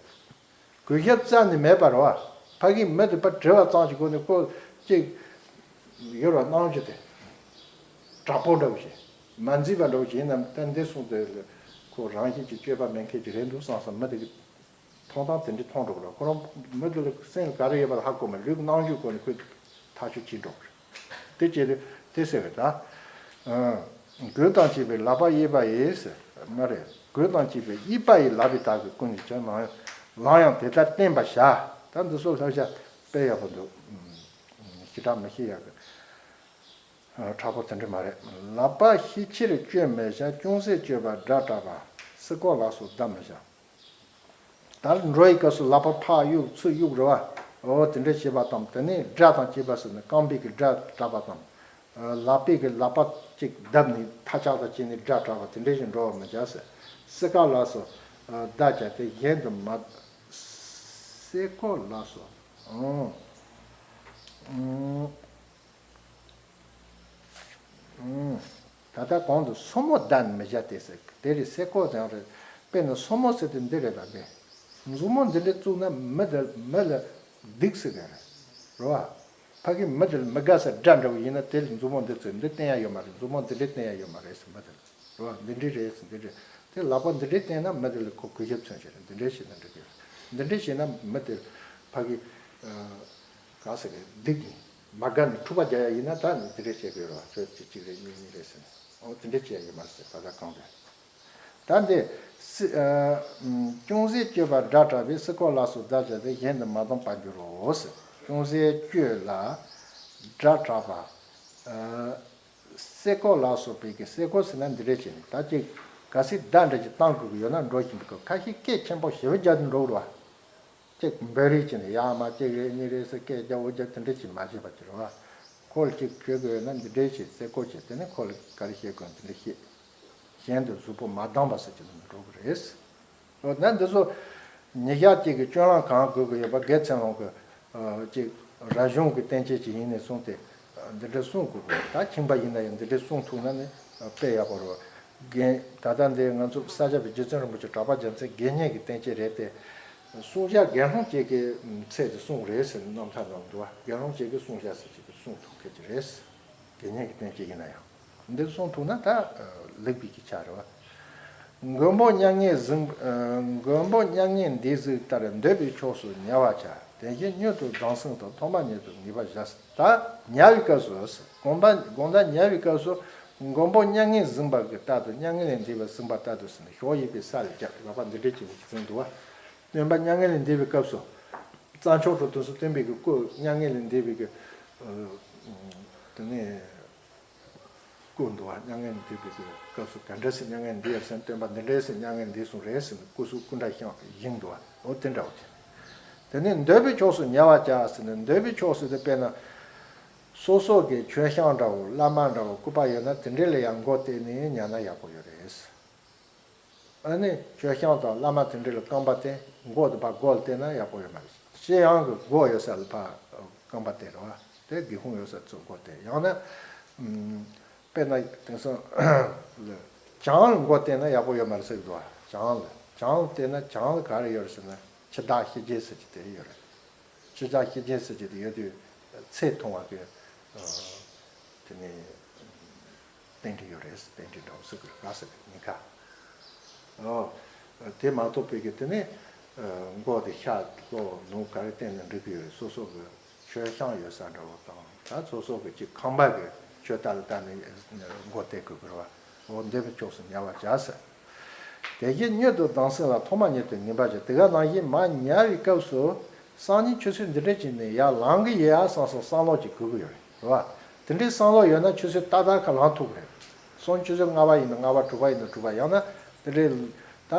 གུས་ཞབས་རྩ་ནས་མེད་པ་རེད་བ། ཕ་གིའི་མི་དེ་ཕར་དྲི་བ་ཙམ་ཞིག་སྒོ་ནས་ཁོ་གཅིག་ཡོད་ར། རྣམ་འགྱུར་དེ་དྲག་པོ་འདྲ་བོ་ཞིག་མ་འཛིན་པ་འདྲ་བོ་ཞིག་ཡིན་ན། ད་འདི་སོང་དེ་ཁོ་རང་བཞིན་གྱི་སྤྱོད་པ་མེད་མཁན་ཅིག་རེད་འདུག་བསམ་བསམ་མི་དེ་གི་མཐོང་སྟངས་དེ་འདྲ་མཐོང་འགྲོ་གི་རེད། ཁོ་རང་མི་དེ་ལ་སེམས་ལ་ག་རེ་ཡོད་པ་ཧ་གོ་མེད། ལུས་ཀྱི་རྣམ་འགྱུར་སྒོ་ནས་ཁོས་ཐག་གཅོད་བྱེད་འགྲོ་གི་རེད། དེ་བྱས་ཏེ་དེ་ཟེར་བས་ད། གུས་དང་བཅས་པའི་ལག་པ་གཡས་པ་ཡིས་ཟེར་མ་རེད། གུས་དང་བཅས་པའི་གཡས་པ་ཡིས་ལག་པའི་བརྡ་གི་ཀུན་གྱིས་ཀྱང་ལམ་ཡང་དེ་ལྟར་བསྟན་པར་བྱ། ད་འདི་ཚོ་ལྷབ་བྱ་དཔེ་ཡག་པོ་འདུག་ཞེ་དྲག་མི་ཤེས་ཡག་གི་དྲག་པོ་དེ་འདྲ་མ་རེད། ལག་པ་ཤས་ཆེར་གཅོད་མི་བྱ། ཅུང་ཟད་གཅོད་པ་སྒྲ་གྲགས་པ། སྲིད་ཁོག་ལ་སོགས་བརྡ་མི་བྱ། ད་འགྲོ་ཡི་སྐབས་སུ་ལག་པ་ཕར་གཡུག་ཚུར་གཡུག་རེད་བ། འོ་དེ་འདྲ་བྱེད་པ་དང་། དེ་ནས་སྒྲ་དང་བཅས་པ་ཟེར་ན་རྐང་པའི་གི་སྒྲ་གྲགས་པ་དང་། ལག་པའི་གི་ལག་པ་གཅིག་བརྡབས་ནས་ཐག་ཆག་དང་བཅས་ནས་སྒྲ་གྲགས་པ་དེ་འདྲ་ཞིག་འགྲོ་བར་མི་བྱ་ཟེར། སྲིད་ཁོག་ལ་སོགས་བརྡ་བྱ་སྟེ། གཞན་དུ་མ། སྲིད་ཁོག་ལ་སོགས། ཨང་། ཨང་། ཨང་། ད་ལྟ་གོང་དུ་སོར་མོ་བརྡ་ནི་མི་བྱ་སྟེ་ཟེར། དེ་རེད། སྲིད་ཁོག་ཀྱང་རེད། དཔེར་ན་སོར་མོ་ཟེར་དེ་འདི་རེད་ད། དཔེ་མཛུབ་མོ་འདི་འདྲ་བཙུགས་ན་མི་དེ་མི་ལ་སྡིག་ཟེར་གི་རེད། རེད་བ། ཕ་གི་མི་དེ་ལ་མི་དགའ་ས་སྒྲ་འདྲ་བོ་ཡིན་ན་དེ་ལ་མཛུབ་མོ་འདི་བཙུགས། འདི་བསྟན་ཡ་ཡོད་མ་རེད། མཛུབ་མོ་འདི་འདྲ་བསྟན་ཡ་ཡོད་མ་རེད་ཟེར། མི་དེ་ལ་རེད་བ། འདི་འདྲ་རེད་ཟེར། འདི་འདྲ། དེ་ལག་པ་འདི་འདྲ་བསྟན་ན་མི་དེ་ལ་ཁོ་གུས་ཞབས་མཚོན་ཞིག་རེད། འདི་འདྲ་བྱས་ན་འགྲིག་གི་རེད། འདི་འདྲ་བྱས་ན་མི་དེ་ལ་ཕ་གི་ག་ཟེར་གི་སྡིག་ནི་མ་དགའ་ནས་འཁྲུག་པ་རྒྱག་ཡ་ཡིན་ན། ད་ནི་འདི་འདྲ་བྱེད་དགོས་རེད་བ། ཁྱོད་གཅིག་གཅིག་རེད། གཉིས་གཉིས་རེད་ཟེར་ནས། འོ་དེ་འདྲ་བྱེད་ཡ་ཡོད་མ་རེད་ཟེར། ད་ལྟ་གང་རེད། ད་འདི་སི་ཨ་ཅུང་ཟད་གཅོད་པ་སྒྲ་གྲགས་པས། སྲིད་ཁོག་ལ་སོགས་བརྡ་བྱ་སྟེ། གཞན་དུ་མ་ལྡང་བར་འགྱུར་རོ་ཟེར། ཅུང་ཟད་གཅོད་ལ་སྒྲ་གྲགས་པ། ཨ་སྲིད་ཁོག་ལ་སོགས་པའི་གི། སྲིད་ཁོག་ཟེར་ན་འདི་འདྲ་བྱས་ནས་ད་ཅིག་གལ་སྲིད་བརྡ་འདྲ་ཅིག་བཏང་དགོས་ཀྱི་ཡོད་ན་འགྲོ་བཞིན་དུ་ཁ་ཤས་སྐད་ཆེན་པོ་ཞེ་པོ་རྒྱག་ནས་འགྲོ་གི་རེད་བ། ཅིག་འབོད་རེས་བྱས་ནས་ཡར་མར་གཅིག་རེ་གཉིས་རེ་ཟེར་སྐད་རྒྱག་འུར་རྒྱག་དེ་འདྲ་ཅིག་མ་བྱེད་པ་ཅིག་རེད་བ། ཁོ་ལ་ཅིག་བྱེད་དགོས་ཡོད་ན་འདི་འདྲ་བྱས། སྲིད་ཁོག་བྱས། དེ་ནས་ཁོ་ལ་ག་རེ་བཤད་དགོས་འདི་འདྲ་བཤད། གཞན་དུ་གཟུགས་པོ་མ་ལྡང་བ་ཟེར་གྱི་འདུག་ན་འགྲོ་གི་རེད། འོ་ན་འདི་ཚོ་ཉིས་བརྒྱ་གཅིག་གི་སྤྱོད་ལམ་གང་དགོས་ཀྱི་ཡོད་པ། དགེ་ཚུལ་སློང་གི་ཨ་ཅིག་རབ་བྱུང་གི་བསྟན་བཅོས་ཅིག་ཡིན་ནས་གསུངས་ཏེ་འདི་འདྲ་གསུང་དགོས་ཀྱི་ཡོད། ད་ཁྱིམ་པ་ཡིན་ན་ཡང་འདི་འདྲ་གསུང་ཐུབ་ན་ནི་དཔེ་ཡག་པོ་རེད། རྒན། ད་ལྟ་འདི་ང་ཚོ་ས་སྐྱ་པའི་རྗེ་བཙུན་རིན་པོ་ཆེ་གྲགས་པ་རྒྱལ་མཚན་དགེ་བསྙེན་གྱི་བསྟན་བཅོས་རེད་དེ། གསུང་བྱ་དགེ་སློང་ཅིག་གི་ཚད་དུ་གསུང་རེད་ཟེར་རྣམ་ཐར་ནང་འདུག་བ། དགེ་སློང་ཅིག་གི་གསུང་བྱ་ཟེར་ཅིག་གི་གསུང་ཐུབ་མཁན་ཅིག་རེད། དགེ་བསྙེན་གྱི་བསྟན་བཅོས་ཡིན་ན་ཡང་། འདི་གསུང་ཐུབ་ན་ད་ལེགས་པའི་གི་ཆ་རེད་བ། མགོན་པོ་མྱ་ངན་གཟིགས། མགོན་པོ་མྱ་ངན་འདས་གཟིགས་ལྟར། འདོད་པའི་ཕྱོགས་སུ་ཉལ་བར་བྱ། དེ་བཞིན་མྱུར་དུ་ལྡང་གསུངས་དང་། ཐོག་མ་ཉིད་དུ་ངེས་པར་བྱ། ད་ཉལ་བའི་སྐབས་སུ་དགོངས་པ་དགོངས་དག་ཉལ་བའི་སྐབས་སུ་མགོན་པོ་མྱ་ངན་གཟིགས་པ་གི་ལྟར་དུ། མྱ་ངན་ལས་འདས་པ་གཟིགས་པ་ལྟར་དུ་ཟེར་ནས་ཞོགས་ཡིད་པའི་ས་ལ་བརྒྱབ། ལག་པ་འདི་འདྲས་ཀྱི་ནས་ཟིན་འདུག་བ། སྟོན་པ་མྱ་ངན་ལས་འདས་པའི་སྐབས་སུ་རྩྭ་མཆོག་ཏུ་དུས་སུ་སྟོན་པའི་གི་སྐུ་མྱ་ངན་ལས་འདས་པའི་གི་དེ་ནས་སྐུ་འདུག་བ། མྱ་ངན་ལས་འདས་པའི་གི་སྐབས་སུ་ག་འདྲ་སེ་མྱ་ངན་འདས་ཡ་ཟེར་ན། སྟོན་པ་འདི་འདྲ་སེ་མྱ་ངན་འདས་སོང་རེད་ཟེར་ནས་སྐུ་གཟུགས་སྐུ་འདྲ་ཤང་བཞེངས་འདུག་བ། འོ་དེ་འདྲ་བ་ཅིག་དེ་ནས་འདོད་པའི་ཕྱོགས་སུ་ཉལ་བར་བྱ་ཟེར་ནས། འདོད་པའི་ཕྱོགས་སུ་དེ་དཔེར་ན་ སོ་སོ་གི་མཆོད་བཤམས་འདྲ་བོ་བླ་མ་འདྲ་བོ་སྐུ་པར་ཡོད་ན་དེ་འདྲའི་ལ་ཡང་མགོ་བཏེགས་ནས་ཉལ་ན་ཡག་པོ་ཡོད་རེད། ཨ་ནི་མཆོད་བཤམས་དང་བླ་མ་དེ་འདྲའི་ལ་རྐང་པ་བསྟན་མགོ་དེ་ཕར་མགོ་བལྟས་ན་ཡག་པོ་ཡོད་མ་རེད། ཤེས་ཡོན་གྱི་སྒོ་ཡོད་ས་ལ་ཕར་རྐང་པ་བསྟན་རོགས། དེ་སྒེའུ་ཁུང་ཡོད་ས་ཚུར་མགོ་བསྟན། ཡང་ན་ཨམ། དཔེར་ན་དེང་སང་བྱང་ལ་མགོ་བསྟན་ན་ཡག་པོ་ཡོད་མ་རེད་ཟེར་གི་འདུག་བ། བྱང་ལ་བྱང་ལ་བལྟས་ན་བྱང་ལ་ག་རེ་ཡོད་རེད་ཟེར་ན་འཆི་བདག་ཤི་རྗེས་ཟེར་གྱི་དེ་ཡོད་རེད། འཆི་བདག་ཤི་རྗེས་ཟེར་གྱི་དེ་ཡོད་དུས་ཚེ་ཐུང་བ་གི་དེ་ནས་རྟེན་འབྲེལ་ཡོད་རེད། རྟེན་འབྲེལ་འདྲ་བོ་ཟེར་གི་རེད། ག་ཟེར་གི་ཉེན་ཁ། ཨོ། དེ་མ་གཏོགས་པའི་གི་དེ་ནས་མགོ་དེ་ཤར་ལྷོ་ནུབ་ག་རེ་བསྟན་ན་འགྲིག་གི་ཡོད་རེད། སོ་སོ་གི་མཆོད་བཤམས་ཡོད་ས་འདྲ་བོ་དང་ད་སོ་སོ་གི་ཅིག་ཁང་པ་གི་མཆོད་རྟེན་ལ་བལྟས་ནས་མགོ་བཏེགས་དགོས་ཀྱི་རེད་བ། འོ་འདི་མི་ཆོག་ཟེར་ཉལ་བར་བྱ་ཟེར། དེ་བཞིན་མྱུར་དུ་ལྡང་སྲིད་ལ་ཐོག་མ་ཉིད་དུ་ངེས་པར་བྱ། དེ་ག་ནང་བཞིན་མར་ཉལ་བའི་སྐབས་སུ་སང་ཉིན་ཆུ་ཚོད་འདི་འདྲ་ཅིག་ནས་ཡར་ལངས་གི་ཡོད་ཨ་བསམ་བསམ་བསམ་བློ་ཅིག་དགོས་ཀྱི་ཡོད་རེད་བ། དེ་འདྲའི་བསམ་བློ་ཡོད་ན་ཆུ་ཚོད་ཏག་ཏག་ཁ་ལངས་ཐུབ་ཀྱི་རེད། སང་ཉིན་ཆུ་ཚོད་ལྔ་པ་ཡིན་ན་ལྔ་པ། དྲུག་པ་ཡིན་ན་དྲུག་པ། ཡང་ན་དེ་འདྲའི་ད་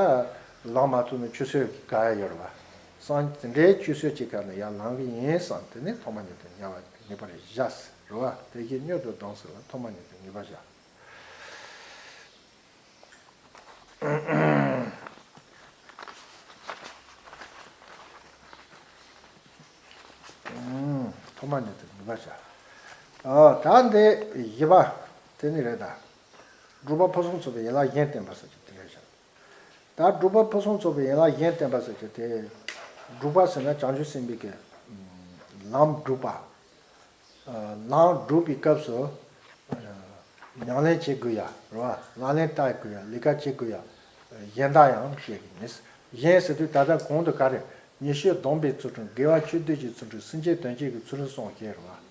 ལངས་མ་ཐུབ་ན་ཆུ་ཚོད་ག་ཡ་ཡོད་རེད་བ། སང་ཉིན་དེ་འདྲའི་ཆུ་ཚོད་ཅིག་ཁ་ནས་ཡར་ལངས་གི་ཡིན་བསམ་དེ་ནས་ཐོག་མ་ཉིད་དུ་ངེས་པར་ངེས་པར་བཞག་ཟེར་བ། དེ་བཞིན་མྱུར་དུ་ལྡང་སྲིད་ལ་ཐོག་མ་ཉིད་དུ་ངེས་པར་བཞག། ཐོག་མ་ཉིད་དུ་ངེས་པར་བྱ། ཨ། ད་འདི་བཞི་པ་དེ་ནི་རེད་ད། སྒྲུབ་པ་ཕུན་སུམ་ཚོགས་པའི་ཡན་ལག་གཞན་བསྟན་པ་ཟེར་གྱི་དེ་རེད་བཞག། ད་སྒྲུབ་པ་ཕུན་སུམ་ཚོགས་པའི་ཡན་ལག་གཞན་བསྟན་པ་ཟེར་གྱི་དེ། སྒྲུབ་པ་ཟེར་ན་བྱང་ཆུབ་སེམས་དཔའི་གི་ལམ་སྒྲུབ་པ། ལམ་སྒྲུབ་པའི་སྐབས་སུ་ཉམས་ལེན་བྱེད་དགོས་ཡ་རེད་བ། ལག་ལེན་བསྟར་དགོས་ཡ། ལས་ཀ་བྱེད་དགོས་ཡ་གཞན་དག་ཡང་བཤད་ཀྱི་ཡིན། གཞན་ཟེར་དུས་ད་ལྟ་གོང་དུ་ག་རེ། ཉེས་སྤྱོད་སྡོམ་པའི་ཚུལ་ཁྲིམས། དགེ་བ་བཅུ་སྡུད་ཀྱི་ཚུལ་ཁྲིམས། སེམས་བསྐྱེད་དོན་བྱེད་ཀྱི་ཚུལ་ཁྲིམས་གསུམ་བཤད་རེད་བ།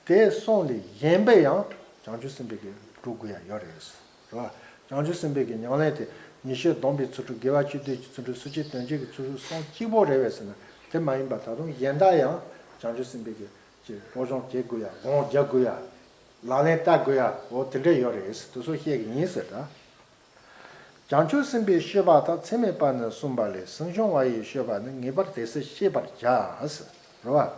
དེ་གསུམ་ལས་གཞན་པ་ཡང་བྱང་ཆུབ་སེམས་དཔའི་གི་སྒྲུབ་དགོས་ཡ་ཡོད་རེད། རེད་བ། བྱང་ཆུབ་སེམས་དཔའི་གི་ཉམས་ལེན་དེ་ཉེས་སྤྱོད་སྡོམ་པའི་ཚུལ་ཁྲིམས། དགེ་བ་བཅུ་སྡུད་ཀྱི་ཚུལ་ཁྲིམས། སེམས་བསྐྱེད་དོན་བྱེད་ཀྱི་ཚུལ་ཁྲིམས་གསུམ་གཅིག་པོ་རེད་པས་ཟེར་ན་དེ་མ་ཡིན་པ། ད་དུང་གཞན་དག་ཡང་བྱང་ཆུབ་སེམས་དཔའི་གི་ཅིག་སློབ་སྦྱོང་བྱེད་དགོས་ཡ། སྒོམ་རྒྱག་དགོས་ཡ། ལག་ལེན་བསྟར་དགོས་ཡ། འོ་དེ་འདྲ་ཡོད་རེད། དེ་ཚོ་བཤད་གི་ཡིན་ཟེར་ད། བྱང་ཆུབ་སེམས་དཔའི་སྤྱོད་པ་དག་ཚད་མེད་པ་ནས་གསུངས་པ་ལས་ཟུང་འཇུག་པ་ཡི་སྤྱོད་པ་ནི་ངེས་པར་དེ་སྲིད་ཤེས་པར་བྱ། རེད་བ།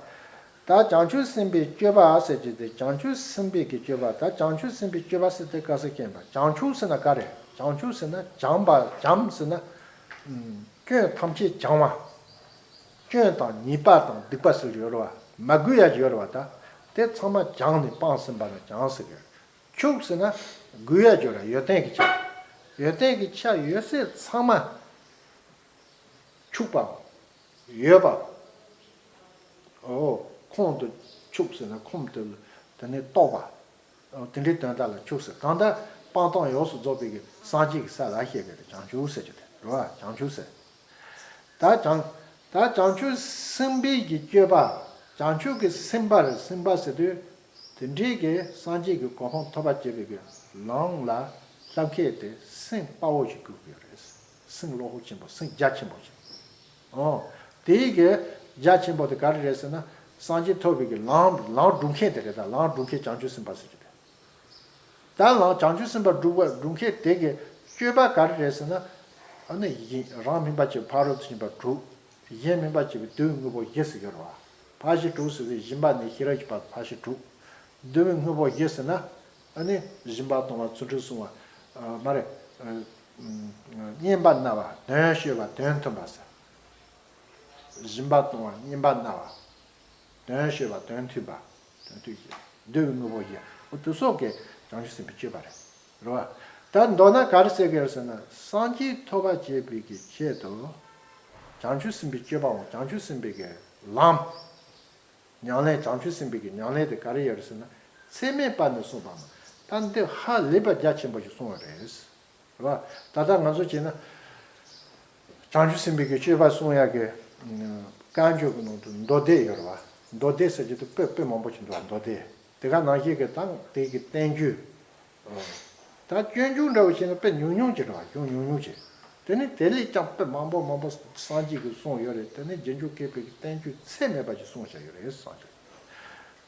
ད་བྱང་ཆུབ་སེམས་དཔའི་སྤྱོད་པ་ཟེར་གྱི་དེ། བྱང་ཆུབ་སེམས་དཔའི་གི་སྤྱོད་པ། ད་བྱང་ཆུབ་སེམས་དཔའི་སྤྱོད་པ་ཟེར་དེ་ག་ཟེར་མཁྱེན་པ། བྱང་ཆུབ་ཟེར་ན་ག་རེ། བྱང་ཆུབ་ཟེར་ན་བྱང་བ། བྱང་ཟེར་ན་སྐྱོན་ཐམས་ཅད་བྱང་བ། སྐྱོན་དང་ཉེས་པ་དང་སྡིག་པ་ཟེར་ཡོད་རེད་བ། མ་དགོས་ཡ་ཡོད་རེད་བ། ད་དེ་ཚང་མ་སྦྱངས་ནས་སྤངས་ཟིན་པ་ལ་སྦྱངས་ཟེར་གི། ཆུབ་ཟེར་ན་དགོས་ཡ་ཡོད་རེད། ཡོན་ཏན་གྱི་ཆ། ཡོན་ཏན་གྱི་ཆ་ཡོད་ཚད་ཚང་མ་ཆུབ་པའམ་ཡོད་པའམ། འོ། ཁོང་དུ་ཆུབ་ཟེར་ན་ཁོང་དུ་དེ་ནས་རྟོགས་པ། འོ། དེ་འདྲའི་དོན་དག་ལ་ཆུབ་ཟེར། གང་ལྟར་སྤངས་རྟོགས་ཡོངས་སུ་རྫོགས་པའི་གི་སངས་རྒྱས་ཀྱི་ས་ལ་བཤད་པའི་བྱང་ཆུབ་ཟེར་གྱི་དེ་རེད་བ། བྱང་ཆུབ་ཟེར། ད་བྱང་ད་བྱང་ཆུབ་སེམས་དཔའི་གི་སྤྱོད་པ། བྱང་ཆུབ་ཀྱི་སེམས་དཔའ་རེད། སེམས་དཔའ་ཟེར་དུས་དེ་འདྲའི་གི་སངས་རྒྱས་ཀྱི་གོ་འཕང་ཐོབ་པར་བྱེད་པའི་གི་ལམ་ལ་བསླབ་མཁན་དེ་སེམས་དཔའ་བོ་ཞིག་དགོས་ཀྱི་ཡོད་རེད། སེམས་བློ་ཁོག་ཆེན་པོ། སེམས་རྒྱ་ཆེན་པོ་ཞིག། ཨོ། དེའི་གི་རྒྱ་ཆེན་པོ་དེ་ག་རེ་རེད་ཟེར་ན་སངས་རྒྱས་ཐོབ་པའི་གི་ལམ་ལམ་སྒྲུབ་མཁན་དེ་རེད། ད་ལམ་སྒྲུབ་མཁན་བྱང་ཆུབ་སེམས་དཔའ་ཟེར་གྱི་དེ། ད་ལམ་བྱང་ཆུབ་སེམས་དཔའ་སྒྲུབ་པ་སྒྲུབ་མཁན་དེ་གི་སྤྱོད་པ་ག་རེ་རེད་ཟེར་ན། ཨ་ནི་ཡིན། རང་སྨིན་པ་བྱེད་པ་ཕ་རོལ་ཏུ་ཕྱིན་པ་དྲུག། གཞན་སྨིན་པ་བྱེད་པའི་བསྡུ་བའི་དངོས་པོ་བཞི་ཟེར་གྱི་རེད་བ། ཕར་ཕྱིན་དྲུག་ཟེར་དུས་སྦྱིན་པ་ནས་ཤེས་རབ་ཀྱི་བར་དུ་ཕར་ཕྱིན་དྲུག། བསྡུ་བའི་དངོས་པོ་བཞི་ཟེར་ན། ཨ་ནི་སྦྱིན་པ་གཏོང་བ། ཚུལ་ཁྲིམས་བསྲུང་བ། ཨ། མ་རེད། ཨ། བསྙེན་པ་གནང་བ། དོན་སྤྱོད་པ། དོན་མཐུན་པ་ཟེར། སྦྱིན་པ་གཏོང་བ། བསྙེན་པ་གནང་བ། དོན་སྤྱོད་པ། དོན་མཐུན་པ། དོན་མཐུན་བཞི། བསྡུ་བའི་དངོས་པོ་བཞི། འོ་དེ་སོགས་ཀྱི་བྱང་ཆུབ་སེམས་དཔའི་སྤྱོད་པ་རེད། རེད་བ། ད་མདོར་ན་ག་རེ་ཟེར་གྱི་ཡོད་ཟེར་ན་སངས་རྒྱས་ཐོབ་པར་བྱེད་པའི་གི་ཆེད་དུ། བྱང་ཆུབ་སེམས་དཔའི་སྤྱོད་པའམ་བྱང་ཆུབ་སེམས་དཔའི་གི་ལམ། ཉམས་ལེན། བྱང་ཆུབ་སེམས་དཔའི་གི་ཉམས་ལེན་དེ་ག་རེ་ཡོད་རེད་ཟེར་ན་ཚད་མེད་པ་ནས་གསུངས་པ་མ། ད་འདི་ཧ་ལས་པ་རྒྱ་ཆེན་པོ་ཞིག་གསུངས་པ་རེད། རེད་བ། ད་ལྟ་ང་ཚོ་བྱས་ན། བྱང་ཆུབ་སེམས་དཔའི་གི་སྤྱོད་པ་གསུང་ཡག་གི་བཀའ་འགྱུར་གྱི་ནང་དུ་མདོ་སྡེ་ཡོད་རེད་བ། མདོ་སྡེ་ཟེར་གྱི་འདུག། པོད་པོད་མང་པོ་ཞིག་འདུག་བ། མདོ་སྡེ། དེ་ག་ནང་བཞིན་གྱི་དང་དེ་གི་བསྟན་བཅོས། ད་སྤྱོད་འཇུག་འདྲ་བོ་བྱས་ན་དཔེ་ཉུང་ཉུང་ཅིག་རེད་བ། ཅུང་ཉུང་ཉུང་ཅིག། དེ་ནི་དེ་ལས་ཀྱང་དཔེ་མང་པོ་མང་པོ་སངས་རྒྱས་ཀྱིས་གསུངས་ཡོད་རེད། དེ་ནི་རྗེས་འཇུག་མཁས་པའི་གི་བསྟན་བཅོས་ཚད་མེད་པ་ཞིག་གསུངས་བཞག་ཡོད་རེད། སངས་རྒྱས།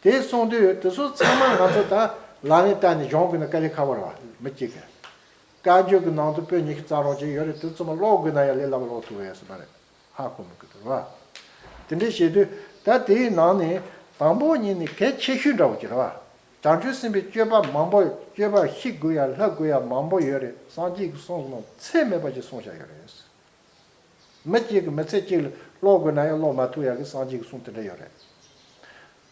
དེ་གསུངས་དུས་དེ་ཚོ་ཚང་མ་ང་ཚོ་ད་ལག་ལེན་བསྟར་ནས་སྦྱོང་དགོས་ན་དཀའ་ལས་ཁག་པོ་རེད་བ། མི་གཅིག་གིས། བཀའ་འགྱུར་གྱི་ནང་དུ་པོད་ཉི་ཤུ་རྩ་གྲངས་ཅིག་ཡོད་རེད། དེ་ཚང་མ་ཀློག་དགོས་ན་ཡང་ལས་སླ་པོ་ཀློག་ཐུབ་ཡོད་ས་མ་རེད། ཧ་གོ་མི་དགོས་འདུག་རེད་བ། དེ་འདྲ་བྱེད་དུས་ད་དེའི་ནང་ནས་དང་པོ་ཉིད་ནས་གལ་ཆེ་ཤོས་འདྲ་བོ་ཅིག་རེད་བ། བྱང་ཆུབ་སེམས་དཔའི་སྤྱོད་པ་མང་པོ། སྤྱོད་པ་ཤེས་དགོས་ཡ་ལྷག་དགོས་ཡ་མང་པོ་ཡོད་རེད། སངས་རྒྱས་ཀྱི་གསུང་ནང་ཚད་མེད་པ་ཞིག་གསུངས་བཞག་ཡོད་རེད། མི་གཅིག་གིས་མི་ཚེ་གཅིག་ལ་ཀློག་དགོས་ན་ཡང་ཀློག་མ་ཐུབ་ཡ་གི་སངས་རྒྱས་ཀྱི་གསུང་དེ་འདྲ་ཡོད་རེད།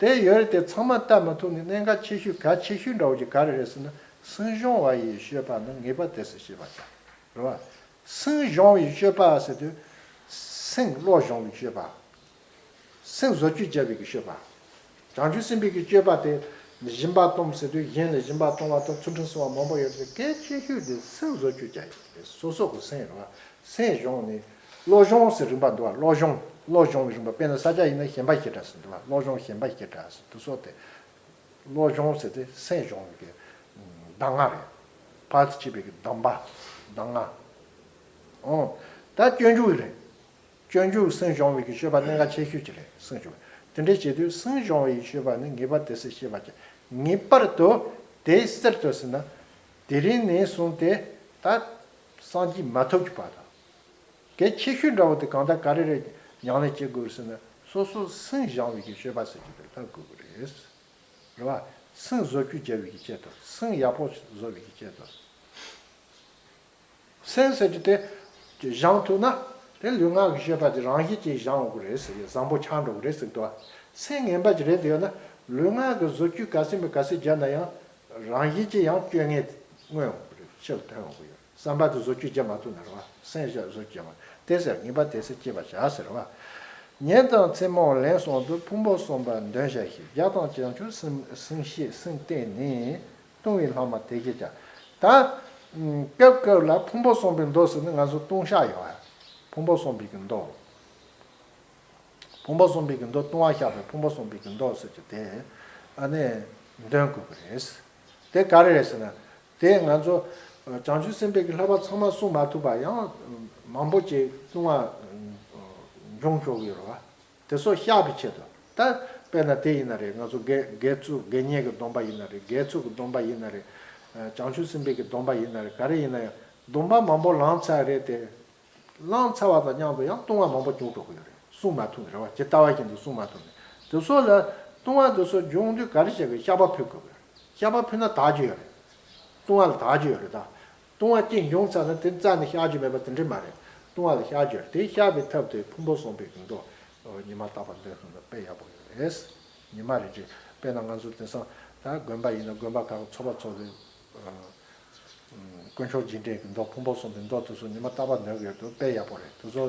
དེ་ཡོད་རེད། དེ་ཚང་མ་བལྟ་མ་ཐུབ་ནས་གནད་འགག་ཆེ་ཤོས་གལ་ཆེ་ཤོས་འདྲ་བོ་ཅིག་ག་རེ་རེད་ཟེར་ན། སེམས་སྦྱོང་བ་ཡི་སྤྱོད་པ་ནི་ངེས་པར་དུ་ཤེས་པར་བྱ། རེད་བ། སེམས་སྦྱོང་བའི་སྤྱོད་པ་ཟེར་དུས། སེམས་བློ་སྦྱོང་བའི་སྤྱོད་པ། སེམས་བཟོ་བཅོས་བྱ་བའི་གི་སྤྱོད་པ། བྱང་ཆུབ་སེམས་དཔའི་གི་སྤྱོད་པ་དེ་སྦྱིན་པ་གཏོང་ཟེར་དུས་གཞན་ལ་སྦྱིན་པ་གཏོང་བ་དང་ཚུལ་ཁྲིམས་སྲུང་བ་མང་པོ་ཡོད་དེ། གལ་ཆེ་ཤོས་དེ་སེམས་བཟོ་བཅོས་བྱ་ཡི་སོ་སོ་གི་སེམས་རེད་བ། སེམས་སྦྱོང་ནས་བློ་སྦྱོང་ཟེར་རིམ་པ་འདུག་བ། བློ་སྦྱོང་། བློ་སྦྱོང་གི་རིམ་པ། དཔེར་ན་ས་སྐྱ་ཡིན་ན་ཞེན་པ་བཞི་དྲག་ཟེར་འདུག་བ། བློ་སྦྱོང་ཞེན་པ་བཞི་དྲག་ཟེར་དུས་སོགས་དེ། བློ་སྦྱོང་ཟེར་དེ་སེམས་སྦྱོང་བའི་གི་གདམས་ངག་རེད། ཕར་ཚུར་བྱེད་པའི་གི་གདམས་པ། གདམས་ངག་འོ། ད་སྤྱོད་འཇུག་རེད། སྤྱོད་འཇུག་སེམས་སྦྱོང་བའི་གི་སྤྱོད་པ་གནད་འགག་ཆེ་ཤོས་ཅིག་རེད། སེམས་སྦྱོང་བ་དེ་འདྲ་བྱེད་དུས་སེམས་སྦྱོང་བའི་སྤྱོད་པ་ནི་ངེས་པར་དུ་ཤེས་པར་བྱ། ངེས་པར་དུ་དེ་ཟེར་དུས་ཟེར་ན། དེ་རིང་ནས་བཟུང་སྟེ་ད་སངས་རྒྱས་མ་ཐོབ་ཀྱི་བར་དུ། གལ་ཆེ་ཤོས་འདྲ་བོ་དེ་གང་ལྟར་ག་རེ་རེ་ཉམས་ལེན་བྱེད་དགོས་ཟེར་ན། སོ་སོ་སེམས་སྦྱང་བའི་གི་སྤྱོད་པ་ཟེར་གྱི་དེ་ལྟ་དགོས་ཀྱི་རེད། རེད་བ། སེམས་བཟོ་བཅོས་བྱ་བའི་གི་ཆེད་དུ། སེམས་ཡག་པོ་བཟོ་བའི་གི་ཆེད་དུ། སེམས་ཟེར་གྱི་དེ་སྦྱང་ཐུབ་ན། དེ་ལུས་ངག་གི་སྤྱོད་པ་དེ་རང་བཞིན་གྱིས་སྦྱང་འོང་གི་རེད་ཟེར་གྱི། བཟང་པོ་ཆགས་འགྲོ་གི་རེད་ཟེར་གྱི་འདུག་བ། སེམས་ངན་པ་ཅིག་རེད་དེ་ཡོད་ན། ལུས་ངག་གི་བཟོ་བཅོས་ག་ཚོད་མིན་ག་ཚོད་བརྒྱབ་ན་ཡང་། རང་བཞིན་གྱིས་ཡང་སྤྱོད་ངན་མངོན་འོང་གི་རེད། ཕྱིར་ཐོན་འོང་གི་ཡོད། བསམ་པ་དེ་བཟོ་བཅོས་བྱེད་མ་ཐུབ་ན་རེད་བ། སེམས་ཞབས་བཟོ་བཅོས་མ་དེ་ཟེར། ངེས་པར་དེ་ཟེར་སྐྱེ་བར་བྱ་ཟེར་བ། ཉིན་དང་མཚན་མོ་ལན་གསུམ་དུ་ཕུང་པོ་གསུམ་པ་འདོན་བྱ་ཞིང་། བརྒྱ་དང་བྱང་ཆུབ་སེམས་སེམས་བསྐྱེད་སེམས་བརྟན་ནས། ལྟུང་བའི་ལྷག་མ་དེ་བཞི་བྱ། ད་སྐབས་སྐབས་ལ་ཕུང་པོ་གསུམ་པའི་མདོ་ཟེར་ནས་ང་ཚོ་ལྟུང་བཤགས་ཡོད་བ། ཕུང་པོ་གསུམ་པའི་གི་མདོ། ཕུང་པོ་གསུམ་པའི་གི་མདོ། ལྟུང་བ་བཤགས་པའི་ཕུང་པོ་གསུམ་པའི་གི་མདོ་ཟེར་གྱི་དེ། ཨ་ནི་འདོན་དགོས་ཀྱི་རེད། དེ་ག་རེ་རེད་ཟེར་ན། དེ་ང་ཚོ་བྱང་ཆུབ་སེམས་དཔའི་གི་བསླབ་པ་ཚང་མ་སྲུང་མ་ཐུབ་པ་ཡང་མང་པོ་ཅིག་ལྟུང་བ་འབྱུང་ཆོག་གི་རེད་བ། དེ་ཚོ་བཤགས་པའི་ཆེད་དུ། ད་དཔེར་ན་དེ་ཡིན་ན་རེད། ང་ཚོ་དགེ་དགེ་ཚུལ་དགེ་བསྙེན་གྱི་སྡོམ་པ་ཡིན་ན་རེད། དགེ་ཚུལ་གྱི་སྡོམ་པ་ཡིན་ན་རེད། བྱང་ཆུབ་སེམས་དཔའི་གི་སྡོམ་པ་ཡིན་ན་རེད། ག་རེ་ཡིན་ན་ཡང་སྡོམ་པ་མང་པོ་བླངས་ཚར་རེད་དེ། བླངས་ཚར་བ་དང་མཉམ་དུ་ཡང་ལྟུང་བ་མང་པོ་བྱུང་འགྲོ་གི་ཡོད་རེད། སྲུང་མ་ཐུབ་ནས་རེད་བ། ཇི་ལྟ་བ་བཞིན་དུ་སྲུང་མ་ཐུབ་ནས། དེ་ཚོ་ལ་ལྟུང་བ་དེ་ཚོ་འབྱུང་དུས་ག་རེ་བྱེད་དགོས། བཤགས་པ་ཕུལ་དགོས་རེད། བཤགས་པ་ཕུལ་ན་དག་རྒྱུ་ཡོད་རེད། ལྟུང་བ་ལ་དག་རྒྱུ་ཡོད་རེད་ད། ལྟུང་བ་གཅིག་འབྱུང་ཚར་ན་དེ་རྩ་ནས་བཤགས་རྒྱུ་མེད་པ་དེ་འདྲ་མ་རེད། ལྟུང་བ་ལ་བཤགས་རྒྱུ་ཡོད་རེད། དེ་བཤགས་པའི་ཐབས་དེ་ཕུང་པོ་གསུམ་པའི་གི་མདོ་ཉི་མ་རྟག་པར་འདོན་ཐུབ་ན་དཔེ་ཡག་པོ་ཡོད་རེད། ཉི་མ་རེ་རེ། དཔེར་ན་ང་ཚོ་དེང་སང་ད་དགོན་པ་ཡིན་ན་དགོན་པ་ཁག་ཚོགས་པ་ཚོགས་པའི། དཀོན་མཆོག་རྗེས་དྲན་གྱི་མདོ། ཕུང་པོ་གསུམ་པའི་མདོ་དེ་ཚོ་ཉི་མ་རྟག་པར་འདོན་དགོས་འདུག་དཔེ་ཡག་པོ་རེད། དེ་ཚོ་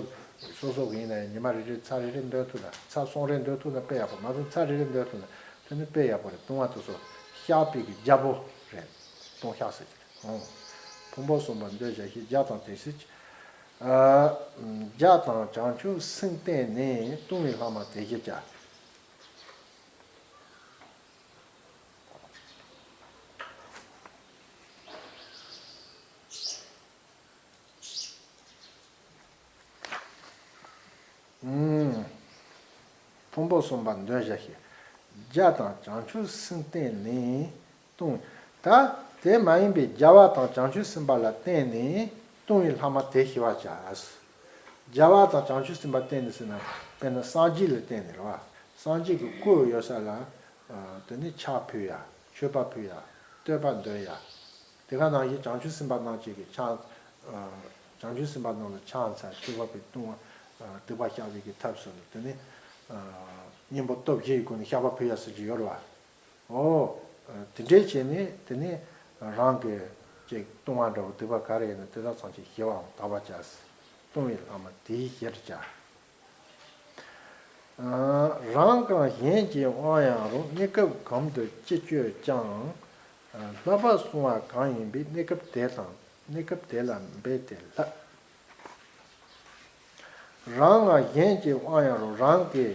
སོ་སོ་གི་ཡིན་ན་ཡང་ཉི་མ་རེ་རེ་ཚར་རེ་རེ་འདོན་ཐུབ་ན། ཚར་གསུམ་རེ་འདོན་ཐུབ་ན་དཔེ་ཡག་པོ། མ་གཏོགས་ཚར་རེ་རེ་འདོན་ཐུབ་ན་དེ་ནི་དཔེ་ཡག་པོ་རེད། ལྟུང་བ་དེ་ཚོ་བཤགས་པའི་གི་རྒྱལ་པོ་རེད། ལྟུང་བཤགས་ཟེར་གྱི་རེད། ཨང་། ཕུང་པོ་གསུམ་པ་འདོན་བྱ་ཞིང་། བརྒྱ་དང་དེ་སྲིད་ཀྱི། ཨ། བརྒྱ་དང་བྱང་ཆུབ་སེམས་བརྟན་ནས། ལྟུང་བའི་ལྷག་མ་དེ་བཞི་བྱ། ཨུམ། ཕུང་པོ་གསུམ་པ་འདོན་བྱ་ཞིང་། བརྒྱ་དང་བྱང་ཆུབ་སེམས་བརྟན་ནས། ལྟུང་། ད་དེ་མ་ཡིན་པའི་རྒྱལ་བ་དང་བྱང་ཆུབ་སེམས་དཔའ་ལ་བརྟེན་ནས་ལྟུང་བའི་ལྷག་མ་དེ་ཞི་བར་བྱ། རྒྱལ་བ་དང་བྱང་ཆུབ་སེམས་དཔའ་བརྟེན་ནས་ཟེར་ན། དཔེར་ན་སངས་རྒྱས་ལ་བརྟེན་ནས་རེད་བ། སངས་རྒྱས་ཀྱི་སྐུ་ཡོད་ས་ལ། ཨ། དེ་ནི་ཕྱག་ཕུལ་ཡ། མཆོད་པ་ཕུལ་ཡ། བསྟོད་པ་འདོན་ཡ། དེ་ག་ནང་བཞིན་བྱང་ཆུབ་སེམས་དཔའ་རྣམས་ཀྱིས་ཀྱི་ཕྱག་ཨ། བྱང་ཆུབ་སེམས་དཔའ་རྣམས་ལ་ཕྱག་འཚལ། མཆོད་པ་ཕུལ། ལྟུང་བ། ཨ། སྡིག་པ་བཤགས་པའི་གི་ཐབས་སུ་ནི་དེ་ནི། ཨ། གཉེན་པོ་སྟོབས་བཞི་ཡི་སྒོ་ནས་བཤགས་པ་ཕུལ་ཡ་ཟེར་གྱི་ཡོད་རེད་བ། འོ། དེ་འདྲས་བྱས་ནས་དེ་ནས་རང་གི་ཅིག་ལྟུང་བ་འདྲ་བོ་སྡིག་པ་ག་རེ་ཡིན་ན་དེ་དག་ཚང་ཅིག་ཞི་བའམ་དག་པར་བྱ། ལྟུང་བའི་ལྷག་མ་དེའི་ཕྱིར་བྱ། རང་གང་གཞན་གྱི་དབང་ཡང་རུང་། གནས་སྐབས་གང་དུ་ཅི་སྤྱོད་ཀྱང་། བསླབ་པ་བསྲུང་བ་གང་ཡིན་པའི། གནས་སྐབས་དེ་དང་གནས་སྐབས་དེ་ལ་འབད་དེ་བསླབ། རང་ང་གཞན་གྱི་དབང་ཡང་རུང་། རང་གི་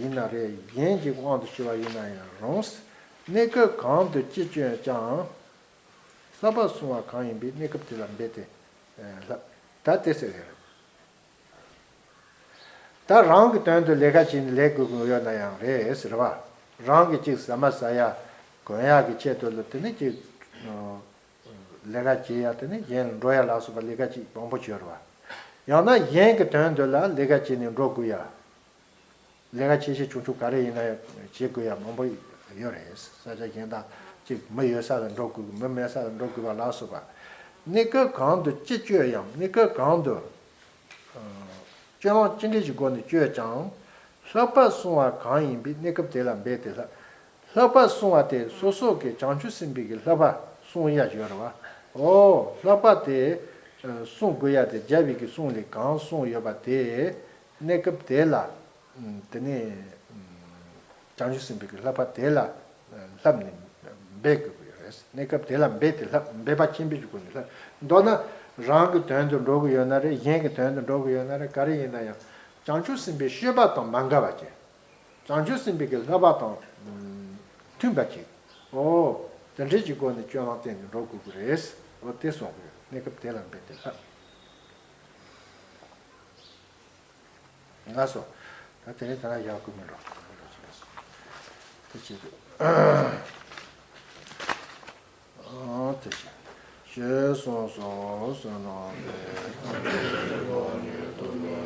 ཡིན་ན་རེད། གཞན་གྱི་དབང་དུ་བྱས་པ་ཡིན་ན་ཡང་རུང་། གནས་སྐབས་གང་དུ་ཅི་སྤྱོད་ཀྱང་། བསླབ་པ་བསྲུང་བ་གང་ཡིན་པའི། གནས་སྐབས་དེ་ལ་འབད་དེ་བསླབ། ད་དེ་ཟེར་རེད། ད་རང་གི་དོན་དུ་ལས་ཀ་བྱས་ནས་ལས་དགོས་དགོས་ཡོད་ན་ཡང་རེད་ཟེར་བ། རང་གི་ཅིག་ཟ་མ་ཟ་ཡ་གོན་ཡ་གི་ཆེད་དུ་ལ་དེ་ནི་ཅིག་ལས་ཀ་བྱེད་ཡ། དེ་ནི་གཞན་ལ་འགྲོ་ཡ་ལ་སོགས་པ་ལས་ཀ་ཅིག་མང་པོ་བྱེད་རེད་བ། ཡང་ན་གཞན་གྱི་དོན་དུ་ལ་ལས་ཀ་བྱས་ནས་འགྲོ་དགོས་ཡ། ལས་ཀ་ཆེ་ཆེ་ཆུང་ཆུང་ག་རེ་ཡིན་ན་ཡང་བྱེད་དགོས་ཡ་མང་པོ་ ཡོད་རེད། ས་ཆ་གཞན་དག་ཅིག་མི་ཡོད་ས་ལ་འགྲོ་དགོས། མི་མེད་ས་ལ་འགྲོ་དགོས་པ་ལ་སོགས་པ། གནས་སྐབས་གང་དུ་ཅི་སྤྱོད་ཡང་། གནས་སྐབས་གང་དུ། སྤྱོད་ལམ་ཅི་འདྲ་ཞིག་སྒོ་ནས་སྤྱོད་ཀྱང་། ལྷག་པར་བསྲུང་བ་གང་ཡིན་པའི། གནས་སྐབས་དེ་ལ་འབད་དེ་ལྷག་ལྷག་པར་བསྲུང་བ་དེ་སོ་སོ་གི་བྱང་ཆུབ་སེམས་དཔའི་གི་ལྷག་པ་བསྲུང་ཡ་ཡོད་རེད་བ། འོ་ལྷག་པ་དེ་བསྲུང་དགོས་ཡ་དེ་རྒྱལ་བའི་གི་གསུང་ལས་གང་གསུངས་ཡོད་པ་དེ་གནས་སྐབས་དེ་ལ། དེ་ནས་བྱང་ཆུབ་སེམས་དཔའི་གི་ལྷག་པ་དེ་ལ་ལྷབ་ནས་འབད་དགོས་ཀྱི་རེད། གནས་སྐབས་དེ་ལ་འབད་དེ་ལྷག་འབད་པ་ཆེན་པོའི་གི་སྒོ་ནས་ལྷག་མདོར་ན་རང་གི་དོན་དུ་འགྲོ་གི་ཡོད་ན་རེད། གཞན་གྱི་དོན་དུ་འགྲོ་གི་ཡོད་ན་རེད། ག་རེ་ཡིན་ན་ཡང་བྱང་ཆུབ་སེམས་དཔའི་སྤྱོད་པ་དང་མ་འགལ་བ་ཅིག་བྱང་ཆུབ་སེམས་དཔའི་གི་ལྷག་པ་དང་མཐུན་པ་ཅིག་འོ། དེ་འདྲའི་གི་སྒོ་ནས་སྤྱོད་ལམ་བསྟེན་ནས་འགྲོ་དགོས་ཀྱི་རེད། འོ་དེ་གསུངས་དགོས། གནས་སྐབས་དེ་ལ་འབད་དེ་ལྷག་ལགས་སོ། ད་དེ་རིང་ད་ལ་ཡག་གི་མི་འགྲོ། དེ་བྱེད་དགོས། ཨང་དེ་བཞིན་ཞེས་གསུངས་སོ། བསོད་ནམས་འདི་ཐམས་ཅད་ཀྱི་ལོ་ཉེར་དུ་ལོ།